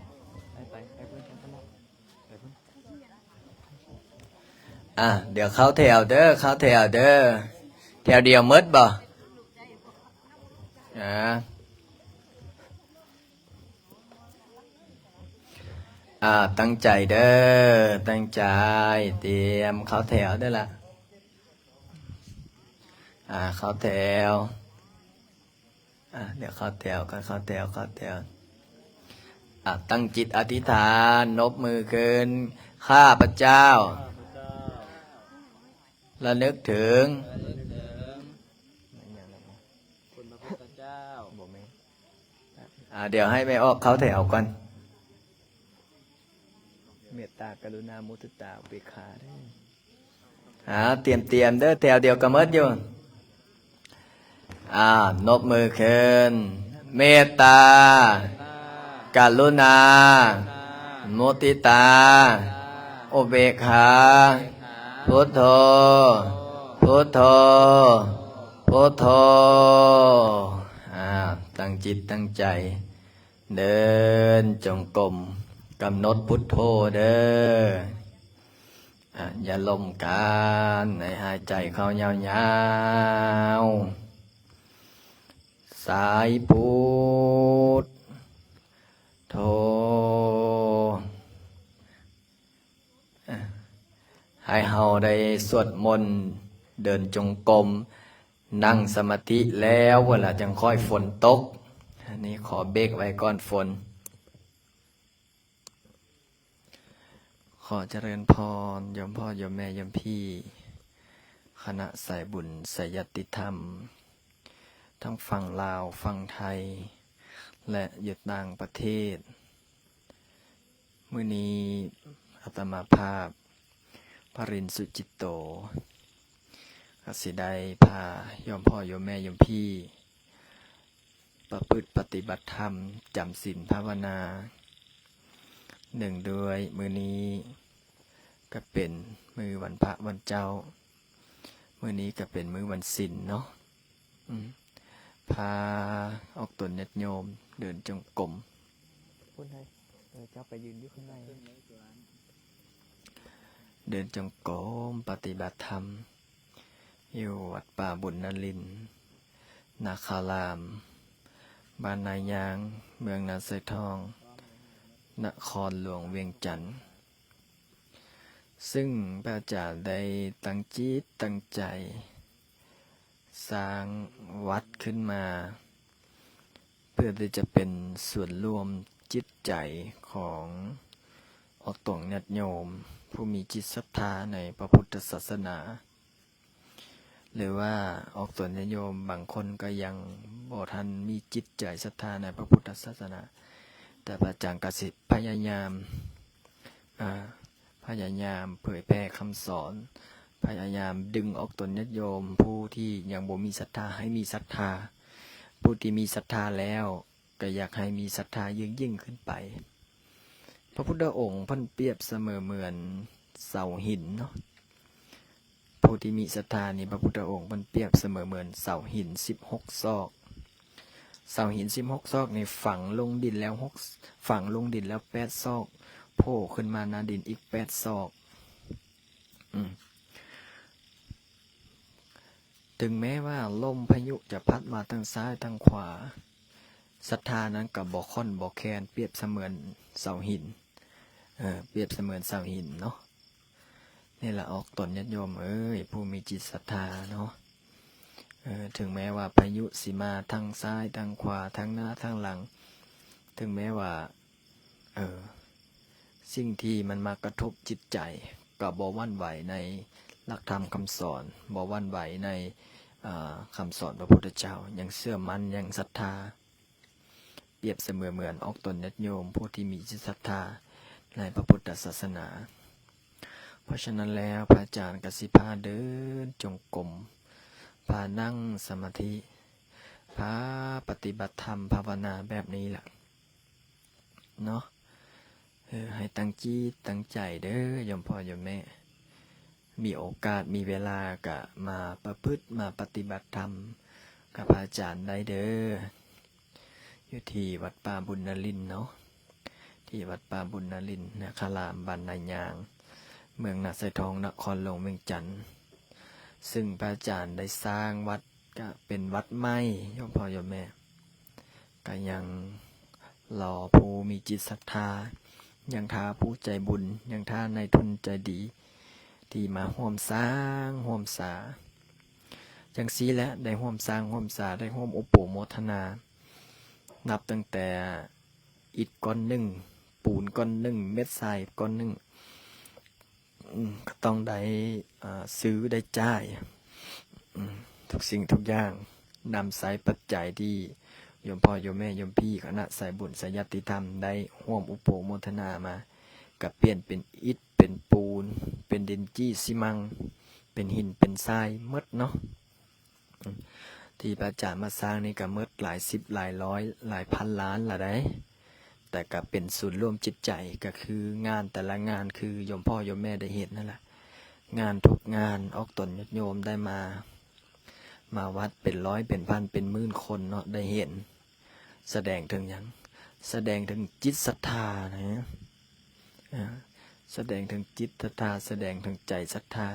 ໄປ ໄປ ໄປພຸ້ນ ໄປພຸ້ນ. ອ່າ ດຽວເຂົ້າແຖວເດີ ເຂົ້າແຖວເດີ. ແຖວດຽວໝົດບໍ່? ອ່າ ອ່າ ຕັ້ງໃຈເດີ ຕັ້ງໃຈ ຕຽມເຂົ້າແຖວເດີລະ. ອ່າ ເຂົ້າແຖວ. ອ່າ ດຽວເຂົ້າແຖວກ່ອນ ເຂົ້າແຖວ ເຂົ້າແຖວ. ອ່າ ຕັ້ງຈິດອະທິຖານ ນົບມືຂຶ້ນ. ຂ້າພະເຈົ້າ ຂ້າພະເຈົ້າ ລະນຶກເຖິງ ລະນຶກເຖິງ ຄຸນພະພຸດທະເຈົ້າ ບໍ່ແມ່ນ. ອ່າ ດຽວໃຫ້ແມ່ອອກເຂົ້າແຖວກ່ອນ. ເມດຕາ ກະລຸນາ ມຸທິຕາ ອຸເບກຂາເດີ. ອ່າ ຕຽມ ຕຽມເດີ ແຖວດຽວກໍໝົດຢູ່. ອ່າ ນົບມືຂຶ້ນ. ເມດຕາ ກະລຸນາ ມຸທິຕາ ອຸເບກຂາ ພຸດໂທ ພຸດໂທ ພຸດໂທ. ອ່າ ຕັ້ງຈິດຕັ້ງໃຈ ເດີນຈົງກົມ ກຳນົດພຸດໂທເດີ. ອ່າ ຢ່າລົມກັນ ໃຫ້ຫາຍໃຈເຂົ້າຍາວໆ. ສາຍພຸດໂທ. ໃຫ້ເຮົາໄດ້ສວດມົນ ເດີນຈົງກົມ ນັ່ງສະມາທິແລ້ວ ເວລາຈັ່ງຄ່ອຍຝົນຕົກ. ອັນນີ້ຂໍເບກໄວ້ກ່ອນຝົນ. ຂໍຈະເລີນພອນ ໂຍມພໍ່ ໂຍມແມ່ ໂຍມພີ່ ຄະນະສາຍບຸນ ສາຍຍາດຕິທຳ ທັງຝັ່ງລາວ ຝັ່ງໄທ ແລະ ຢູ່ຕ່າງປະເທດ. ມື້ນີ້ອາດຕະມາພາບ ພະລິນ ສຸຈິດໂຕ ກໍຊິໄດ້ພາໂຍມພໍ່ ໂຍມແມ່ ໂຍມພີ່ ປະພຶດປະຕິບັດທຳ ຈຳສິນພາວະນາ ເນື່ອງດ້ວຍມື້ນີ້ກໍເປັນມື້ວັນພະວັນເຈົ້າ. ມື້ນີ້ກໍເປັນມື້ວັນສິນເນາະ. ອືມ ພາອອກຕົນຍາດໂຍມເດີນຈົງກົມ ພຸ້ນໃດ໋. ເອີ ເຈົ້າໄປຢືນຢູ່ຂ້າງໃນ. ເດີນຈົງກົມປະຕິບັດທຳ ຢູ່ວັດປ່າບຸນນະລິນນາຄາລາມ ບ້ານນາຍາງ ເມືອງນາຊາຍທອງ ນະຄອນຫຼວງວຽງຈັນ. ຊຶ່ງພະອາຈານໄດ້ຕັ້ງຈິດຕັ້ງໃຈສ້າງວັດຂຶ້ນມາ ເພື່ອທີ່ຈະເປັນສ່ວນລວມຈິດໃຈຂອງອອກຕົນຍາດໂຍມ ຜູ້ມີຈິດສັດທາໃນພະພຸດທະສາສະໜາ. ຫຼືວ່າອອກຕົນຍາດໂຍມບາງຄົນກໍຍັງບໍ່ທັນມີຈິດໃຈສັດທາໃນພະພຸດທະສາສະໜາ, ແຕ່ພະອາຈານກໍຊິພະຍາຍາມ ອາ ພະຍາຍາມເຜີຍແຜ່ຄຳສອນ, ພະຍາຍາມດຶງອອກຕົນຍາດໂຍມຜູ້ທີ່ຍັງບໍ່ມີສັດທາໃຫ້ມີສັດທາ, ຜູ້ທີ່ມີສັດທາແລ້ວ ກໍຢາກໃຫ້ມີສັດທາຍິ່ງໆຂຶ້ນໄປ. ພະພຸດທະອົງເພິ່ນປຽບສະເໝີເໝືອນເສົາຫີນເນາະ. ຜູ້ທີ່ມີສັດທານີ້ ພະພຸດທະອົງເພິ່ນປຽບສະເໝີເໝືອນເສົາຫີນສິບຫົກຊອກ. ເສົາຫີນສິບຫົກຊອກນີ້ຝັງລົງດິນແລ້ວຫົກ ຝັງລົງດິນແລ້ວແປດຊອກ, ໂຜ່ຂຶ້ນມາໜ້າດິນອີກແປດຊອກ. ອືມ ເຖິງແມ້ວ່າລົມພາຍຸຈະພັດມາທາງຊ້າຍທາງຂວາ, ສັດທານັ້ນກໍບໍ່ຄ່ອນບໍ່ແຄນ, ປຽບສະເໝືອນເສົາຫີນ, ເອີ ປຽບສະເໝືອນເສົາຫີນເນາະ. ນີ້ລະອອກຕົນຍາດໂຍມເອີຍ ຜູ້ມີຈິດສັດທາເນາະ, ເອີ ເຖິງແມ້ວ່າພາຍຸຊິມາທາງຊ້າຍທາງຂວາ, ທາງໜ້າທາງຫຼັງ, ເຖິງແມ້ວ່າ ເອີ ສິ່ງທີ່ມັນມາກະທົບຈິດໃຈ ກໍບໍ່ຫວັ່ນໄຫວໃນຫຼັກທຳຄຳສອນ, ບໍ່ຫວັ່ນໄຫວໃນ ອາ ຄຳສອນພະພຸດທະເຈົ້າ, ຍັງເຊື່ອໝັ້ນ, ຍັງສັດທາ. ປຽບສະເໝືອເໝືອນອອກຕົນຍາດໂຍມຜູ້ທີ່ມີຈິດສັດທາໃນພະພຸດທະສາສະໜາ. ເພາະສະນັ້ນແລ້ວ ພະອາຈານກໍຊິພາເດີນຈົງກົມ, ພານັ່ງສະມາທິ, ພາປະຕິບັດທຳພາວະນາແບບນີ້ລະ ເນາະ. ເອີ ໃຫ້ຕັ້ງຈິດຕັ້ງໃຈເດີ ໂຍມພໍ່ໂຍມແມ່, ມີໂອກາດມີເວລາກະມາປະພຶດ ມາປະຕິບັດທຳກັບພະອາຈານໄດ້ເດີ ຢູ່ທີ່ວັດປ່າບຸນນະລິນເນາະ, ທີ່ວັດປ່າບຸນນະລິນນາຄາລາມ ບ້ານນາຍາງ ເມືອງນາຊາຍທອງ ນະຄອນຫຼວງວຽງຈັນ. ຊຶ່ງພະອາຈານໄດ້ສ້າງວັດ ກະເປັນວັດໃໝ່ ໂຍມພໍ່ໂຍມແມ່, ກະຍັງລໍຜູ້ມີຈິດສັດທາ, ຍັງຖ້າຜູ້ໃຈບຸນ, ຍັງຖ້ານາຍທຶນໃຈດີ ທີ່ມາຮ່ວມສ້າງຮ່ວມສາ. ຈັ່ງຊີ້ແຫຼະ ໄດ້ຮ່ວມສ້າງຮ່ວມສາ, ໄດ້ຮ່ວມອົບໂປໂມທະນາ, ນັບຕັ້ງແຕ່ອິດກ້ອນໜຶ່ງ, ປູນກ້ອນໜຶ່ງ, ເມັດຊາຍກ້ອນໜຶ່ງ, ອືມ ກໍຕ້ອງໄດ້ ອາ ຊື້ໄດ້ຈ່າຍ ອືມ ທຸກສິ່ງທຸກຢ່າງ, ນຳໃຊ້ປັດໄຈທີ່ໂຍມພໍ່ໂຍມແມ່ໂຍມພີ່ຄະນະສາຍບຸນສາຍຍາດຕິທຳໄດ້ຮ່ວມອຸປະໂມທະນາມາ ກໍປ່ຽນເປັນອິດ ເປັນປູນ ເປັນດິນຈີ່ຊີມັງ ເປັນຫີນເປັນຊາຍໝົດເນາະ. ທີ່ພະອາຈານມາສ້າງນີ້ກໍໝົດຫຼາຍສິບຫຼາຍຮ້ອຍຫຼາຍພັນລ້ານລະໃດ໋, ແຕ່ກໍເປັນສູນລວມຈິດໃຈ, ກໍຄືງານແຕ່ລະງານ ຄືໂຍມພໍ່ໂຍມແມ່ໄດ້ເຫັນນັ້ນລະ, ງານທຸກງານອອກຕົນຍາດໂຍມໄດ້ມາ ມາວັດເປັນຮ້ອຍເປັນພັນເປັນໝື່ນຄົນເນາະ ໄດ້ເຫັນ. ສະແດງເຖິງຫຍັງ? ສະແດງເຖິງຈິດສັດທານະ, ອາ ສະແດງເຖິງຈິດສັດທາ, ສະແດງເຖິງໃຈສັດທາ,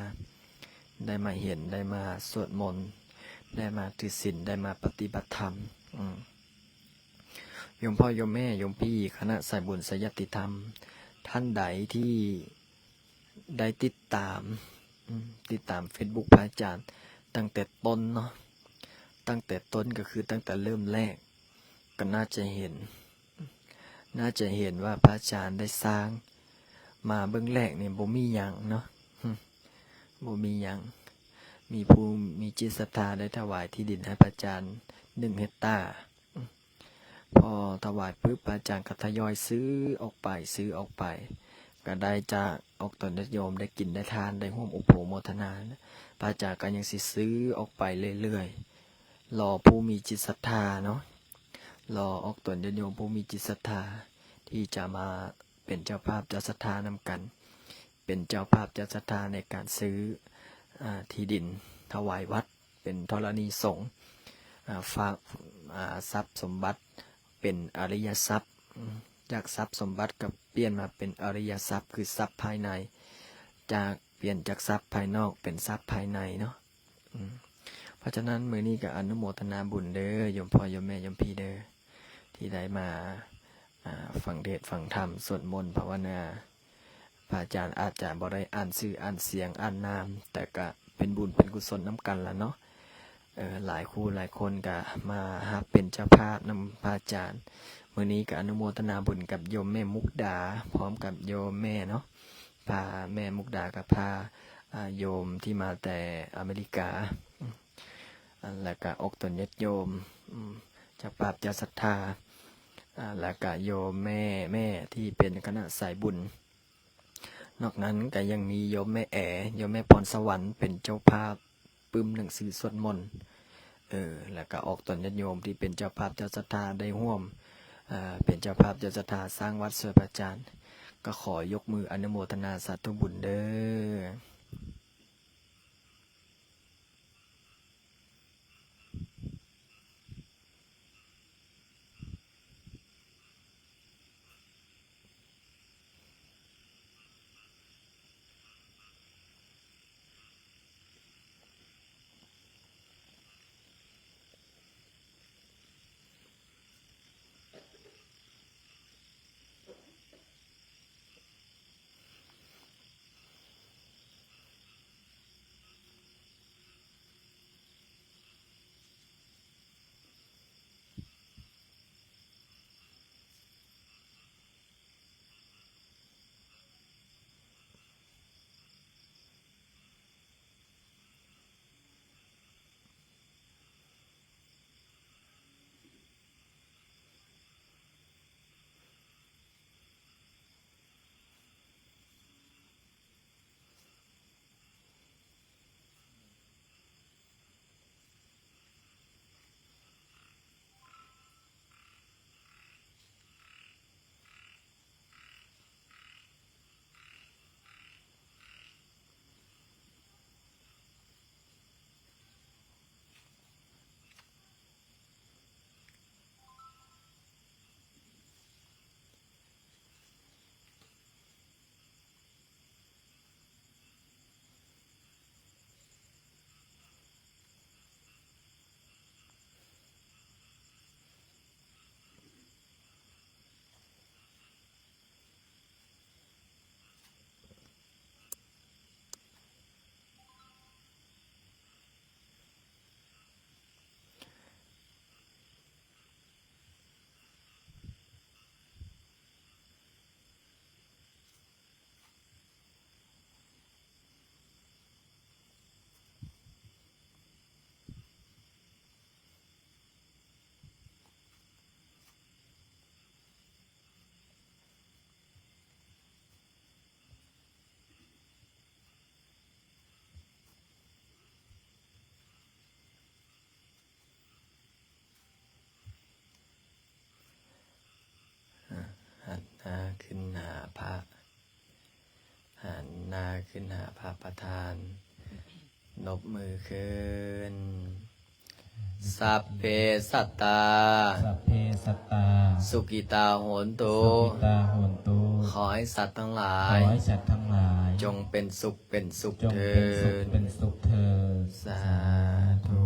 ໄດ້ມາເຫັນ, ໄດ້ມາສວດມົນ, ໄດ້ມາຖືສິນ, ໄດ້ມາປະຕິບັດທຳ. ອືມ ໂຍມພໍ່ໂຍມແມ່ ໂຍມພີ່ ຄະນະສາຍບຸນສາຍຍາດຕິທຳ ທ່ານໃດທີ່ ໄດ້ຕິດຕາມ ອືມ ຕິດຕາມເຟສບຸກພະອາຈານຕັ້ງແຕ່ຕົ້ນເນາະ, ຕັ້ງແຕ່ຕົ້ນກໍຄືຕັ້ງແຕ່ເລີ່ມແລກ ກໍໜ້າຈະເຫັນ ໜ້າຈະເຫັນວ່າພະອາຈານໄດ້ສ້າງມາເບື້ອງແລກນີ້ບໍ່ມີຫຍັງເນາະ, ບໍ່ມີຫຍັງ, ມີຜູ້ມີຈິດສັດທາໄດ້ຖວາຍທີ່ດິນໃຫ້ພະອາຈານໜຶ່ງເຮັກຕາ. ພໍຖວາຍປຶບ ພະອາຈານກໍທະຍອຍຊື້ອອກໄປ ຊື້ອອກໄປ ກໍໄດ້ຈາກອອກຕົນຍາດໂຍມໄດ້ກິນໄດ້ທານ ໄດ້ຮ່ວມອຸປະໂມທະນາ, ພະອາຈານກໍຍັງຊິຊື້ອອກໄປເລື້ອຍໆ, ລໍຜູ້ມີຈິດສັດທາເນາະ, ລໍອອກຕົນຍາດໂຍມຜູ້ມີຈິດສັດທາ ທີ່ຈະມາເປັນເຈົ້າພາບເຈົ້າສັດທານຳກັນ, ເປັນເຈົ້າພາບເຈົ້າສັດທາໃນການຊື້ ອາ ທີ່ດິນຖວາຍວັດ ເປັນທໍລະນີສົງ, ອາ ຝາກ ອາ ຊັບສົມບັດເປັນອະລິຍະຊັບ, ອາ ຈາກຊັບສົມບັດກໍປ່ຽນມາເປັນອະລິຍະຊັບ ຄືຊັບພາຍໃນ, ຈາກ ປ່ຽນຈາກຊັບພາຍນອກເປັນຊັບພາຍໃນເນາະ. ອາ ເພາະສະນັ້ນ ມື້ນີ້ກໍອະນຸໂມທະນາບຸນເດີ ໂຍມພໍ່ໂຍມແມ່ໂຍມພີ່ເດີ ທີ່ໄດ້ມາ ອາ ຟັງເທດຟັງທຳ ສວດມົນພາວະນາ. ພະອາຈານອາດຈະບໍ່ໄດ້ອ່ານຊື່ອ່ານສຽງອ່ານນາມ, ແຕ່ກະເປັນບຸນເປັນກຸສົນນຳກັນລະເນາະ. ເອີ ຫຼາຍຄູ່ຫຼາຍຄົນກະມາຮັບເປັນເຈົ້າພາບນຳພະອາຈານ. ມື້ນີ້ກະອະນຸໂມທະນາບຸນກັບໂຍມແມ່ມຸກດາ ພ້ອມກັບໂຍມແມ່ເນາະ, ພາແມ່ມຸກດາກັບພາ ອາ ໂຍມທີ່ມາແຕ່ອາເມລິກາ. ແລ້ວກະອອກຕົນຍາດໂຍມ ອາ ເຈົ້າພາບເຈົ້າສັດທາ ອາ ແລ້ວກະໂຍມແມ່ ແມ່ທີ່ເປັນຄະນະສາຍບຸນ. ນອກນັ້ນກະຍັງມີໂຍມແມ່ແອ ໂຍມແມ່ພອນສະຫວັນ ເປັນເຈົ້າພາບປຶ້ມໜັງສືສວດມົນ ເອີ ແລ້ວກະອອກຕົນຍາດໂຍມທີ່ເປັນເຈົ້າພາບເຈົ້າສັດທາໄດ້ຮ່ວມ ເປັນເຈົ້າພາບເຈົ້າສັດທາສ້າງວັດຊ່ວຍພະອາຈານ ກະຂໍຍົກມືອະນຸໂມທະນາສາທຸບຸນເດີ້. ອາ ຫັນໜ້າຂຶ້ນຫາພະ ຫັນໜ້າຂຶ້ນຫາພະປະທານ ນົບມືຂຶ້ນ. ສັບເພສັດຕາ ສັບເພສັດຕາ ສຸກິຕາໂຫນຕຸ ສຸກິຕາໂຫນຕຸ ຂໍໃຫ້ສັດທັງຫຼາຍ ຂໍໃຫ້ສັດທັງຫຼາຍ ຈົ່ງເປັນສຸກ ເປັນສຸກເທີ້ນ ຈົງເປັນສຸກເປັນສຸກເທີ້ນ ສາທຸ ສາທຸ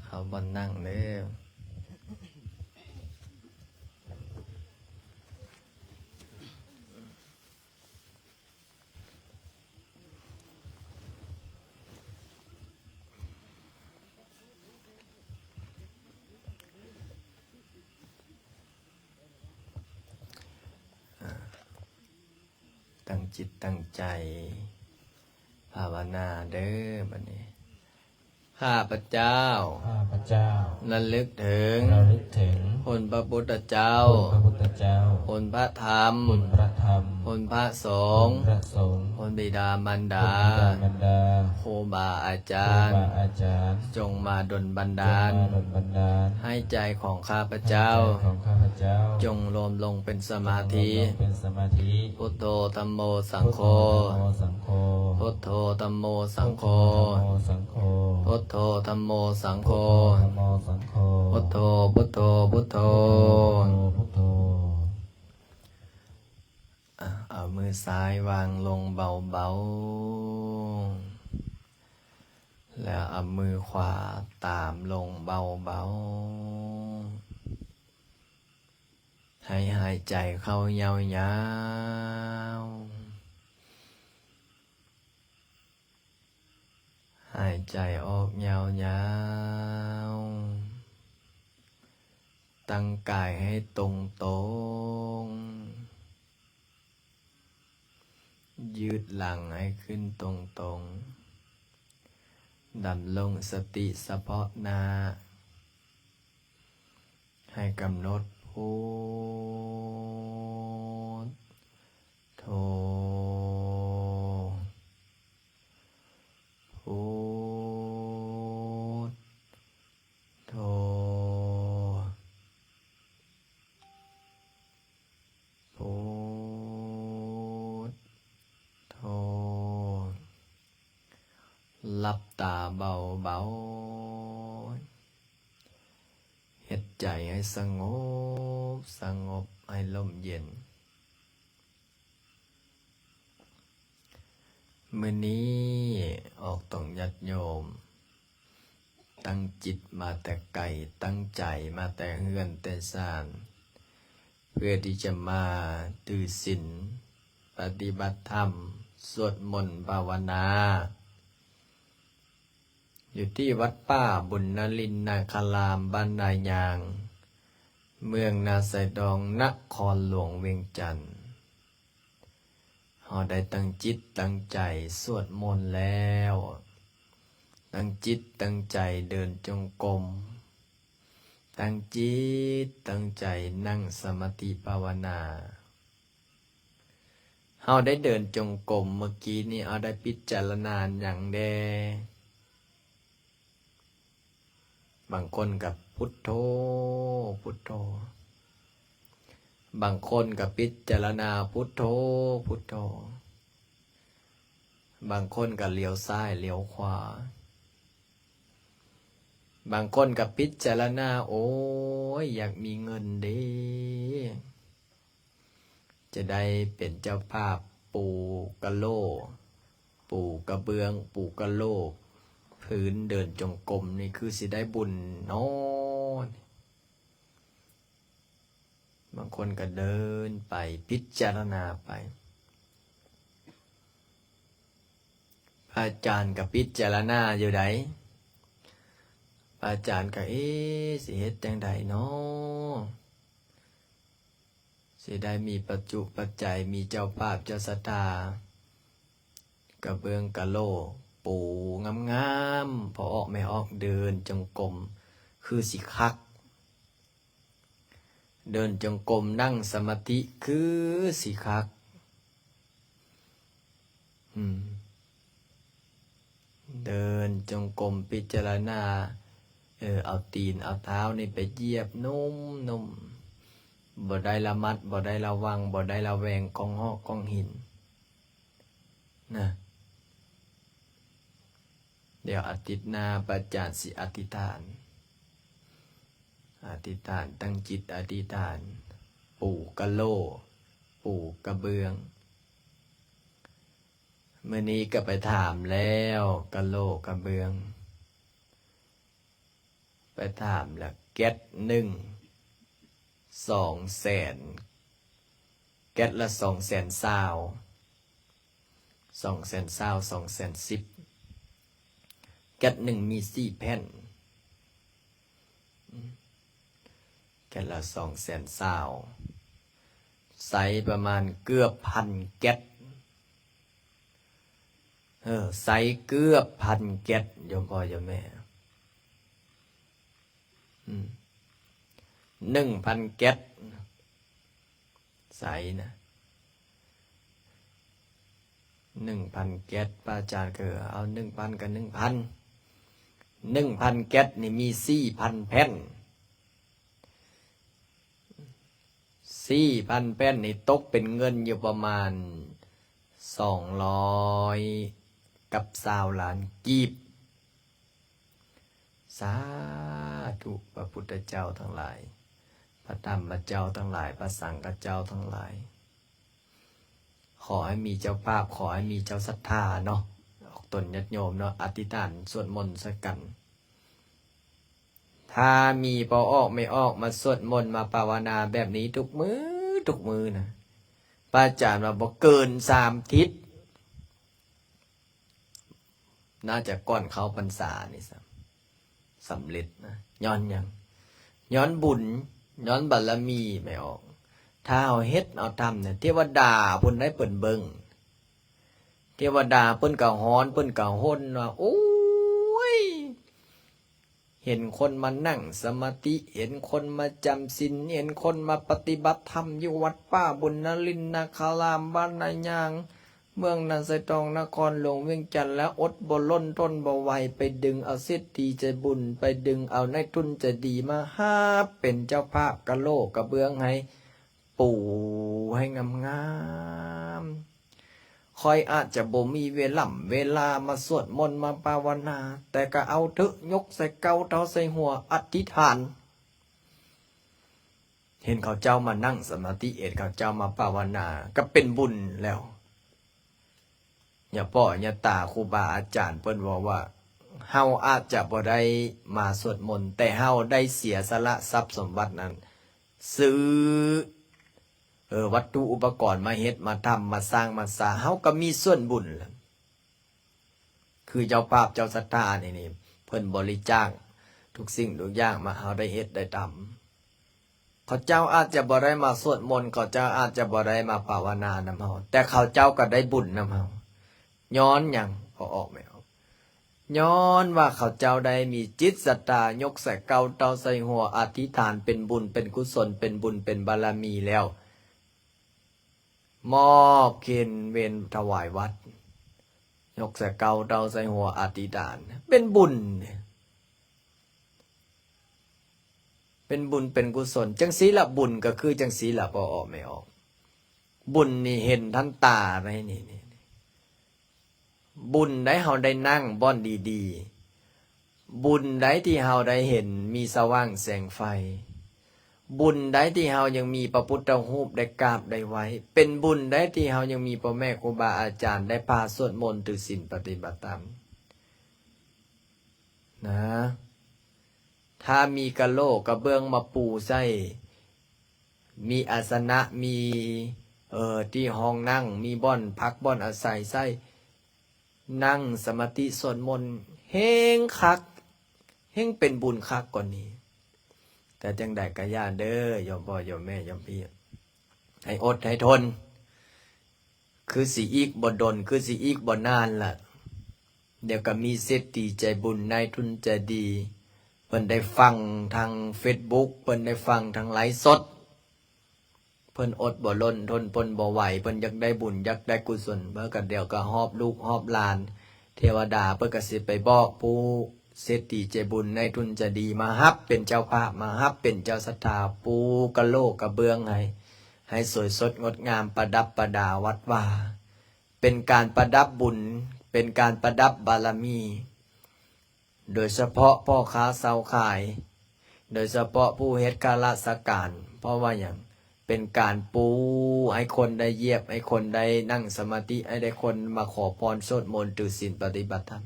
ເຂົ້າບ່ອນນັ່ງເດີ້. ຕັ້ງຈິດຕັ້ງໃຈພາວະນາເດີ້ ບັດນີ້. ຂ້າພະເຈົ້າ ຂ້າພະເຈົ້າ ລະລຶກເຖິງ ລະລຶກເຖິງ ຄຸນພະພຸດທະເຈົ້າ ຄຸນພະພຸດທະເຈົ້າ ຄຸນພະທຳ ຄຸນພະທຳ ຄຸນພະສົງ ຄຸນພະສົງ ຄຸນບິດາມານດາ ຄຸນບິດາມານດາ ຄູບາອາຈານ ຄູບາອາຈານ ຈົ່ງມາດົນບັນດານ ຈົ່ງມາດົນບັນດານ ໃຫ້ໃຈຂອງຂ້າພະເຈົ້າ ໃຫ້ໃຈຂອງຂ້າພະເຈົ້າ ຈົ່ງລວມລົງເປັນສະມາທິ ຈົ່ງລວມລົງເປັນສະມາທິ ພຸດໂທ ທຳໂມ ສັງໂຄ ພຸດໂທ ທຳໂມ ສັງໂຄ ພຸດໂທ ທຳໂມ ສັງໂຄ ພຸດໂທ ທຳໂມ ສັງໂຄ ພຸດໂທ ທຳໂມ ສັງໂຄ ພຸດໂທ ພຸດໂທ ພຸດໂທ ພຸດໂທ ພຸດໂທ. ອາ ເອົາມືຊ້າຍວາງລົງເບົາໆ ແລ້ວເອົາມືຂວາຕາມລົງເບົາໆ. ໃຫ້ຫາຍໃຈເຂົ້າຍາວໆ ຫາຍໃຈອອກຍາວໆ. ຕັ້ງກາຍໃຫ້ຕົງໆ. ຍືດຫຼັງໃຫ້ຂຶ້ນຕົງໆ. ດຳລົງສະຕິສະເພາະໜ້າ ໃຫ້ກຳນົດພຸດໂທ ພຸດໂທ ພຸດໂທ. ຫຼັບຕາເບົາໆ ເຮັດໃຈໃຫ້ສະຫງົບ, ສະຫງົບໃຫ້ລົມເຢັນ. ມື້ນີ້ອອກຕົນຍາດໂຍມ ຕັ້ງຈິດມາແຕ່ໄກ, ຕັ້ງໃຈມາແຕ່ເຮືອນແຕ່ຊານ ເພື່ອທີ່ຈະມາຖືສິນ, ປະຕິບັດທຳ, ສວດມົນພາວະນາ ຢູ່ທີ່ວັດປ່າບຸນນະລິນນາຄາລາມ ບ້ານນາຍາງ, ເມືອງນາຊາຍດອງ, ນະຄອນຫຼວງວຽງຈັນ. ເຮົາໄດ້ຕັ້ງຈິດຕັ້ງໃຈສວດມົນແລ້ວ, ຕັ້ງຈິດຕັ້ງໃຈເດີນຈົງກົມ, ຕັ້ງຈິດຕັ້ງໃຈນັ່ງສະມາທິພາວະນາ. ເຮົາໄດ້ເດີນຈົງກົມເມື່ອກີ້ນີ້, ເຮົາໄດ້ພິຈາລະນາຫຍັງແດ່? ບາງຄົນກໍພຸດໂທ ພຸດໂທ, ບາງຄົນກໍພິຈາລະນາພຸດໂທ ພຸດໂທ, ບາງຄົນກໍຫຼຽວຊ້າຍຫຼຽວຂວາ, ບາງຄົນກໍພິຈາລະນາ, ໂອ້ຍ ຢາກມີເງິນເດ້. ຈະໄດ້ເປັນເຈົ້າພາບປູກະໂຫຼ, ປູກະເບື້ອງ, ປູກະໂຫຼ, ພື້ນເດີນຈົງກົມນີ້ຄືຊິໄດ້ບຸນເນາະ. ບາງຄົນກໍເດີນໄປ, ພິຈາລະນາໄປ. ພະອາຈານກໍພິຈາລະນາຢູ່ໃດ໋. ພະອາຈານກໍ ເອ ຊິເຮັດຈັ່ງໃດເນາະ? ຊິໄດ້ມີປັດຈຸປັດໄຈ, ມີເຈົ້າພາບເຈົ້າສັດທາ, ກະເບື້ອງກະໂຫຼ ປູງາມໆ, ພໍ່ອອກແມ່ອອກເດີນຈົງກົມຄືຊິຄັກ, ເດີນຈົງກົມນັ່ງສະມາທິຄືຊິຄັກ. ອືມ ເດີນຈົງກົມພິຈາລະນາ, ເອີ ເອົາຕີນເອົາເທົ້ານີ້ໄປຢຽບນຸ້ມໆ, ບໍ່ໄດ້ລະມັດ, ບໍ່ໄດ້ລະວັງ, ບໍ່ໄດ້ລະແວງກ້ອງຮອກກ້ອງຫີນນະ. ດຽວອາທິດໜ້າພະອາຈານຊິອະທິຖານ, ອະທິຖານ, ຕັ້ງຈິດອະທິຖານ, ປູກະໂຫຼ, ປູກະເບື້ອງ. ມື້ນີ້ກໍໄປຖາມແລ້ວ ກະໂຫຼກະເບື້ອງ, ໄປຖາມແລ້ວ ແກັດໜຶ່ງ ສອງແສນ, ແກັດລະສອງແສນຊາວ, ສອງແສນຊາວ, ສອງແສນສິບ, ແກັດໜຶ່ງມີສີ່ແຜ່ນ. ແກັດລະສອງແສນຊາວ, ໃຊ້ປະມານເກືອບພັນແກັດ. ເອີ ໃຊ້ເກືອບພັນແກັດ ໂຍມພໍ່ໂຍມແມ່. ອືມ ໜຶ່ງພັນແກັດ ໃຊ້ນະ. ໜຶ່ງພັນແກັດ, ພະອາຈານກໍເອົາໜຶ່ງພັນກັບໜຶ່ງພັນ, ໜຶ່ງພັນແກັດນີ້ມີສີ່ພັນແຜ່ນ, ສີ່ພັນແຜ່ນນີ້ຕົກເປັນເງິນຢູ່ປະມານສອງຮ້ອຍກັບຊາວລ້ານກີບ. ສາທຸ ພະພຸດທະເຈົ້າທັງຫຼາຍ, ພະທຳມະເຈົ້າທັງຫຼາຍ, ພະສັງຄະເຈົ້າທັງຫຼາຍ, ຂໍໃຫ້ມີເຈົ້າພາບ, ຂໍໃຫ້ມີເຈົ້າສັດທາເນາະ, ອອກຕົນຍາດໂຍມເນາະ, ອະທິຖານສວດມົນໃສ່ກັນ. ຖ້າມີພໍ່ອອກແມ່ອອກມາສວດມົນ, ມາພາວະນາແບບນີ້ທຸກມື້, ທຸກມື້ນະ, ພະອາຈານວ່າບໍ່ເກີນສາມທິດ ໜ້າຈະກ່ອນເຂົ້າພັນສານີ້ຊ້ຳ ສຳເລັດນະ. ຍ້ອນຫຍັງ? ຍ້ອນບຸນ, ຍ້ອນບາລະມີແມ່ອອກ. ຖ້າເຮົາເຮັດເອົາທຳນະ, ເທວະດາເພິ່ນໄດ້ເພິ່ນເບິ່ງ, ເທວະດາເພິ່ນກະຮ້ອນ, ເພິ່ນກະຫົ່ນວ່າ ໂອ້ຍ ເຫັນຄົນມານັ່ງສະມາທິ, ເຫັນຄົນມາຈຳສິນ, ເຫັນຄົນມາປະຕິບັດທຳຢູ່ວັດປ່າບຸນນະລິນນາຄາລາມ ບ້ານນາຍາງ, ເມືອງນາໄຊຕອງ, ນະຄອນຫຼວງວຽງຈັນ ແລ້ວອົດບໍ່ລົ້ນທົນບໍ່ໄຫວ, ໄປດຶງເອົາເສດຖີໃຈບຸນ, ໄປດຶງເອົານາຍທຶນໃຈດີມາຮັບເປັນເຈົ້າພາບກະໂຫຼກະເບື້ອງໃຫ້ ປູໃຫ້ງາມໆ. ຂ້ອຍອາດຈະບໍ່ມີເວລາ ເວລາມາສວດມົນມາພາວະນາ, ແຕ່ກໍເອົາເຖາະ, ຍົກໃສ່ເກົ້າເທົ່າໃສ່ຫົວ ອະທິຖານ. ເຫັນເຂົາເຈົ້າມານັ່ງສະມາທິ, ເຫັນເຂົາເຈົ້າມາພາວະນາ, ກໍເປັນບຸນແລ້ວ. ຍາພໍ່ຍາຕາ ຄູບາອາຈານເພິ່ນເວົ້າວ່າ ເຮົາອາດຈະບໍ່ໄດ້ມາສວດມົນ, ແຕ່ເຮົາໄດ້ເສຍສະຫຼະຊັບສົມບັດນັ້ນ, ຊື້ ເອີ ວັດຖຸອຸປະກອນມາເຮັດມາທຳມາສ້າງມາສາ, ເຮົາກໍມີສ່ວນບຸນລະ. ຄືເຈົ້າພາບເຈົ້າສັດທານີ້, ນີ້ ເພິ່ນບໍລິຈາກທຸກສິ່ງທຸກຢ່າງມາ, ເຮົາໄດ້ເຮັດໄດ້ທຳ. ເຂົາເຈົ້າອາດຈະບໍ່ໄດ້ມາສວດມົນ, ເຂົາເຈົ້າອາດຈະບໍ່ໄດ້ມາພາວະນານຳເຮົາ, ແຕ່ເຂົາເຈົ້າກໍໄດ້ບຸນນຳເຮົາ. ຍ້ອນຫຍັງ? ພໍອອກແມ່ນອອກ. ຍ້ອນວ່າເຂົາເຈົ້າໄດ້ມີຈິດສັດທາ ຍົກໃສ່ເກົ້າເທົ່າໃສ່ຫົວ ອະທິຖານເປັນບຸນເປັນກຸສົນ ເປັນບຸນເປັນບາລະມີແລ້ວ ມອບເຄນເວັນຖວາຍວັດ, ຍົກໃສ່ເກົ້າເທົ່າໃສ່ຫົວ ອະທິຖານ ເປັນບຸນ, ເປັນບຸນເປັນກຸສົນ. ຈັ່ງຊີ້ລະ ບຸນກໍຄືຈັ່ງຊີ້ລະ ພໍ່ອອກແມ່ອອກ. ບຸນນີ້ເຫັນທັນຕາໄດ໋ ນີ້ ນີ້ ນີ້. ບຸນໃດເຮົາໄດ້ນັ່ງບ່ອນດີໆ, ບຸນໃດທີ່ເຮົາໄດ້ເຫັນມີສະຫວ່າງແສງໄຟ, ບຸນໃດທີ່ເຮົາຍັງມີພະພຸດທະຮູບໄດ້ກາບໄດ້ໄຫວ້, ເປັນບຸນໃດທີ່ເຮົາຍັງມີພໍ່ແມ່ຄູບາອາຈານໄດ້ພາສວດມົນຖືສິນປະຕິບັດທຳນະ. ຖ້າມີກະໂຫຼກະເບື້ອງມາປູໃສ່, ມີອາສະນະ, ມີ ເອີ ທີ່ຫ້ອງນັ່ງ, ມີບ່ອນພັກບ່ອນອາໄສໃສ່, ນັ່ງສະມາທິສວດມົນ ແຮ່ງຄັກ, ແຮ່ງເປັນບຸນຄັກກວ່ານີ້. ແຕ່ຈັ່ງໃດກໍຢ່າເດີ ໂຍມພໍ່ໂຍມແມ່ໂຍມພີ່, ໃຫ້ອົດໃຫ້ທົນ. ຄືຊິອີກບໍ່ດົນ, ຄືຊິອີກບໍ່ນານລະ, ດຽວກໍມີເສດຖີໃຈບຸນ, ນາຍທຶນໃຈດີ, ເພິ່ນໄດ້ຟັງທາງເຟສບຸກ, ເພິ່ນໄດ້ຟັງທາງໄລຟ໌ສົດ, ເພິ່ນອົດບໍ່ລົ້ນທົນ ທົນບໍ່ໄຫວ, ເພິ່ນຢາກໄດ້ບຸນ, ຢາກໄດ້ກຸສົນ, ເພິ່ນກໍ ດຽວກໍຫອບລູກຫອບຫຼານ, ເທວະດາເພິ່ນກໍຊິໄປບອກຜູ້ເສດຖີໃຈບຸນ, ນາຍທຶນໃຈດີ ມາຮັບເປັນເຈົ້າພາບ, ມາຮັບເປັນເຈົ້າສັດທາ, ປູກະໂຫຼກະເບື້ອງໃຫ້, ໃຫ້ສວຍສົດງົດງາມ, ປະດັບປະດາວັດວາ. ເປັນການປະດັບບຸນ, ເປັນການປະດັບບາລະມີ, ໂດຍສະເພາະພໍ່ຄ້າຊາວຂາຍ, ໂດຍສະເພາະຜູ້ເຮັດຂ້າລາຊະການ. ເພາະວ່າຫຍັງ? ເປັນການປູໃຫ້ຄົນໄດ້ຢຽບ, ໃຫ້ຄົນໄດ້ນັ່ງສະມາທິ, ໃຫ້ໄດ້ຄົນມາຂໍພອນ, ສວດມົນ, ຖືສິນ, ປະຕິບັດທຳ,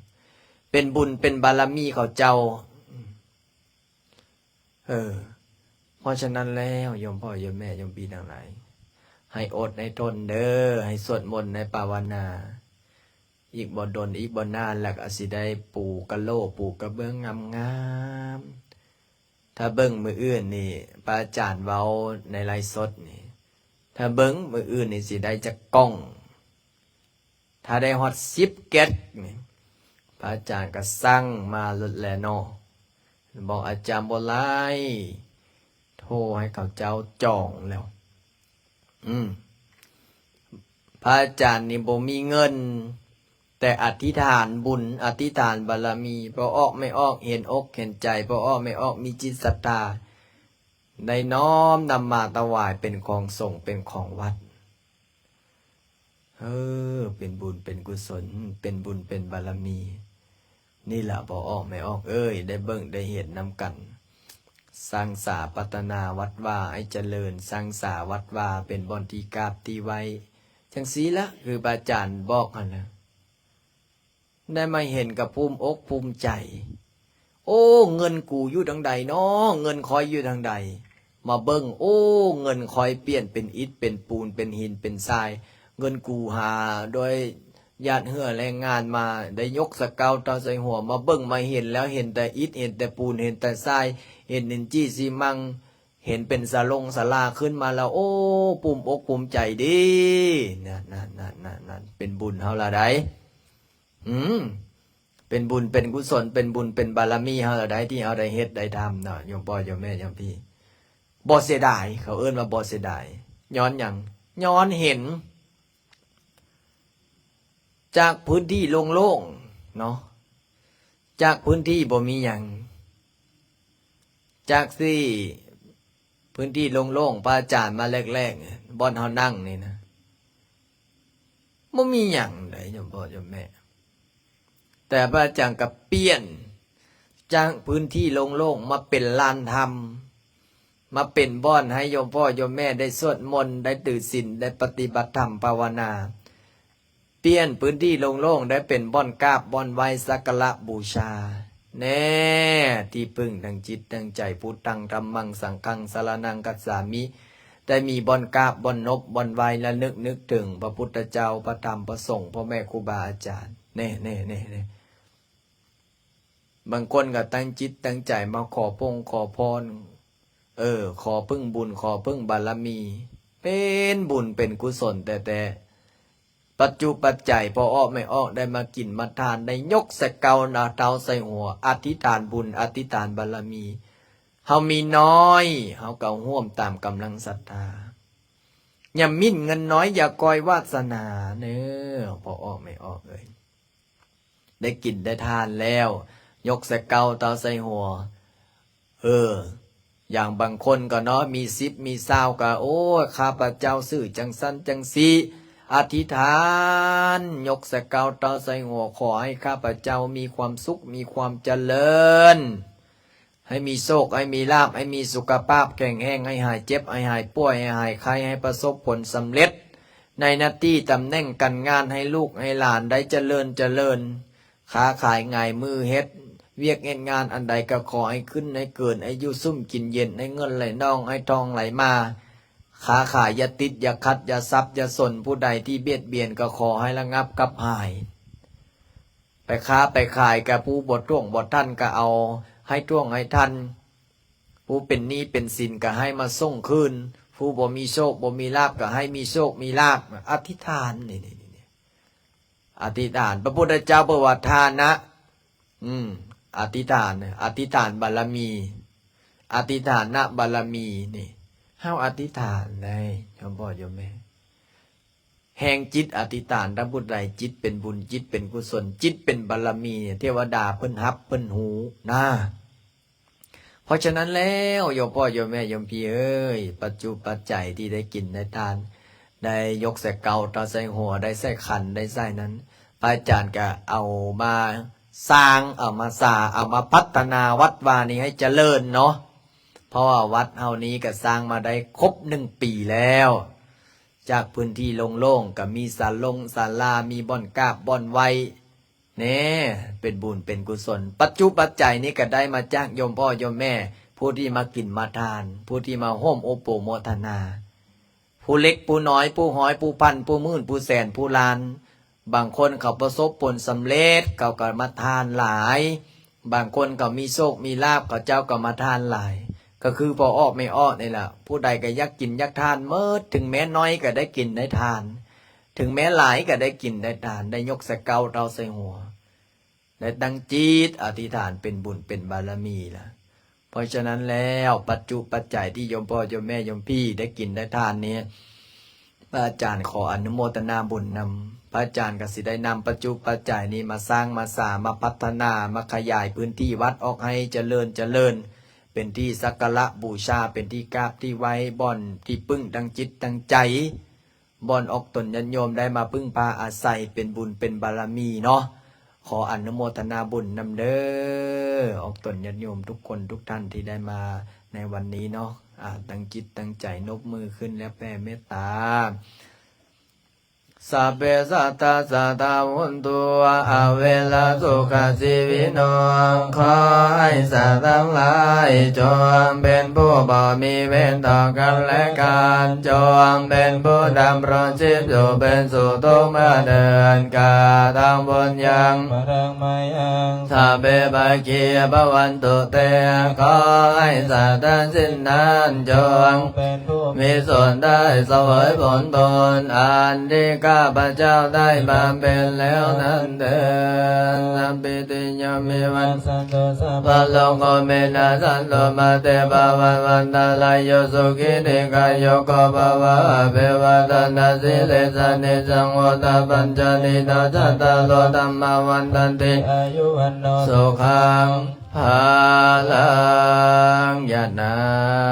ເປັນບຸນເປັນບາລະມີເຂົາເຈົ້າ. ເອີ ເພາະສະນັ້ນແລ້ວ ໂຍມພໍ່ໂຍມແມ່ໂຍມພີ່ທັງຫຼາຍ, ໃຫ້ອົດໃຫ້ທົນເດີ, ໃຫ້ສວດມົນ ໃຫ້ພາວະນາ. ອີກບໍ່ດົນອີກບໍ່ນານ ແລ້ວກໍຊິໄດ້ປູກະໂຫຼ ປູກະເບື້ອງງາມໆ. ຖ້າເບິ່ງມື້ອື່ນນີ້ ພະອາຈານເວົ້າໃນໄລຟ໌ສົດນີ້, ຖ້າເບິ່ງມື້ອື່ນນີ້ຊິໄດ້ຈັກກ່ອງ. ຖ້າໄດ້ຮອດສິບແກັດນີ້ ພະອາຈານກໍສັ່ງມາໂລດແຫຼະເນາະ, ບອກອາຈານບໍ່ຫຼາຍ ໂທໃຫ້ເຂົາເຈົ້າຈອງແລ້ວ. ອືມ ພະອາຈານນີ້ບໍ່ມີເງິນ, ແຕ່ອະທິຖານບຸນ ອະທິຖານບາລະມີ ພໍ່ອອກແມ່ອອກເຫັນອົກເຫັນໃຈ, ພໍ່ອອກແມ່ອອກມີຈິດສັດທາ ໄດ້ນ້ອມນຳມາຖວາຍເປັນຂອງສົງ ເປັນຂອງວັດ. ເອີ ເປັນບຸນເປັນກຸສົນ ເປັນບຸນເປັນບາລະມີ. ນີ້ລະພໍ່ອອກແມ່ອອກເອີຍ ໄດ້ເບິ່ງໄດ້ເຫັນນຳກັນ. ສ້າງສາພັດທະນາວັດວາໃຫ້ຈະເລີນ, ສ້າງສາວັດວາເປັນບ່ອນທີ່ກາບທີ່ໄຫວ້. ຈັ່ງຊີ້ລະ ຄືພະອາຈານບອກຫັ້ນນະ. ໄດ້ມາເຫັນກໍພູມອົກພູມໃຈ. ໂອ້ ເງິນກູຢູ່ທາງໃດນໍ? ເງິນຂ້ອຍຢູ່ທາງໃດ? ມາເບິ່ງ ໂອ້ ເງິນຂ້ອຍປ່ຽນເປັນອິດເປັນປູນ ເປັນຫີນເປັນຊາຍ. ເງິນກູຫາດ້ວຍຫຍາດເຫື່ອແຮງງານມາ, ໄດ້ຍົກສະເກົ້າເທົ່າໃສ່ຫົວ. ມາເບິ່ງມາເຫັນແລ້ວ ເຫັນແຕ່ອິດ ເຫັນແຕ່ປູນ ເຫັນແຕ່ຊາຍ ເຫັນເງິນຈີ່ຊີມັງ ເຫັນເປັນສາລົງສາລາຂຶ້ນມາແລ້ວ ໂອ້ ພູມອົກພູມໃຈເດ້. ນັ້ນໆໆໆ ເປັນບຸນເຮົາລະໃດ. ອືມ ເປັນບຸນເປັນກຸສົນ ເປັນບຸນເປັນບາລະມີເຮົາລະໄດ໋ ທີ່ເຮົາໄດ້ເຮັດໄດ້ທຳເນາະ ໂຍມພໍ່ໂຍມແມ່ໂຍມພີ່. ບໍ່ເສຍດາຍ ເຂົາເອີ້ນວ່າບໍ່ເສຍດາຍ. ຍ້ອນຫຍັງ? ຍ້ອນເຫັນ ຈາກພື້ນທີ່ໂລ່ງໆເນາະ ຈາກພື້ນທີ່ບໍ່ມີຫຍັງ ຈາກທີ່ພື້ນທີ່ໂລ່ງໆ ພະອາຈານມາແລກໆ ບ່ອນເຮົານັ່ງນີ້ນະ ບໍ່ມີຫຍັງໃດ໋ ໂຍມພໍ່ໂຍມແມ່. ແຕ່ພະອາຈານກໍປ່ຽນຈາກພື້ນທີ່ໂລ່ງໆ ມາເປັນລານທຳ ມາເປັນບ່ອນໃຫ້ໂຍມພໍ່ໂຍມແມ່ໄດ້ສວດມົນ ໄດ້ຖືສິນ ໄດ້ປະຕິບັດທຳພາວະນາ. ປ່ຽນພື້ນທີ່ໂລ່ງໆ ໄດ້ເປັນບ່ອນກາບບ່ອນໄຫວ້ ສັກກາລະບູຊາ ແນ່ ທີ່ເພິ່ງທາງຈິດທາງໃຈ ພຸດທັງ ທຳມັງ ສັງຄັງ ສະລະນັງ ຄັດສາມິ ໄດ້ມີບ່ອນກາບບ່ອນນົບບ່ອນໄຫວ້ ລະນຶກ ນຶກເຖິງພະພຸດທະເຈົ້າ ພະທຳ ພະສົງ ພໍ່ແມ່ຄູບາອາຈານ ແນ່ ແນ່ ແນ່ ແນ່. ບາງຄົນກໍຕັ້ງຈິດຕັ້ງໃຈມາຂໍພົງຂໍພອນ ເອີ ຂໍເພິ່ງບຸນ ຂໍເພິ່ງບາລະມີ ເປັນບຸນເປັນກຸສົນແທ້ໆ. ປັດຈຸປັດໄຈ ພໍ່ອອກແມ່ອອກ ໄດ້ມາກິນມາທານ ໄດ້ຍົກໃສ່ເກົ້າ ເອົາເທົ້າໃສ່ຫົວ ອະທິຖານບຸນ ອະທິຖານບາລະມີ ເຮົາມີນ້ອຍ ເຮົາກໍຮ່ວມຕາມກຳລັງສັດທາ ຢ່າໝິ່ນເງິນນ້ອຍ ຢ່າກ່ອຍວາດສະໜາເນີ ພໍ່ອອກແມ່ອອກເອີຍ. ໄດ້ກິນໄດ້ທານແລ້ວ ຍົກໃສ່ເກົ້າ ເທົ້າໃສ່ຫົວ ເອີ ຢ່າງບາງຄົນກໍເນາະ ມີສິບມີຊາວກໍ ໂອ້ຍ ຂ້າພະເຈົ້າຊື່ຈັ່ງຊັ້ນຈັ່ງຊີ້ ອະທິຖານ ຍົກໃສ່ເກົ້າ ເທົ້າໃສ່ຫົວ ຂໍໃຫ້ຂ້າພະເຈົ້າມີຄວາມສຸກ ມີຄວາມຈະເລີນ ໃຫ້ມີໂຊກ ໃຫ້ມີລາບ ໃຫ້ມີສຸຂະພາບແຂງແຮງ ໃຫ້ຫາຍເຈັບ ໃຫ້ຫາຍປ່ວຍ ໃຫ້ຫາຍໄຂ້ ໃຫ້ປະສົບຜົນສຳເລັດ ໃນໜ້າທີ່ຕຳແໜ່ງການງານ ໃຫ້ລູກໃຫ້ຫຼານໄດ້ຈະເລີນຈະເລີນ ຄ້າຂາຍຫງາຍມືເຮັດວຽກເຮັດງານອັນໃດກໍຂໍໃຫ້ຂຶ້ນໃຫ້ເກີນ ໃຫ້ຢູ່ຊຸ່ມກິນເຢັນ ໃຫ້ເງິນໄຫຼນອງ ໃຫ້ທອງໄຫຼມາ ຄ້າຂາຍຢ່າຕິດຢ່າຂັດ ຢ່າສັບຢ່າສົນ ຜູ້ໃດທີ່ບຽດບຽນກໍຂໍໃຫ້ລະງັບກັບຫາຍ. ໄປຄ້າໄປຂາຍກະຜູ້ບໍ່ຖ້ວງບໍ່ທັນກະເອົາໃຫ້ຖ້ວງໃຫ້ທັນ ຜູ້ເປັນໜີ້ເປັນສິນກະໃຫ້ມາສົ່ງຄືນ ຜູ້ບໍ່ມີໂຊກບໍ່ມີລາບກະໃຫ້ມີໂຊກມີລາບ ອະທິຖານ ນີ້ ນີ້ ນີ້ ອະທິຖານ ພະພຸດທະເຈົ້າເພິ່ນວ່າທານະ ອືມ ອະທິຖານ ອະທິຖານບາລະມີ ອະທິຖານະບາລະມີ ນີ້ ເຮົາອະທິຖານໄດ້ ໂຍມພໍ່ໂຍມແມ່ ແຮງຈິດອະທິຖານ ຖ້າຜູ້ໃດຈິດເປັນບຸນ ຈິດເປັນກຸສົນ ຈິດເປັນບາລະມີ ເທວະດາເພິ່ນຮັບເພິ່ນຮູ້ນາ. ເພາະສະນັ້ນແລ້ວ ໂຍມພໍ່ໂຍມແມ່ໂຍມພີ່ເອີຍ ປັດຈຸປັດໄຈທີ່ໄດ້ກິນໄດ້ທານ ໄດ້ຍົກໃສ່ເກົ້າ ເທົ້າໃສ່ຫົວ ໄດ້ໃສ່ຂັນ ໄດ້ໃສ່ນັ້ນ ພະອາຈານກະເອົາມາສ້າງ ເອົາມາສາ ເອົາມາພັດທະນາວັດວານີ້ໃຫ້ຈະເລີນເນາະ ເພາະວ່າວັດເຮົານີ້ກະສ້າງມາໄດ້ຄົບໜຶ່ງປີແລ້ວ. ຈາກພື້ນທີ່ໂລ່ງໆ ກໍມີສາລົງສາລາ ມີບ່ອນກາບບ່ອນໄຫວ້ ແນ່ ເປັນບຸນເປັນກຸສົນ. ປັດຈຸປັດໄຈນີ້ກໍໄດ້ມາຈາກໂຍມພໍ່ໂຍມແມ່ ຜູ້ທີ່ມາກິນມາທານ ຜູ້ທີ່ມາຮ່ວມໂອໂປໂມທະນາ ຜູ້ເລັກຜູ້ນ້ອຍ ຜູ້ຮ້ອຍຜູ້ພັນ ຜູ້ໝື່ນຜູ້ແສນຜູ້ລ້ານ. ບາງຄົນເຂົາປະສົບຜົນສຳເລັດ ເຂົາກໍມາທານຫຼາຍ. ບາງຄົນເຂົາມີໂຊກມີລາບ ເຂົາເຈົ້າກໍມາທານຫຼາຍ ກໍຄືພໍ່ອອກແມ່ອອກນີ້ລະ ຜູ້ໃດກໍຢາກກິນຢາກທານໝົດ ເຖິງແມ່ນໜ້ອຍກໍໄດ້ກິນໄດ້ທານ ເຖິງແມ່ນຫຼາຍກໍໄດ້ກິນໄດ້ທານ ໄດ້ຍົກໃສ່ເກົ້າເທົ້າໃສ່ຫົວ ໄດ້ຕັ້ງຈິດອະທິຖານເປັນບຸນເປັນບາລະມີລະ. ເພາະສະນັ້ນແລ້ວ ປັດຈຸປັດໄຈທີ່ໂຍມພໍ່ໂຍມແມ່ໂຍມພີ່ໄດ້ກິນໄດ້ທານນີ້ ພະອາຈານຂໍອະນຸໂມທະນາບຸນນຳ. ພະອາຈານກໍຊິໄດ້ນຳປັດຈຸປັດໄຈນີ້ມາສ້າງມາສາ ມາພັດທະນາ ມາຂະຫຍາຍພື້ນທີ່ວັດອອກໃຫ້ຈະເລີນຈະເລີນ ເປັນທີ່ສັກກາລະບູຊາ ເປັນທີ່ກາບທີ່ໄຫວ້ ບ່ອນທີ່ປຶ້ງທາງຈິດທາງໃຈ ບ່ອນອອກຕົນຍາດໂຍມໄດ້ມາເພິ່ງພາອາໄສ ເປັນບຸນເປັນບາລະມີເນາະ. ຂໍອະນຸໂມທະນາບຸນນຳເດີ ອອກຕົນຍາດໂຍມທຸກຄົນທຸກທ່ານທີ່ໄດ້ມາໃນວັນນີ້ເນາະ. ອາ ຕັ້ງຈິດຕັ້ງໃຈ ນົບມືຂຶ້ນ ແລ້ວແຜ່ເມດຕາ. Sabbe sattā sadā hontu, averā sukhajīvino. ຂໍໃຫ້ສັດທັງຫຼາຍ ຈົ່ງເປັນຜູ້ບໍ່ມີເວນຕໍ່ກັນແລະກັນ, ຈົ່ງເປັນຜູ້ດຳລົງຊີບຢູ່ເປັນສຸກທຸກເມື່ອເທີນ. Kataṃ puññaṃ phalaṃ mayhaṃ, sabbe bhāgī bhavantu te. ຂໍໃຫ້ສັດທັງສິ້ນນັ້ນ ຈົ່ງເປັນຜູ້ມີສ່ວນໄດ້ສະເຫວີຍຜົນບຸນອັນດີກ ຂ້າພະເຈົ້າໄດ້ບຳເພັນແລ້ວນັ້ນເທີ້ນ. Sabbītiyo vivajjantu sabbarogo vinassatu mā te bhavatvantarāyo sukhī dīghāyuko bhava. Abhivādanasīlissa niccaṃ vuḍḍhāpacāyino cattāro dhammā vaḍḍhanti āyu vaṇṇo sukhaṃ balaṃ. ຢາດນ້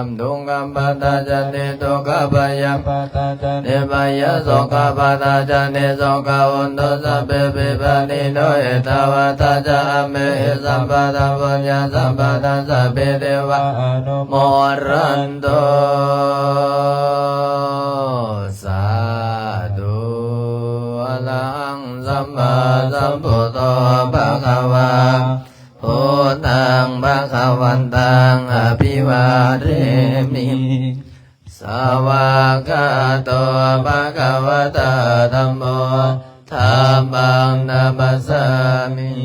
ຳ Dukkhappattā ca niddukkhā bhayappattā ca nibbhayā sokappattā ca nissokā hontu sabbepi pāṇino. Ettāvatā ca amhehi sambhataṃ puññasampadaṃ sabbe devā anumodantu. Sādhu. Arahaṃ sammāsambuddho bhagavā. Buddhaṃ bhagavantaṃ abhivādemi. Svākkhāto bhagavatā dhammo. Dhammaṃ namassāmi.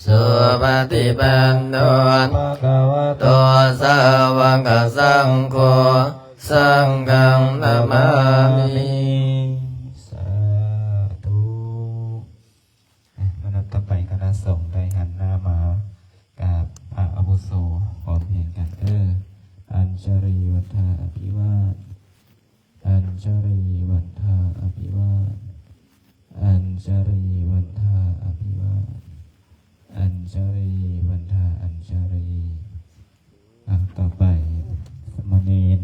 Supaṭipanno bhagavato sāvakasaṅgho. Saṅghaṃ namāmi. ສາທຸ. ອ່ະ ລຳດັບຕໍ່ໄປຄະນະສົງໄດ້ຫັນໜ້າມາກາບພະອາວຸໂສພ້ອມພຽງກັນເດີ້. Añjalivandhā abhivāda. Añjalivandhā abhivāda. Añjalivandhā abhivāda. Añjalivandhā añjali. ອ່ະ ຕໍ່ໄປສາມະເນນ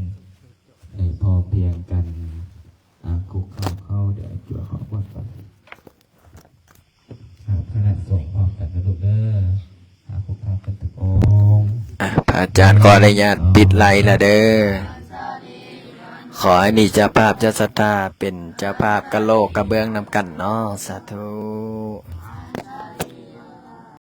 ໄດ້ພ້ອມພຽງກັນ ອ່າ ຄຸກເຂົ່າເຂົ້າ ດຽວຈົວເຂົ້າກ່ອນໄປ. ອ່າ ຄະນະສົງພ້ອມກັນນະລູກເດີ້. ອ່າ ຄຸກເຂົ່າກັນທຸກອົງ. ອ່ະ ພະອາຈານຂໍອະນຸຍາດປິດໄລລະເດີ້. ຂໍໃຫ້ມີເຈົ້າພາບເຈົ້າສັດທາເປັນເຈົ້າພາບກະໂຫຼກກະເບື້ອງນຳກັນເນາະ. ສາທຸ.